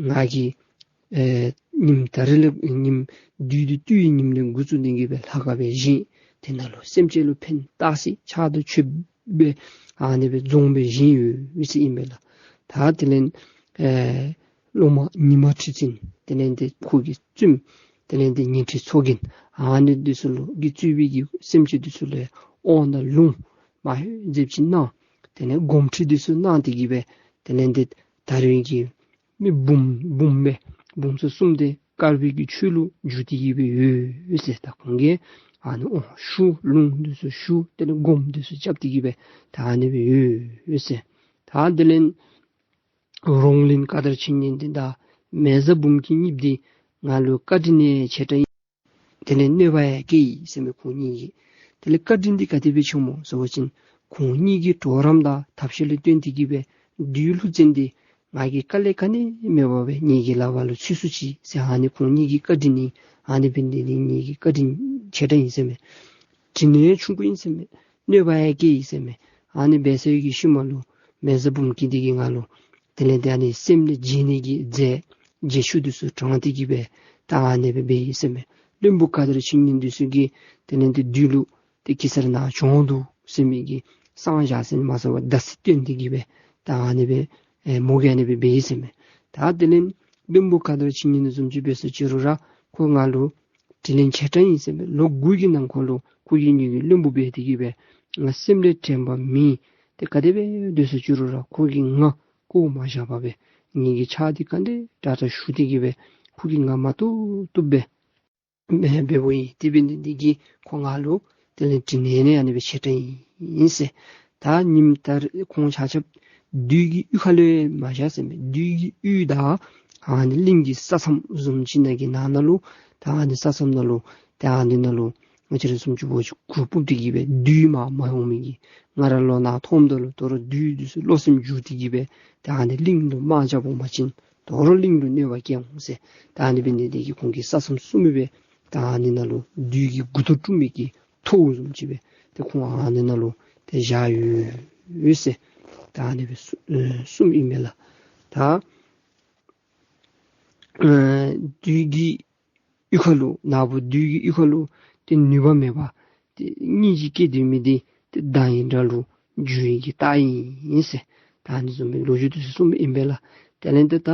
ང་གིས་ཨེ་ཉིམ་ད་རིས་ལས་ཉིམ་བདུད་འདི་བཏུལ་བའི་ཉིམ་ལས་འགོ་བཙུགས་ནི་གི་སྦེ་ལྷ་ཁང་སྦེ་བཞེངས། དེ་ནང་ལུ་སེམས་ཅན་ལུ་ཕན་བཏགས་སའི་ཕྱག་ཏུ་མཆོད་པའི་ཨ་ནི་སྦེ་རྫོང་སྦེ་བཞེངས་ཡོད་ཟེར་ཨིན་པས་ལགས། ད་དེ་ལས་ཨེ་སློབ་མ་ཉི་མ་ཁྲི་བཙུན་དེ་ལས་ཏེ་ཁོ་གི་བཙུནམོ་དེ་ལས་ཏེ་ཉི་ཁྲི་མཚོ་རྒྱལ་ཨ་ནི་འདི་ཚུ་ལུ་གིས་གཙོས་པའི་གི་སེམས་ཅན་འདི་ཚུ་ལུ་དབང་དང་ལུང་མ་ཧེ་ཟེར་ཅིག་གནང་། དེ་ལས་དགོངསམ་ཁྲིད་འདི་ཚུ་གནང་སྟེ་གི་སྦེ་དེ་ལས་ཏེ་ད་རིས་ཀྱི་མི་འབུམ་འབུམ་སྦེ་འབུམ་ཚོ་གསུམ་དེ་དཀར་པོའི་གི་ཆོས་ལུ་འཇུག་སྟེ་གི་སྦེ་ཡོད་ཟེར། ད་ཁོང་གིས་ཨ་ནི་དབང་ཞུ་ལུང་འདི་ཚུ་ཞུ་དེ་ལས་སྒོམ་འདི་ཚུ་རྐྱབ་སྟེ་གི་སྦེ་ད་ཨ་ནི་སྦེ་ཡོད་ཟེར། ད་དེ་ལས་རོང་བློན་ཀ་དར་ཆོས་ཉན་འདི་དང་མེ་བཟའ་འབུམ་སྐྱིད་གཉིསཔོ་འདི་ང་ལུ་བཀའ་དྲིན་ནི་ཆེ་དྲགས་ཨིན། དེ་ལས་གནོད་པ་ཡང་བཀལ་ཡི་ཟེར་མས་ཁོང་གཉིས་ཀྱིས། དེ་ལས་བཀའ་དྲིན་འདི་ག་དེ་སྦེ་ཆེ་སྨོ་ཟེར་བ་ཅིན་ཁོང་གཉིས་ཀྱི་གྲོགས་རམ་དང་ཐབས་ཤེས་ལུ་བརྟེན་ཏེ་གི་སྦེ་བདུད་ཀླུ་བཙན་འདི་ང་གིས་དཀའ་ལས་ག་ནི་མེད་པར་སྦེ་ངེ་གི་ལག་པར་ལུ་ཚུད་སོ་ཅི་ཟེར། ཨ་ནི་ཁོང་གཉིས་ཀྱི་བཀའ་དྲིན་ཨིན། ཨ་ནི་འབད་ནི་འདི་ངེ་གི་བཀའ་དྲིན་ཆེ་དྲགས་ཨིན་ཟེར་མས། དྲིན་ལན་ཆུང་ཀུ་ཨིན་ཟེར་མས། གནོད་པ་ཡང་བཀལ་ཡི་ཟེར་མས། ཨ་ནི་འབད་སའི་གི་ཤུལ་མ་ལུ་མེ་བཟའ་འབུམ་སྐྱིད་འདི་གིས་ང་ལུ་དེ་ལས་ཏེ་ཨ་ནི་སེམས་ལས་བརྗེད་ནི་གི་རྫས་རྗེས་ཤུལ་འདི་ཚུ་དྲངས་ཏེ་གི་སྦེ་ད་ཨ་ནི་སྦེ་འབད་ཡི་ཟེར་མས། བློན་པོ་ཀ་དར་ཆོས་ཉན་འདི་ཚུ་གིས་དེ་ལས་ཏེ་བདུད་ལུ་ཏེ་གེ་སར་ནཱ་བྱོན་འདུག་ཟེར་མི་གི་གསང་བཞག་ཟེར་མ་ཟེར་བར་བརྡ་ཚིག་སྟོན་ཏེ་གི་སྦེ་ད་ཨ་ནི་སྦེ་ཨེ་མོ་གིས་ཨ་ནི་སྦེ་འབད་ཡི་ཟེར་མས། ད་དེ་ལས་བློན་པོ་ཀ་དར་ཆོས་ཉན་འདི་བཟུམ་ཅིག་འབད་སོང་ཅི་རུང་ར་ཁོ་ང་ལུ་དྲིན་ལན་ཆེ་དྲགས་ཨིན་ཟེར་མས། ལོ་དགུ་གི་ནང་འཁོད་ལུ་ཁོ་གིས་ངེ་གི་བློན་པོ་འབད་དེ་གི་སྦེ་ང་སེམས་ལས་དྲན་པ་མེད། ཏེ་ག་དེ་སྦེ་སྡོད་སོང་ཅི་རུང་ར་ཁོ་གིས་ང་བཀོ་མ་བཞག་པར་སྦེ་ངེ་གི་ཕྱག་འདི་ག་དེ་དྲག་དྲག་ཞུ་སྟེ་གི་སྦེ་ཁོ་གིས་ང་མ་བཏུབ་བཏུབ་སྦེ་འབད་འབདཝ་ཨིན། དེ་འབད་ནི་འདི་གིས་ཁོ་ང་ལུ་དེ་ལས་དྲིན་ལན་ནི་ཨ་ནི་སྦེ་ཆེ་དྲགས་ཨིན་ཟེར། ད་ཉིནམ་ད་རིས་ཁོང་ཆ་ཁྱབ་བདུད་ཀྱི་གཡུས་ཁ་ལུ་མ་བཞག་ཟེར་མས། བདུད་ཀྱི་གཡུས་དང་ཨ་ནི་གླིང་གི་ས་མཚམས་བཟུམ་ཅིག་ནང་གི་ནང་ན་ལུ་ད་ཨ་ནི་ས་མཚམས་ནང་ལུ་ད་ཨ་ནི་ནང་ལུ་ང་བཅས་ར་བཟུམ་ཅིག་འབད་བ་ཅིན་གུར་ཕུབ་སྟེ་གི་སྦེ་བདུད་མ་མ་འོང་མི་གི་ང་ར་ལོ་ནཱ་ཐོནམ་ད་ལུ་དོ་རུང་བདུད་འདི་ཚུ་བློ་སེམས་འགྱུར་ཏེ་གི་སྦེ་ད་ཨ་ནི་གླིང་ལུ་དམག་རྐྱབ་འོང་པ་ཅིན་དོ་རུང་གླིང་ལུ་གནོད་པ་བཀལ་འོང་ཟེར། ད་ཨ་ནི་འབད་ནི་འདི་གིས་ཁོང་གིས་ས་མཚམས་སྲུང་མི་སྦེ་ད་ཨ་ནི་ནང་ལུ་བདུད་ཀྱི་མགུ་ཏོ་བཀྲུ་མི་གི་ཐོཝ་བཟུམ་ཅིག་སྦེ་ཏེ་ཁོང་ཨ་ནི་ནང་ལུ་ཏེ་བཞག་ཡོད་ཟེར། ད་ཨ་ནི་སྦེ་གསུངམ་ཨིན་མས་ལགས། ད་ཨ་བདུད་ཀྱི་གཡུས་ཁ་ལུ་ནཱ་བུ་བདུད་ཀྱི་གཡུས་ཁ་ལུ་ཏེ་ནུས་པ་མེད་པར་ཏེ་སྙིང་རྗེ་སྐྱེས་སྡོད་མི་འདི་ཏེ་སྡང་བའི་དགྲ་ལུ་འགྱུར་བའི་གི་རྟགས་ཨིན་ཟེར། ད་ཨ་ནི་བཟུམ་མའི་ལོ་རྒྱུས་འདི་ཚུ་གསུངམ་ཨིན་པས་ལགས། དེ་ལས་ཏེ་ད་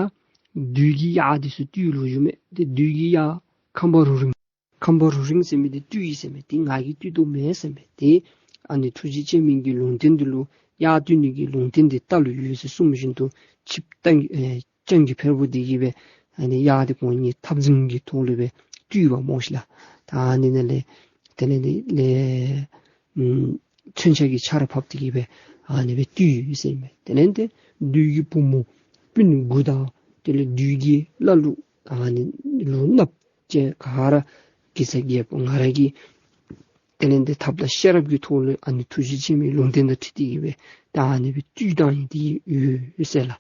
བདུད་ཀྱི་གཡག་འདི་ཚུ་བཏུལ་ལོ་རྒྱུས་མས། ཏེ་བདུད་ཀྱི་གཡག་ཁམ་པ་རུ་རིང་ཁམ་པ་རུ་རིང་ཟེར་མི་འདི་བཏུལ་ཡི་ཟེར་མས། ཏེ་ང་གིས་བཏུལ་དོ་མེན་ཟེར་མས། ཏེ་ཨ་ནི་ཐུགས་རྗེ་ཅན་མའི་གི་ལུང་བསྟན་འདི་ལུ་གཡག་བཏུལ་ནི་གི་ལུང་བསྟན་འདི་རྟ་ལུ་ཡོད་ཟེར་གསུངམ་བཞིན་དུ་ཆིབས་རྟ་ཨེ་སྤྱང་ཀི་ཕེར་པོ་འདི་གིས་སྦེ་ཨ་ནི་གཡག་འདི་ཁོང་གཉིས་འཐབ་འཛིང་གི་ཐོག་ལུ་སྦེ་བཏུལ་བ་སྨོ་ཤིག་ལགས། ད་ཨ་ནི་ནང་ལས་དེ་ལས་ནི་ལས་ཨམ་མཚོན་ཆ་གི་ཆརཔ་ཕབ་སྟེ་གི་སྦེ་ཨ་ནི་སྦེ་བཏུལ་ཡི་ཟེར་མས། དེ་ལས་ཏེ་བདུད་ཀྱི་བུ་མོ་སྤུན་དགུ་དང་དེ་ལས་བདུད་ཀྱི་བླ་ལུག་ཨ་ནི་ལུག་ནགཔོ་ཅིག་ག་ར་གེ་སར་རྒྱལཔོ་ང་ར་གིས་དེ་ལས་ཏེ་ཐབས་དང་ཤེས་རབ་ཀྱི་ཐོག་ལས་ཨ་ནི་ཐུགས་རྗེ་ཆེན་པོའི་ལུང་བསྟན་དང་འཁྲིལ་ཏེ་གི་སྦེ་ད་ཨ་ནི་སྦེ་བཏུལ་བཏང་ཡི་དེ་ཡོད་ཟེར་ལགས།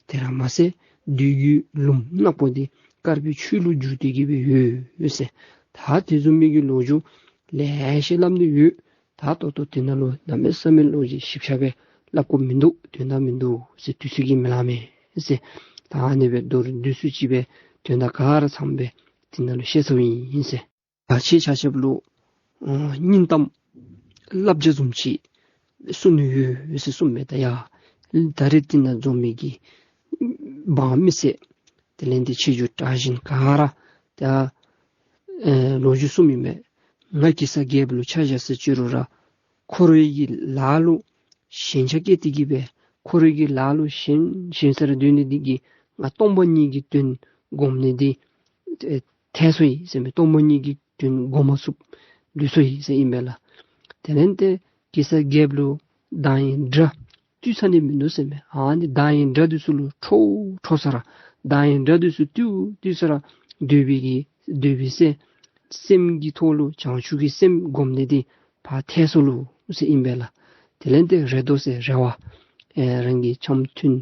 དེ་ར་མ་ཟད་བདུད་ཀྱི་ལུག་ནགཔོ་འདི་དཀར་པོའི་ཆོས་ལུ་འགྱུར་ཏེ་གི་སྦེ་ཡོད་ཟེར། ད་དེ་བཟུམ་མའི་གི་ལོ་རྒྱུས་ལེ་ཤ་སླབ་ནི་ཡོད། ད་ད་ལྟོ་དེ་ནང་ལུ་གནམ་མེད་ས་མེད་ལོ་རྒྱུས་ཞིབ་ཆ་སྦེ་སླབ་དགོཔ་མིན་འདུག། དོན་དག་མིན་འདུག་ཟེར། དུས་ཚོད་ཀྱིས་མི་ལང་མས་ཟེར། ད་ཨ་ནི་སྦེ་མདོར་བསྡུས་སུ་ཅིག་སྦེ་དོན་དག་ག་ར་ཚངམ་སྦེ་དེ་ནང་ལུ་བཤད་ཚརཝ་ཨིན་ཟེར། ད་ཁྱེད་ཆ་ཁྱབ་ལུ་ཨ་སྙིང་གཏམ་བསླབ་བྱ་བཟུམ་ཅིག་གསུང་ནི་ཡོད་ཟེར་གསུངམ་མས། ད་ཡ་ད་རིས་དེ་ནང་འཛོམས་མི་གི་འབངས་མི་སེར་དེ་ལས་ཏེ་ཆོས་རྒྱུགས་གྲགས་ཅན་ག་ར་ད་ཨེ་ལོ་རྒྱུས་གསུངམ་ཨིན་མས། ང་གེ་སར་རྒྱལཔོ་ལུ་ཆ་བཞག་ཟེར་ཅི་རུང་ར་འཁོར་བའི་གི་ལཱ་ལུ་ཞེན་ཆགས་སྐྱེས་ཏེ་གི་སྦེ་འཁོར་བའི་གི་ལཱ་ལུ་ཞེན་ཞེན་སར་སྡོད་ནི་འདི་གིས་ང་སྟོང་པ་ཉིད་ཀྱི་དོན་སྒོམ་ནི་འདི་ཨེ་ཐལ་སོ་ཡི་ཟེར་མས། སྟོང་པ་ཉིད་ཀྱི་དོན་སྒོམ་མ་ཚུགསཔ་ལུས་སོ་ཡི་ཟེར་ཨིན་པས་ལགས། དེ་ལས་ཏེ་གེ་སར་རྒྱལཔོ་ལུ་སྡང་བའི་དགྲ་བཏུལ་ཚར་ནི་མིན་འདུག་ཟེར་མས། ཨ་ནི་སྡང་བའི་དགྲ་འདི་ཚུ་ལུ་ཁྲོ་ཁྲོ་ས་ར་སྡང་བའི་དགྲ་འདི་ཚུ་བཏུལ་བཏུལ་ས་ར་འདོད་པའི་གི་འདོད་པའི་སེམས་སེམས་ཀྱི་ཐོག་ལུ་བྱང་ཆུབ་ཀྱི་སེམས་སྒོམ་ནི་འདི་ཕར་ཐལ་སོ་ལོ་ཟེར་ཨིན་པས་ལགས། དེ་ལས་ཏེ་རེ་དོགས་ཟེར་རེ་བ་ཨེ་རང་གི་འཆམ་མཐུན་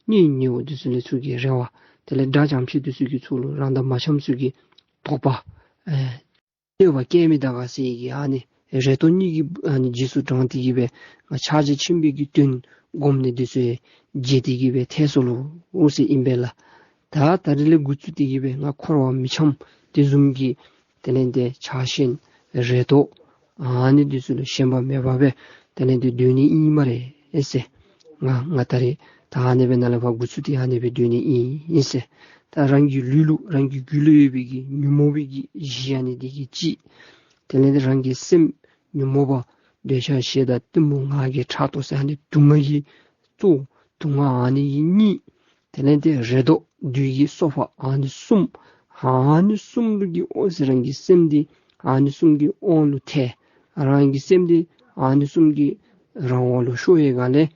གཉེན་ཉེཝ་འདི་ཚུ་ལས་ཚུ་གི་རེ་བ་དེ་ལས་དགྲ་འཆམ་ཤོས་འདི་ཚུ་གི་ཚུ་ལུ་རང་དང་མ་འཆམ་ཚུ་གི་དོགས་པ་ ཨེ་གནོད་པ་བཀལ་མི་གདའ་ག་ཟེར་གྱི་ཨ་ནི་རེ་དོགས་གཉིས་ཀྱིས་ཨ་ནི་རྗེས་སུ་འབྲངས་ཏེ་གི་སྦེ་ང་ཕྱག་རྒྱ་ཆེན་པོའི་གི་དོན་སྒོམ་ནི་འདི་ཚུ་བརྗེད་དེ་གི་སྦེ་ཐལ་སོ་ལོ་ཟེར་ཨིན་པས་ལགས། ད་ད་རིས་ལས་འགོ་བཙུགས་ཏེ་གི་སྦེ་ང་འཁོར་བ་མི་འཁྱམས་དེ་བཟུམ་གྱི་དེ་ལས་ཏེ་ཆགས་ཞེན་རེ་དོགས་ཨ་ནི་འདི་ཚུ་ལུ་ཞེན་པ་མེད་པར་སྦེ་དེ་ལས་ཏེ་སྡོད་ནི་ཨིན་སྨ་རེ་ཟེར། ང་ང་ད་རིས་ད་ཨ་ནི་སྦེ་ནཱ་ལས་ཕར་འགོ་བཙུགས་ཏེ་ཨ་ནི་སྦེ་སྡོད་ནི་ཨིན་ཟེར། ད་རང་གི་ལུས་ལུ་རང་གི་རྒྱུད་ལུ་ཡོད་པའི་གི་ཉོན་མོངས་པའི་གི་གཞི་ཨ་ནི་འདི་གིས་གཅིག། དེ་ལས་ཏེ་རང་གི་སེམས་ཉོན་མོངས་པ་འདོད་ཆགས་ཞེ་སྡང་གཏི་མུག་ང་རྒྱལ་ཕྲག་དོག་ཟེར་ཨ་ནི་དུག་ལྔ་གི་གཙོ་བོ་དུག་ལྔ་ཨ་ནི་གི་གཉིས། དེ་ལས་ཏེ་རེ་དོགས་བདུད་ཀྱི་སོ་པ་ཨ་ནི་གསུམ། ཨ་ནི་གསུམ་གྱི་དབང་ཟེར་རང་གི་སེམས་འདི་ཨ་ནི་གསུམ་གྱི་དབང་ལུ་ཐལ། རང་གི་སེམས་འདི་ཨ་ནི་གསུམ་གྱི་རང་དབང་ལུ་ཤོར་བའི་སྒང་ལས་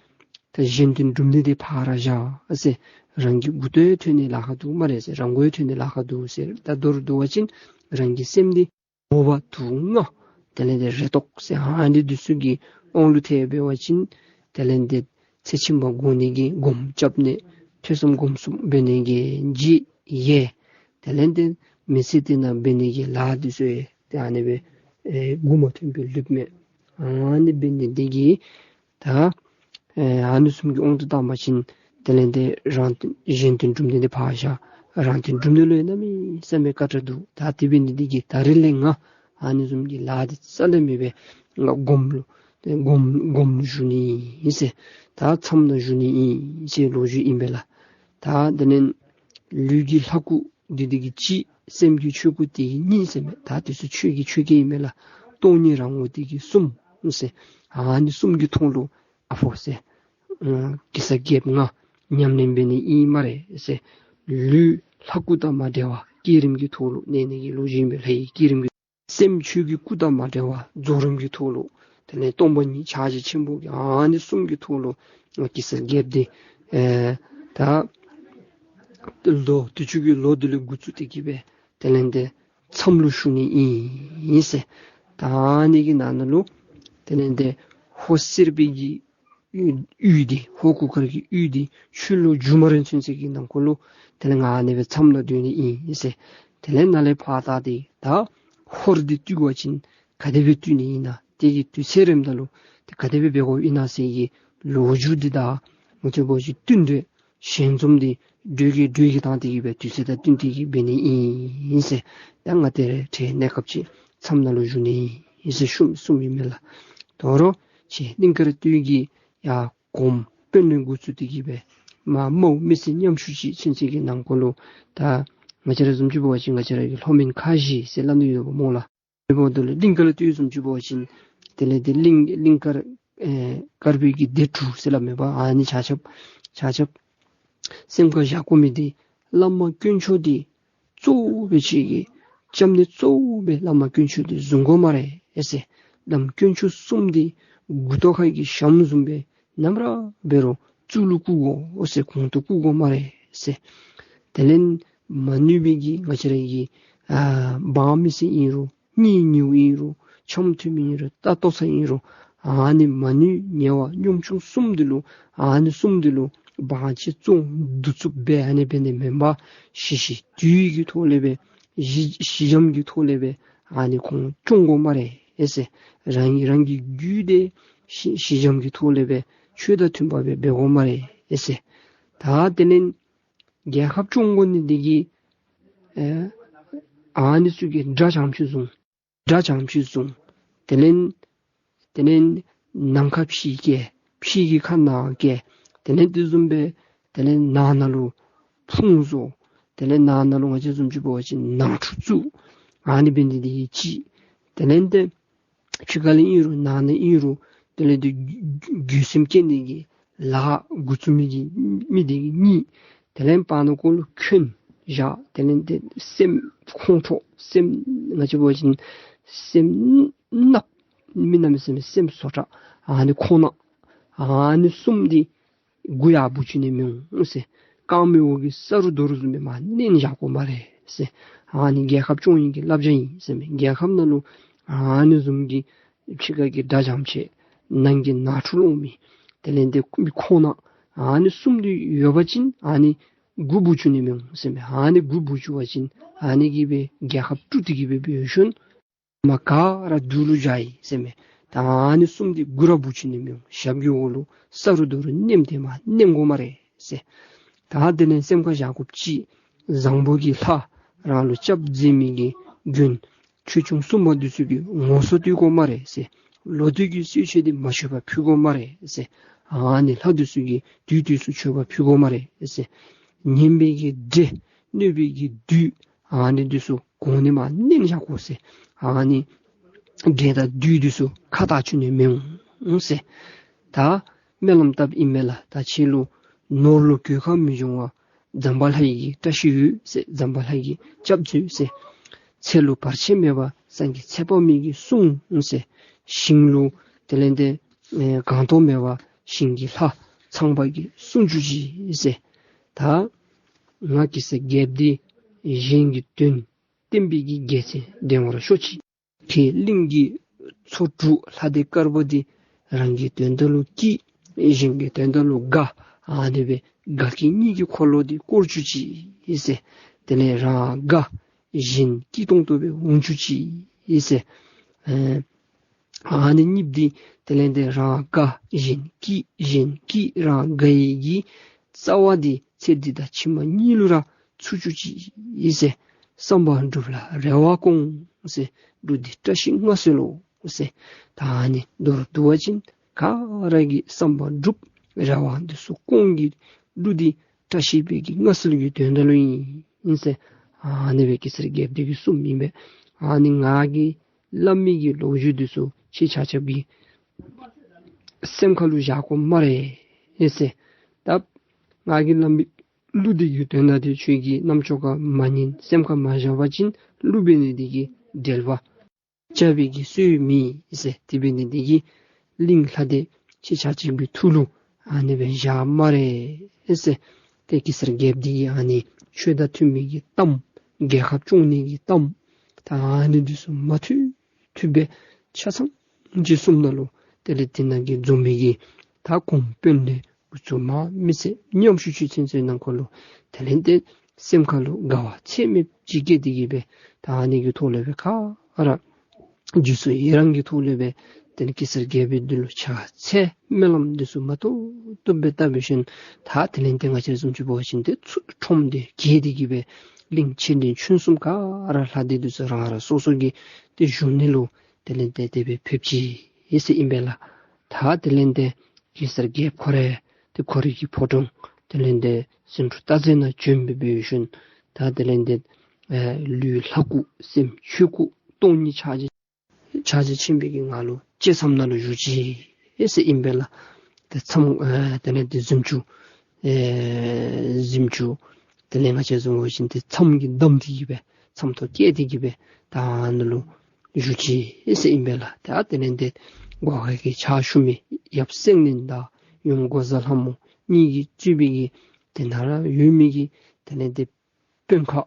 ད་གཞན་དོན་སྒྲུབ་ནི་འདི་ཕར་བཞག་ཟེར། རང་གི་མགུ་ཏོ་ཡང་ཐོན་ནི་ལཱ་ཁག་འདུག་སྨ་རེ་ཟེར། རང་མགོ་ཡང་ཐོན་ནི་ལཱ་ཁག་འདུག་ཟེར། ད་མདོར་བསྡུ་བ་ཅིན་རང་གི་སེམས་འདི་མོ་བ་དུག་ལྔ་དེ་ལས་ཏེ་རེ་དོགས་ཟེར་ཨ་ནི་འདི་ཚུ་གི་དབང་ལུ་ཐལ་འབད་བ་ཅིན་དེ་ལས་ཏེ་ཚེ་ཕྱི་མ་དགོ་ནི་གི་སྒོམ་རྐྱབ་ནི་ཐོས་བསམ་སྒོམ་གསུམ་འབད་ནི་གི་རྗེས་ཡི་དེ་ལས་ཏེ་མི་ཚེ་འདི་ནང་འབད་ནི་གི་ལཱ་འདི་ཚུ་ཡང་ཏེ་ཨ་ནི་སྦེ་ཨེ་མགུ་མ་ཐོན་པར་ལུསཔ་མས། ཨ་ནི་འབད་ནི་འདི་གིས་ད་ཨེ་ཨ་ནི་གསུམ་གྱི་དབང་དུ་བཏང་པ་ཅིན་དེ་ལས་ཏེ་རང་དོན་གཞན་དོན་སྒྲུབ་ནི་འདི་ཕར་བཞག། རང་དོན་སྒྲུབ་ནི་ལུ་ཡང་གནམ་མེད་ས་མེད་དཀའ་དྲགས་འདུག། ད་དེ་འབད་ནི་འདི་གིས་ད་རིས་ལས་ང་ཨ་ནི་གསུམ་གྱི་ལཱ་འདི་རྩ་ལས་མེད་པར་ང་སྒོམ་ལུ་སྒོམ་སྒོམ་ལུ་བཞུགས་ནི་ཨིན་ཟེར། ད་མཚམས་ནང་བཞུགས་ནི་ཨིན་ཟེར་ལོ་རྒྱུས་ཨིན་པས་ལགས། ད་དེ་ལས་ལུས་ཀྱི་ལྷ་སྐུ་འདི་འདི་གིས་གཅིག། སེམས་ཀྱི་ཆོས་སྐུ་འདི་གིས་གཉིས་ཟེར་མས། ད་འདི་ཚུ་ཆོས་ཀྱི་ཆོས་སྐལ་ཨིན་མས་ལགས། སྟོང་ཉིད་རང་ངོ་འདི་གིས་གསུམ་ཟེར། ཨ་ནི་གསུམ་གྱི་ཐོག་ལུ་ཨ་ཕོ་ཟེར་ཨ་གེ་སར་རྒྱལཔོ་ང་ཉམས་ལེན་འབད་ནི་ཨིན་སྨ་རེ་ཟེར། ལུས་ལྷ་སྐུ་དང་མ་བྲལ་བར་བསྐྱེད་རིམ་གྱི་ཐོག་ལུ་གནས་ནི་གི་ལོ་རྒྱུས་ཨིན་པས་ལགས། བསྐྱེད་རིམ་གྱི་སེམས་ཆོས་ཀྱི་སྐུ་དང་མ་བྲལ་བར་རྫོགས་རིམ་གྱི་ཐོག་ལུ་དེ་ལས་སྟོང་པ་ཉིད་ཕྱག་རྒྱ་ཆེན་པོ་གི་ཨ་ནི་གསུམ་གྱི་ཐོག་ལུ་ང་གེ་སར་རྒྱལཔོ་འདི་ཨེ་ད་ལོ་དུས་ཅི་གི་ལོ་འདི་ལས་འགོ་བཙུགས་ཏེ་གི་སྦེ་དེ་ལས་ཏེ་མཚམས་ལུ་བཞུགས་ནི་ཨིན་ཟེར། ད་ཨ་ནི་གི་ནང་ན་ལུ་དེ་ལས་ཏེ་ཧོར་སེར་པོའི་གི་ཡུལ་ཡུལ་འདི་ཧོར་གུར་དཀར་གྱི་ཡུལ་འདི་ཆུ་ལོག་རྒྱུན་མ་རིང་ཚུན་ཚོད་ཀྱི་ནང་འཁོད་ལུ་དེ་ལས་ང་ཨ་ནི་སྦེ་མཚམས་ལུ་སྡོད་ནི་ཨིན་ཟེར། དེ་ལས་ནཱ་ལས་ཕར་ད་འདི་ད་ཧོར་འདི་བཏུལ་བ་ཅིན་ག་དེ་སྦེ་བཏུལ་ནི་ཨིན་ན། དེ་གི་དུས་ཚོད་རནམ་ད་ལུ་དེ་ག་དེ་སྦེ་འབད་དགོཔ་ཨིན་ན་ཟེར་གྱི་ལོ་རྒྱུས་འདི་དང་ང་བཅས་འབད་བ་ཅིན་བསྟུན་ཏེ་ཞལ་འཛོམས་འདི་འགྲོས་ཀྱིས་འགྲོས་ཀྱིས་བཏང་སྟེ་གི་སྦེ་དུས་ཚོད་དང་བསྟུན་ཏེ་གི་འབད་ནི་ཨིན་ཟེར། ད་ང་ཏེ་རེ་ཁྲེ་གནས་སྐབས་ཅིག་མཚམས་ནང་ལུ་བཞུགས་ནི་ཨིན་ཟེར་གསུངས་གསུངསམ་ཨིན་མས་ལགས། དོ་རུང་ཁྱེད་གླིང་དཀར་སྟོད་ཀྱི་ཡར་གོངམ་དཔོན་ལས་འགོ་བཙུགས་ཏེ་གི་སྦེ་མར་དམའ་བོ་མི་སེར་ཉམ་ཆུང་ཅིག་ཚུན་ཚོད་ཀྱི་ནང་འཁོད་ལུ་ད་ང་བཅས་ར་བཟུམ་ཅིག་འབད་བ་ཅིན་ང་བཅས་ར་གི་ལྷོ་མོན་ཁ་བཞི་ཟེར་སླབ་ནི་ཡོདཔ་སྨོ་ལགས། དེ་འབདཝ་ད་ལུ་གླིང་དཀར་སྟོད་བཟུམ་ཅིག་འབད་བ་ཅིན་དེ་ལས་ཏེ་གླིང་གླིང་དཀར་ཨེ་དཀར་པོའི་གི་སྡེ་དྲུག་ཟེར་སླབ་མས་པ། ཨ་ནི་ཆ་ཁྱབ་ཆ་ཁྱབ་སེམས་ཁར་བཞག་དགོ་མི་འདི་བླ་མ་དཀོན་མཆོག་འདི་གཙོ་བོ་སྦེ་ཅིག་གི་སྐྱབས་གནས་གཙོ་བོ་སྦེ་བླ་མ་དཀོན་མཆོག་འདི་བཟུང་དགོ་སྨ་རེ་ཟེར། བླམ་དཀོན་མཆོག་གསུམ་འདི་མགུ་ཏོ་ཁ་གི་ཞྭམོ་བཟུམ་སྦེ་ནམ་ར་འབད་རུང་གཙུག་ལུ་བཀུར་དགོ་ཟེར། གོང་དུ་བཀུར་དགོ་སྨ་རེ་ཟེར། དེ་ལས་མ་ནུས་པའི་གི་ང་བཅས་ར་གི་ཨ་འབངས་མི་སེར་ཨིན་རུང་གཉེན་ཉེཝ་ཨིན་རུང་འཆམ་མཐུན་མི་ཨིན་རུང་ལྟ་ལྟོ་ཚང་ཨིན་རུང་ཨ་ནི་མ་ནུས་ཉེ་བ་གཉོམ་ཆུང་གསུམ་འདི་ལུ་ཨ་ནི་གསུམ་འདི་ལུ་དབང་ཆེ་བཙོང་བསྡུ་བཙུགས་འབད་ཨ་ནི་འབད་ནི་མེན་པར་ཞི་ཞི་དུལ་གྱི་ཐོག་ལས་སྦེ་ཞི་ཞི་འཇམ་གྱི་ཐོག་ལས་སྦེ་ཨ་ནི་ཁོང་སྐྱོང་དགོ་སྨ་རེ་ཟེར། རང་རང་གི་རྒྱུད་འདི་ཞི་ཞི་འཇམ་གྱི་ཐོག་ལས་སྦེ་ཆོས་དང་མཐུན་པ་སྦེ་འབད་དགོ་སྨ་རེ་ཟེར། ད་དེ་ལས་རྒྱལ་ཁབ་སྐྱོང་དགོ་ནི་འདི་གིས་ཨེ་ཨ་ནི་ཚུ་གིས་དགྲ་བྱང་ཕྱི་བཟུང་། དགྲ་བྱང་ཕྱི་བཟུང་། དེ་ལས་དེ་ལས་ནམ་མཁའ་ཕྱི་བཀལ། ཕྱི་གི་ཁ་ནང་བཀལ། དེ་ལས་དེ་བཟུམ་སྦེ་དེ་ལས་ནང་ན་ལུ་ཕུང་བཟོ། དེ་ལས་ནང་ན་ལུ་ང་བཅས་བཟུམ་ཅིག་འབད་བ་ཅིན་ནང་འཁྲུག་བཙུགས། ཨ་ནི་འབད་ནི་འདི་གིས་གཅིག། དེ་ལས་ཏེ་ཕྱི་ཁ་ལས་ཨིན་རུང་ནང་ན་ཨིན་རུང་དེ་ལས་ཏེ་འགྱོད་སེམས་སྐྱེ་ནི་གི་ལཱ་འགོ་བཙུགས་མི་གི་མི་འདི་གིས་གཉིས། དེ་ལས་བར་ན་ཁོང་ལུ་འཁོན་བཞག། དེ་ལས་ཏེ་སེམས་ཁོང་ཁྲོ་སེམས་ང་བཅས་འབད་བ་ཅིན་སེམས་གནགཔོ་མི་གནམ་མེད་ས་མེད་སེམས་བཟོ་དྲགས་ཨ་ནི་ཁོང་ན་ཨ་ནི་གསུམ་འདི་མགུ་ཡར་བུད་ཅི་ནི་མི་འོང་ཟེར། རྐང་མའི་འོག་གི་ས་རུ་རྡོ་རུ་བཟུམ་སྦེ་མར་མནན་བཞག་དགོ་སྨ་རེ་ཟེར། ཨ་ནི་རྒྱལ་ཁབ་སྐྱོང་ནི་གི་བསླབ་བྱ་ཨིན་ཟེར་མས། རྒྱལ་ཁབ་ནང་ལུ་ཨ་ནི་བཟུམ་གྱི་ཕྱི་ཁ་གི་དགྲ་བྱང་ཕྱི་ནང་གི་ནང་འཁྲུག་སློང་མི་དེ་ལས་ཏེ་མི་ཁོང་ན་ཨ་ནི་གསུམ་འདི་ཡོད་པ་ཅིན་ཨ་ནི་ མགུ་འབུ་བཅུག་ནི་མི་འོང་ཟེར་མས། ཨ་ནི་མགུ་འབུ་བཅུག་པ་ཅིན་ཨ་ནི་གིས་སྦེ་རྒྱལ་ཁབ་དཀྲུགས་ཏེ་གིས་སྦེ་འབད་ཞིནམ་མ་ག་ར་སྡུག་ལུ་འཇུག་ཡི་ཟེར་མས། ད་ཨ་ནི་གསུམ་འདི་མགུ་ར་འབུ་བཅུག་ནི་མི་འོང་། ཞབས་ཀྱི་འོག་ལུ་ས་རུ་རྡོ་རུ་མནན་ཏེ་མར་མནན་དགོ་སྨ་རེ་ཟེར། ད་དེ་ལས་སེམས་ཁར་བཞག་དགོཔ་ཅིག་བཟང་པོ་གི་ལྷ་རང་ལུ་སྐྱབས་མཛད་མི་གི་མགོན་ཆོས་སྐྱོང་སྲུང་མ་འདི་ཚུ་གི་ངོ་སོ་བསྟོད་དགོ་སྨ་རེ་ཟེར། ལོ་དུས་ཀྱི་གསོལ་མཆོད་འདི་མ་ཆད་པར་ཕུལ་དགོ་སྨ་རེ་ཟེར། ཨ་ནི་ལྷ་འདི་ཚུ་གིས་དུས་དུས་སུ་མཆོད་པ་ཕུལ་དགོ་སྨ་རེ་ཟེར། ངན་པའི་གི་འདྲེ་གནོད་པའི་གི་བདུད་ཨ་ནི་འདི་ཚུ་གོང་ནས་མར་མནན་བཞག་དགོ་ཟེར། ཨ་ནི་འདྲེ་དང་བདུད་འདི་ཚུ་ཁ་གཏད་བཅུག་ནི་མི་འོང་ཟེར། ད་སྨོན་ལམ་བཏབ་ཨིན་མས་ལགས། ད་ཁྱེད་ལུ་ནོར་ལུ་གོད་ཁ་མི་འབྱུང་བར་ཛམ་བྷ་ལ་ཡི་གི་བཀྲ་ཤིས་ཡོད་ཟེར། ཛམ་བྷ་ལ་ཡི་གི་སྐྱབས་མཛོད་ཟེར། ཚེ་ལུ་བར་ཆད་མེད་པར་སངས་རྒྱས་ཚེ་དཔག་མེད་ཀྱིས་སྲུང་ཟེར། ཞིང་ལུ་དེ་ལས་ཏེ་ཨེ་གང་སྟོང་མེད་པར་ཞིང་གི་ལྷ་ཚངས་པ་གིས་སྲུང་བཅུག་ཅིག་ཟེར། ད་ང་གེ་སར་རྒྱལཔོ་འདི་གཞན་གྱི་དོན་བསྟན་པའི་གི་རྒྱལ་མཚན་འདྲེན་པར་ཤོག་ཅིག། ཁྱེད་གླིང་གི་ཚོ་དྲུག་ལྷ་སྡེ་དཀར་པོ་འདི་རང་གི་དོན་དག་ལུ་སྐྱིད་གཞན་གྱི་དོན་དག་ལུ་དགའ། ཨ་ནི་སྦེ་དགའ་སྐྱིད་གཉིས་ཀྱི་འཁོར་ལོ་འདི་བསྐོར་བཅུག་ཅིག་ཟེར། དེ་ལས་རང་དགའ་གཞན་སྐྱིད་ཏོང་ཏོ་སྦེ་འོང་བཅུག་ཅིག་ཟེར། ཨེ་ཨ་ནི་གཉིས་འདི་དེ་ལས་ཏེ་རང་དགའ་གཞན་སྐྱིད་གཞན་སྐྱིད་རང་དགའ་ཡི་གི་རྩ་བ་འདི་ཚེ་འདི་དང་ཕྱི་མ་གཉིས་ལུ་ར་ཚུད་བཅུག་ཅིག་ཟེར། བསམ་པ་འགྲུབ་ལ་རེ་བ་སྐོང་ཟེར། འབྲུ་འདི་བཀྲ་ཤིས་མངའ་གསོལ་ལོ་ཟེར། ད་ཨ་ནི་མདོར་བསྡུ་བ་ཅིན་ག་ར་གི་བསམ་པ་འགྲུབ་རེ་བ་འདི་ཚུ་སྐོང་གི་འབྲུ་འདི་བཀྲ་ཤིས་པའི་གི་མངའ་གསོལ་གྱི་དོན་དག་ལུ་ཨིན་ཟེར། ཨ་ནི་སྦེ་གེ་སར་རྒྱལཔོ་འདི་གིས་གསུངམ་ཨིན་པས། ཨ་ནི་ང་གིས་སླབ་མི་གི་ལོ་རྒྱུས་འདི་ཚུ་ཁྱེད་ཆ་ཁྱབ་ཀྱིས་སེམས་ཁ་ལུ་བཞག་དགོ་སྨ་རེ་ཟེར། ད་ང་གིས་སླབ་མི་གླུ་འདི་གི་དོན་དག་འདི་ཁྱོད་ཀྱིས་རྣམ་ཅོ་ཁར་མ་ཉན་སེམས་ཁར་མ་བཞག་པ་ཅིན་གླུ་འབད་ནི་འདི་གིས་འགྲེལ་པ་རྐྱབ་པའི་གི་སྲོལ་མེད་ཟེར། དེ་འབད་ནི་འདི་གིས་གླིང་ལྷ་སྡེ་ཁྱེད་ཆ་ཁྱབ་ཀྱི་ཐུགས་ལུ་ཨ་ནི་སྦེ་བཞག་སྨ་རེ་ཟེར། ཏེ་གེ་སར་རྒྱལཔོ་འདི་གིས་ཨ་ནི་ཆོས་དང་མཐུན་མི་གི་གཏམ་རྒྱལ་ཁབ་སྐྱོང་ནི་གི་གཏམ་ད་ཨ་ནི་འདི་ཚུ་མ་ཐུབ་ཐུབ་སྦེ་ཆ་ཚང་ཅིག་གསུངམ་ད་ལུ་དེ་ལས་དེ་ནང་གི་འཛོམས་མི་གི་ད་གོང་དཔོན་ལས་འགོ་བཙུགས་མར་མི་སེར་ཉམ་ཆུང་ཚུན་ཚོད་ནང་འཁོད་ལུ་དེ་ལས་ཏེ་སེམས་ཁ་ལུ་དགའ་བ་ཚད་མེདཔ་ཅིག་སྐྱེས་ཏེ་གིས་སྦེ་ད་ཨ་ནི་གི་ཐོག་ལས་སྦེ་ག་ར་རྗེས་སུ་ཡི་རང་གི་ཐོག་ལས་སྦེ་དེ་ལས་གེ་སར་རྒྱལཔོ་འདི་ལུ་ཕྱག་འཚལ་སྨོན་ལམ་འདི་ཚུ་མ་ཐུབ་ཐུབ་སྦེ་བཏབ་པའི་ཤུལ་ད་དེ་ལས་ཏེ་ང་བཅས་བཟུམ་ཅིག་འབད་བ་ཅིན་ཏེ་ཚུར་ཁྲོམ་འདི་གྱེས་ཏེ་གིས་སྦེ་གླིང་ཆེ་འབྲིང་ཆུང་གསུམ་ག་ར་ལྷ་སྡེ་འདི་ཚུ་རང་རང་སོ་སོ་གི་ཏེ་བཞུགས་གནས་ལུ་དེ་ལས་ཏེ་དེ་སྦེ་ཕེབས་ཅི་ཟེར་ཨིན་པས་ལགས། ད་དེ་ལས་ཏེ་གེ་སར་རྒྱལཔོ་ཁོ་ར་ཏེ་ཁོ་རའི་གི་ཕོ་བྲང་དེ་ལས་ཏེ་སེང་འབྲུག་སྟག་རྩེ་ནང་བྱོན་སྦེ་འབད་བའི་ཤུལ་ད་དེ་ལས་ཏེ་ཨེ་ལུས་ལྷ་སྐུ་སེམས་ཆོས་སྐུ་སྟོང་ཉིད་ཕྱག་རྒྱ་ཕྱག་རྒྱ་ཆེན་པོའི་གི་ངང་ལུ་བཅད་མཚམས་ནང་ལུ་བཞུགས་ཅི་ཟེར་ཨིན་པས་ལགས། ཏེ་མཚམས་ཨེ་དེ་ལས་ཏེ་གཟིམ་ཅུང་ཨེ་གཟིམ་ཅུང་དེ་ལས་ང་བཅས་བཟུམ་འབད་བ་ཅིན་ཏེ་མཚམས་ཀྱིས་བསྡམས་ཏེ་གིས་སྦེ་མཚམས་ཐོ་བཀལ་ཏེ་གིས་སྦེ་ད་ཨ་ནཱ་ལུ་བཞུགས་ཅི་ཟེར་ཨིན་པས་ལགས། ད་དེ་ལས་ཏེ་སྒོ་ཁ་གི་ཕྱག་ཞུ་མི་ཡབ་སེང་བློན་དང་ཡུམ་འགོག་བཟའ་ལྷ་མོ་གཉིས་ཀྱིས་གཙོས་པའི་གི་དེ་ནང་ར་ཡོད་མི་གི་དེ་ལས་ཏེ་དཔོན་ཁག་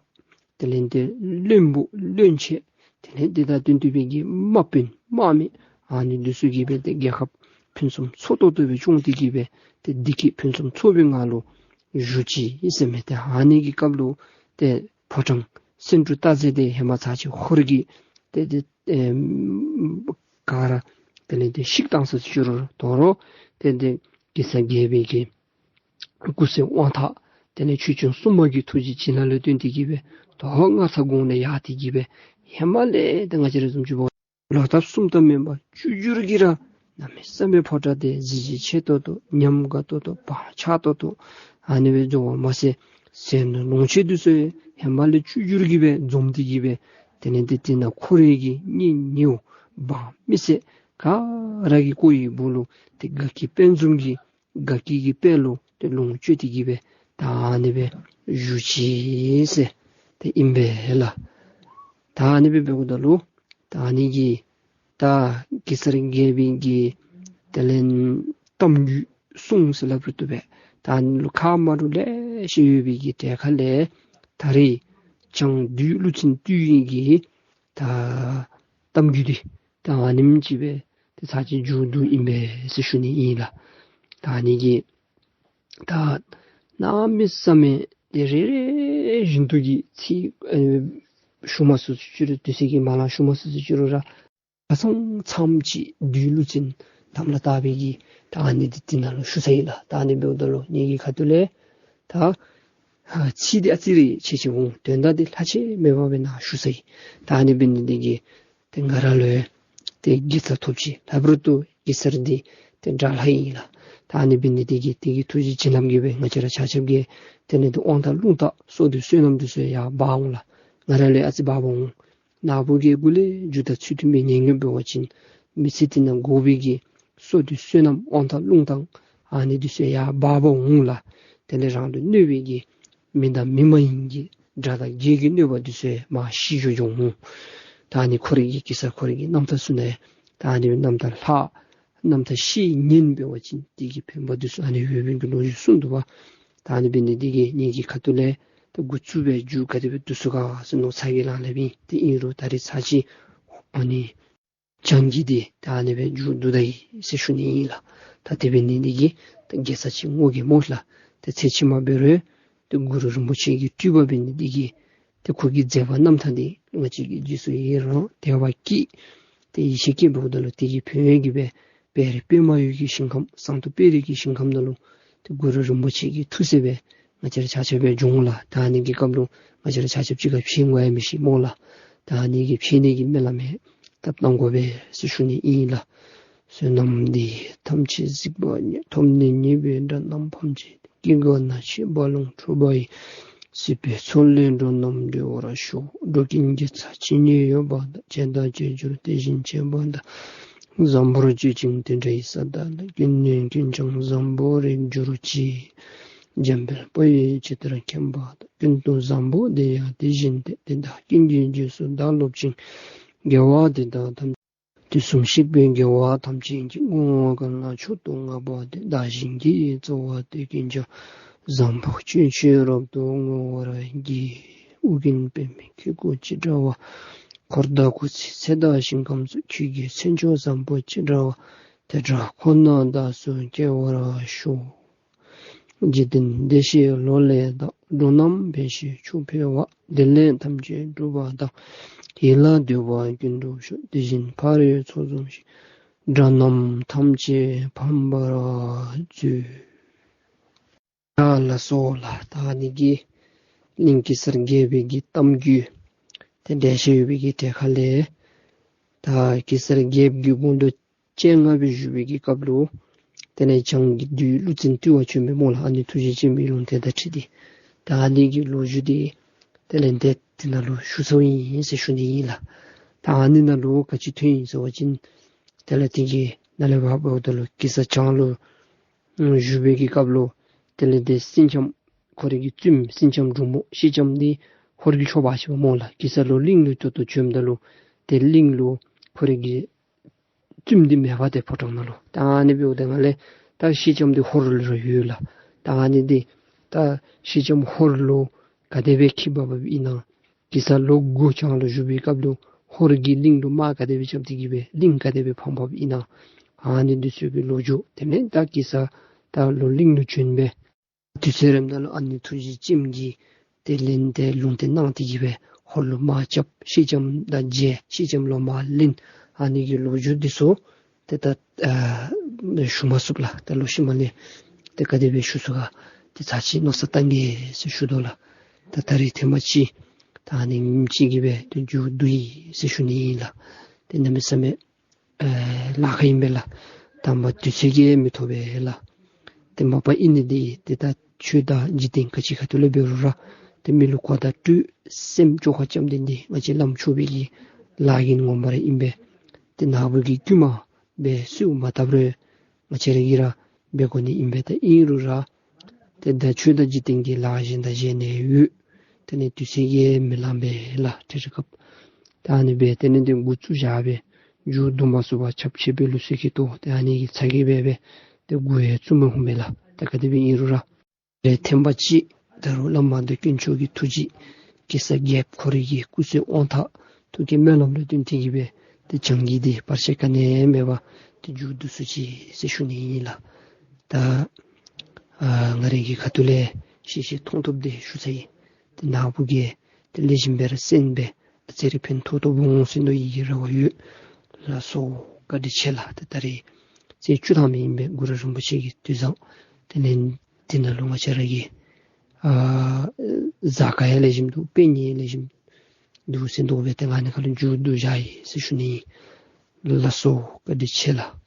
དེ་ལས་ཏེ་བློན་པོ་བློན་ཆེན་དེ་ལས་ཏེ་ད་དོན་བསྡུ་བའི་གི་དམག་དཔོན་དམག་མི་ཨ་ནི་འདི་ཚུ་གིས་སྦེ་ཏེ་རྒྱལ་ཁབ་ཕུན་སུམ་ཚོགས་ཏོག་ཏོ་སྦེ་སྐྱོང་སྟེ་གིས་སྦེ་ཏེ་བདེ་སྐྱིད་ཕུན་སུམ་ཚོགས་པའི་ངང་ལུ་བཞུགས་ཅི་ཟེར་མས། ཏེ་ཨ་ནི་གི་སྐབས་ལུ་ཏེ་ཕོ་བྲང་སེང་འབྲུག་སྟག་རྩེ་འདི་ཧེ་མ་ཚར་གཅིག་ཧོར་གྱིས་ཏེ་ཏེ་ཨེ་ག་ར་དེ་ལས་ཏེ་བཤིག་བཏང་ས་ཅིག་རུང་དོ་རུང་ཏེ་ཏེ་གེ་སར་རྒྱལ་པོའི་གི་སྐུ་ཚེ་དབང་ཐང་དེ་ལས་ཆོས་སྐྱོང་སྲུང་མ་གི་ཐུགས་རྗེ་བྱིན་རླབས་ལུ་བརྟེན་ཏེ་གིས་སྦེ་དོ་སྔགས་ཚང་དགོངས་ལས་ཡར་ཏེ་གིས་སྦེ་ཧེ་མ་ལས་ཏེ་ང་བཅས་ར་བཟུམ་ཅིག་འབད་བ་ལོག་ལྟབ་གསུམ་ལྟབ་མེན་པར་བཅུ་འགྱུར་གྱིས་ར་གནམ་མེད་ས་མེད་ཕོ་བྲང་འདི་གཟི་བརྗིད་ཆེ་ཏོག་ཏོ་ཉམས་དགའ་ཏོག་ཏོ་བག་ཆགས་ཏོག་ཏོ་ཨ་ནི་སྦེ་འགྱོ་བ་མ་ཚད་ཟས་ནོར་ལོངས་སྤྱོད་འདི་ཚུ་ཧེ་མ་ལས་བཅུ་འགྱུར་གྱིས་སྦེ་འཛོམས་ཏེ་གིས་སྦེ་དེ་ལས་ཏེ་དེ་ནང་འཁོར་བའི་གི་གཉེན་ཉེཝ་འབངས་མི་སེར་ག་ར་གི་བཀོད་པའི་སྦུག་ལུ་ཏེ་དགའ་སྐྱིད་དཔལ་འཛོམས་ཀྱི་དགའ་སྐྱིད་ཀྱི་དཔལ་ལུ་ཏེ་ལོངས་སྤྱོད་དེ་གིས་སྦེ་ད་ཨ་ནི་སྦེ་བཞུགས་ཅི་ཟེར་ཏེ་ཨིན་པས་ལགས། ད་ཨ་ནི་སྦེ་འབདཝ་ད་ལུ་ད་ཨ་ནི་གི་ད་གེ་སར་རྒྱལ་པོའི་གི་དེ་ལས་གཏམ་རྒྱུད་གསུངས་ཟེར་སླབ་རུང་བཏུབ་པས། ད་ཨ་ནི་ལུ་ཁ་དམར་རུ་ལེ་ཤ་ཡོད་པའི་གི་གྲལ་ཁ་ལས་ད་རེས་བྱང་བདུད་ཀླུ་བཙན་བཏུལ་ནི་གི་ད་གཏམ་རྒྱུད་འདི་ད་ཨ་ནེམ་ཅིག་སྦེ་ཏེ་ཚར་གཅིག་མཇུག་བསྡུ་ཨིན་པས་ཟེར་ཞུ་ནི་ཨིན་ལགས། ད་ཨ་ནི་གི་ད་གནམ་མེད་ས་མེད་ དེ་རེ་རེ་བཞིན་དུ་གི་ཚིག་ཨེ་ཞུ་མ་ཚུགས་ཚུགས་ཅི་རུང་དུས་ཚོད་ཀྱི་མ་ལང་ཞུ་མ་ཚུགས་ཚུགས་ཅི་རུང་ར་ཁ་ཚང་ཚམས་ཅིག་བདུད་ཀླུ་བཙན་དམ་ལ་བཏགས་པའི་གི་ད་ཨ་ནི་འདི་དེ་ནང་ལུ་ཞུ་ས་ཨིན་ལགས། ད་ཨ་ནི་འབདཝ་ད་ལུ་ངེ་གི་ཁ་ཐུག་ལས་ད་ཨ་ཚིག་འདི་ཨ་ཙི་རེ་ཆེ་ཆེ་འོང་། དོན་དག་འདི་ལྷག་ཆད་མེད་པར་སྦེ་ནཱ་ཞུ་ས་ཨིན། ད་ཨ་ནི་འབད་ནི་འདི་གིས་ཏེ་ང་ར་ལུ་ཏེ་དགེ་རྩ་ཐོབ་ཅི། ལྷག་པར་དུ་གེ་སར་འདི་ཏེ་དགྲ་ལྷ་ཨིན་ལགས། ད་ཨ་ནི་འབད་ནི་འདི་གིས་དེ་གི་ཐུགས་རྗེ་བྱིན་རླབས་ཀྱིས་སྦེ་ང་བཅས་ར་ཆ་ཁྱབ་ཀྱིས་དེ་ལས་ཏེ་དབང་ཐང་རླུང་རྟ་བསོད་བདེ་བསོད་ནམས་འདི་ཚུ་ཡར་འབག་འོང་ལགས། ང་ར་ལུ་ཨ་ཙི་འབག་འབག་འོང་། ནཱ་བུ་གི་གུ་ལས་རྒྱུ་དང་ཚུལ་མཐུན་པའི་ཉེས་ངན་འབད་བ་ཅིན་མི་ཚེ་འདི་ནང་དགོ་པའི་གི་བསོད་བདེ་བསོད་ནམས་དབང་ཐང་རླུང་རྟ་ཨ་ནི་འདི་ཚུ་ཡར་འབག་འབག་འོང་ལགས། དེ་ལས་རང་ལུ་གནོད་པའི་གི་མི་དང་མི་མ་ཡིན་གྱི་དགྲ་དང་བགེགས་ཀྱི་གནོད་པ་འདི་ཚུ་མར་ཞི་འགྱོ་འོང་། ད་ཨ་ནི་ཁོ་རའི་གི་གེ་སར་ཁོ་རའི་གི་རྣམ་ཐར་ཚུ་ནང་ད་ཨ་ནི་རྣམ་ཐར་ལྷག་རྣམ་ཐར་བཤད་ཉན་འབད་བ་ཅིན་དེ་གི་ཕན་པ་འདི་ཚུ་ཨ་ནི་ཡོད་པའི་གི་ལོ་རྒྱུས་གསུངས་འདུག་པ། ད་ཨ་ནི་འབད་ནི་འདི་གིས་ངེ་གི་ཁ་ཐུག་ལས་ད་འགོ་བཙུགས་པའི་མཇུག་ག་དེ་སྦེ་བསྡུ་ཚུགས་ག་ཟེར་མནོ་ཚ་གྱང་ལང་ལངམ་ཨིན། དེ་ཨིན་རུང་ད་རེས་ཚར་གཅིག་ཨ་ནི་བྱང་གི་འདི་ད་ཨ་ནི་སྦེ་མཇུག་བསྡུ་ད་ཡི་ཟེར་ཞུ་ནི་ཨིན་ལགས། ད་དེ་འབད་ནི་འདི་གིས་ད་དགེ་རྩ་ཅིག་བསྔོ་གེ་སྨོ་ལགས། ད་ཚེ་ཕྱི་མ་འབད་རུང་ད་གུ་རུ་རིན་པོ་ཆེ་གི་སྤྲུལ་པ་འབད་ནི་འདི་གིས་ད་ཁོ་གི་མཛད་པ་རྣམ་ཐར་འདི་ང་བཅས་ཀྱིས་རྗེས་སུ་ཡི་རང་དད་པ་བསྐྱེད་དེ་ཡིད་ཆེས་བསྐྱེད་འབདཝ་ད་ལུ་དེ་གི་ཕན་ཡོན་གྱིས་སྦེ་དཔལ་རི་པདྨ་འོད་ཀྱི་ཞིང་ཁམས་ཟངས་མདོག་དཔལ་རི་གི་ཞིང་ཁམས་ནང་ལུ་ཏེ་གུ་རུ་རིན་པོ་ཆེ་གི་ཐུགས་སྲས་སྦེ་ང་བཅས་ར་ཆ་ཁྱབ་སྦེ་འབྱུང་ལགས། ད་ཨ་ནི་གི་སྐབས་ལུ་ང་བཅས་ར་ཆ་ཁྱབ་ཅིག་ཁར་ཕྱད་འོང་ཡང་མི་ཤེས་སྨོ་ལགས། ད་ཨ་ནི་གི་ཕྱད་ནི་གི་སྨོན་ལམ་ཡང་བཏབ་གནང་དགོ་པས་ཟེར་ཞུ་ནི་ཨིན་ལགས། བསོད་ནམས་འདི་ཡིས་ཐམས་ཅད་གཟིགས་པ་ཉིད། ཐོབ་ནས་ཉེས་པའི་དགྲ་རྣམས་ཕམ་བྱས་ཏེ། སྐྱེ་རྒ་ན་འཆིའི་རྦ་ཀློང་འཁྲུགས་པ་ཡི། སྲིད་པའི་མཚོ་ལས་འགྲོ་རྣམས་སྒྲོལ་བར་ཤོག། འགྲོ་ཀུན་དགེ་རྩ་ཇི་སྙེད་ཡོད་པ་དག། བྱས་དང་བྱེད་འགྱུར་དེ་བཞིན་བྱེད་པ་དག། བཟང་པོར་སྤྱོད་ཅིང་དེ་འདྲའི་ས་དག་ལ། ཀུན་ནས་ཀུན་ཀྱང་བཟང་པོར་རེག་གྱུར་ཅིག། འཇམ་དཔལ་དཔའ་བོས་ཇི་ལྟར་མཁྱེན་པ་དང་། ཀུན་ཏུ་བཟང་པོ་དེ་ཡང་དེ་བཞིན་ཏེ། དེ་དག་ཀུན་གྱི་རྗེས་སུ་བདག་སློབ་ཅིང་། དགེ་བ་འདི་དག་ཐམས་ཅད་དུས་གསུམ་གཤེགས་པའི་རྒྱལ་བ་ཐམས་ཅད་ཀྱིས། བསྔོ་བ་གང་ལ་མཆོག་ཏུ་བསྔགས་པ་དེས། བདག་གཞན་གྱི་རྩ་བ་དེ་ཀུན་ཀྱང་། བཟང་པོ་སྤྱོད་ཕྱིར་རབ་ཏུ་བསྔོ་བར་བགྱི། ཨོ་རྒྱན་པདྨའི་ཁྱུང་ཁུ་ཅི་འདྲ་བ། འཁོར་དང་སྐུ་ཚེའི་ཚད་དང་ཞིང་ཁམས་སུ། ཁྱོད་ཀྱི་མཚན་མཆོག་བཟང་པོ་ཅི་འདྲ་བ། དེ་འདྲ་ཁོ་ནར་བདག་སོགས་སྐྱེ་བར་ཤོག། འཇིག་རྟེན་བདེ་གཤེགས་ལོ་ལས་བཏགས། འགྲོ་རྣམས་ཕན་ཕྱིར་ཆོས་འཕེལ་བ། བདེ་ལེགས་ཐམས་ཅད་འགྲུབ་པ་དང་། ཡིད་ལ་འདོད་པ་ཀུན་འགྲུབ་ཤོག། དེ་བཞིན་ཕ་རོལ་ཚོགས་བསགས་ཤིང་། དགྲ་རྣམས་ཐམས་ཅད་ཕམ་པར་མཛོད། ཨ་ལགས་སོ་ལགས། ད་ཨ་ནི་གི་གླིང་གེ་སར་རྒྱལ་པོའི་གི་གཏམ་རྒྱུད་དེ་འགྲེལ་བཤད་ཡོད་པའི་གི་གྲས་ཁ་ལས་ད་གེ་སར་རྒྱལཔོ་གི་དགུང་ལོ་བཅོ་ལྔ་སྦེ་བཞུགས་པའི་གི་སྐབས་ལུ་དེ་ལས་བྱང་གི་བདུད་ཀླུ་བཙན་བཏུལ་བར་བྱོན་མི་སྨོ་ལགས། ཨ་ནི་ཐུགས་རྗེ་ཆེན་པོའི་ལུང་བསྟན་དང་འཁྲིལ་ཏེ། ད་ཨ་ནི་གི་ལོ་རྒྱུས་འདི་དེ་ལས་འདི་དེ་ནང་ལུ་ཞུ་ཚརཝ་ཨིན་ཟེར་ཞུ་ནི་ཨིན་ལགས། ད་ཨ་ནི་ནང་ལུ་ག་ཅི་ཐོན་ཡི་ཟེར་བ་ཅིན་དེ་ལས་དེ་གི་ནང་ལས་འབདཝ་ད་ལུ་གེ་སར་བྱང་ལུ་བཞུགས་པའི་གི་སྐབས་ལུ་དེ་ལས་དེ་སེང་ལྕམ་ཁོ་རའི་གི་བཙུནམོ་སེང་ལྕམ་འབྲུག་མོ་སེང་ལྕམ་འདི་ཧོར་གྱིས་འཕྱོག་འབག་ཅི་པ་སྨོ་ལགས། གེ་སར་ལུ་གླིང་ལུ་སྐྱོད་དོ་བྱོནམ་ད་ལུ་དེ་གླིང་ལུ་ཁོ་རའི་གི་བཙུནམོ་འདི་མེདཔ་ཏེ་ཕོ་བྲང་ནང་ལུ། ད་ཨ་ནི་འབདཝ་ད་ནང་ལས་ད་སེང་ལྕམ་འདི་ཧོར་ལུ་ར་ཡོད་ལགས། ད་ཨ་ནི་འདི་ད་སེང་ལྕམ་ཧོར་ལུ་ག་དེ་སྦེ་འཁྱིད་འབགཔ་ཨིན་ན། གེ་སར་ལོ་དགུ་བྱང་ལུ་བཞུགས་པའི་སྐབས་ལུ་ཧོར་གྱིས་གླིང་ལུ་དམག་ག་དེ་སྦེ་རྐྱབ་སྟེ་གི་སྦེ་གླིང་ག་དེ་སྦེ་ཕམ་ཕམཔ་ཨིན་ན། ཨ་ནི་འདི་ཚུ་གི་ལོ་རྒྱུས་དེ་ལས་ད་གེ་སར་ད་ལོག་གླིང་ལུ་བྱོན་སྦེ་དུས་ཚོད་རནམ་ད་ལུ་ཨ་ནི་ཐུགས་རྗེ་ཅན་གྱིས་དེ་ལས་དེ་ལུང་བསྟན་གནང་སྟེ་གི་སྦེ་ཧོར་ལུ་དམག་རྐྱབ། སེང་ལྕམ་དང་མཇལ། སེང་ལྕམ་ལོག་དམག་ལེན། ཨ་ནི་གི་ལོ་རྒྱུས་འདི་ཚུ་ཏེ་ད་ཨ་ཞུ་མ་ཚུགས་ལགས། ད་ལོག་ཤུལ་མ་ལས་ཏེ་ག་དེ་སྦེ་ཞུ་ཚུགས་ག་ཏེ་ཚར་གཅིག་མནོ་བསམ་བཏང་གེ་ཟེར་ཞུ་དོ་ལགས། ད་ད་རིས་ཐེངས་མ་གཅིག་ད་ཨ་ནི་ཉིནམ་གཅིག་གི་སྦེ་ཏེ་མཇུག་བསྡུ་ཡི་ཟེར་ཞུ་ནི་ཨིན་ལགས། ཏེ་གནམ་མེད་ས་མེད་ཨེ་ལཱ་ཁག་ཨིན་པས་ལགས། དང་པ་དུས་ཚོད་ཀྱིས་མི་ཐོབ་པས་ལགས། ཏེ་མ་པ་ཨིན་ནི་འདི་ཏེ་ད་ཆོས་དང་འཇིག་རྟེན་ག་ཅི་ཁ་ཐུག་ལས་འབད་རུང་ར་ཏེ་མི་ལུ་གོ་བརྡ་སྤྲོད་སེམས་བཅོས་ཁ་རྐྱབ་ནི་འདི་ང་བཅས་བླམ་ཆོས་པའི་གི་ལཱ་གི་ངོ་མ་ར་ཨིན་པས། ཏེ་ནཱ་བུ་གིས་བསྐུལ་མ་སྦེ་གསོལཝ་མ་བཏབ་རུང་ང་བཅས་ར་གིས་ར་འབད་དགོ་ནི་ཨིན་པས། ད་ཨིན་རུང་ར་ཏེ་ད་ཆོས་དང་འཇིག་རྟེན་གྱི་ལཱ་གཞན་དང་གཞན་ནི་ཡོད། དེ་ནི་དུས་ཚོད་ཀྱིས་མི་ལང་པས་ལགས། ཏེ་རེ་སྐབས་ད་ཨ་ནི་སྦེ་དེ་ནི་འདི་འགོ་བཙུགས་བཞག་སྦེ་མཇུག་བསྡུ་མ་ཚུགས་པར་ཁྱབ་ཆེ་སྦེ་ལུས་སོ་གི་ཏོ། ཏེ་ཨ་ནི་གི་ཚ་གྱང་སྦེ་སྦེ་ཏེ་འགོ་ཡང་བཙུགས་མི་འོང་པས་ལགས། ད་ག་དེ་སྦེ་ཨིན་རུང་ར་རེ་ཐེངས་པ་ཅིག་ད་རུང་བླམ་དང་དཀོན་མཆོག་གི་ཐུགས་རྗེ་གེ་སར་རྒྱལཔོ་ཁོ་རའི་གི་སྐུ་ཚེ་དབང་ཐང་ཐུགས་ཀྱི་སྨོན་ལམ་ལུ་བརྟེན་ཏེ་གི་སྦེ་ཏེ་བྱང་གི་འདི་བར་ཆད་ག་ནི་མེད་པར་ཏེ་མཇུག་བསྡུ་ཚུགས་ཅི་ཟེར་ཞུ་ནི་ཨིན་ལགས། ད་ཨ་ང་རའི་གི་ཁ་ཐུག་ལས་ ཤེས་ཤེས་མཐོང་ཐོབ་དེ་ཞུ་ཚར་ཡི། ཏེ་ནཱ་བུ་གིས་ཏེ་ལེགས་ཤོམ་སྦེ་ར་གསན་སྦེ་ཨ་ཙི་རེ་ཕན་ཐོགས་ཐོགས་འོང་ཟེར་མནོ་ཡི་རེ་བ་ཡོད། ལགས་སོ། བཀའ་དྲིན་ཆེ་ལགས། ཏེ་ད་རེས་ཚེས་བཅུ་ཐམ་ཨིན་པས། གུ་རུ་རིན་པོ་ཆེ་གི་དུས་བཟང་། དེ་ལས་དེ་ནང་ལུ་ང་བཅས་ར་གི་ཨ་གཟའ་སྐར་ཡང་ལེགས་ཤོམ་འདུག། དཔེ་ཉིན་ཡང་ལེགས་ཤོམ་འདུག་ཟེར་མནོ་སྦེ་ཏེ་ང་ནི་ཁ་ལུ་མཇུག་བསྡུ་བཞག་ཡི་ཟེར་ཞུ་ནི་ཨིན། ལགས་སོ། བཀའ་དྲིན་ཆེ་ལགས།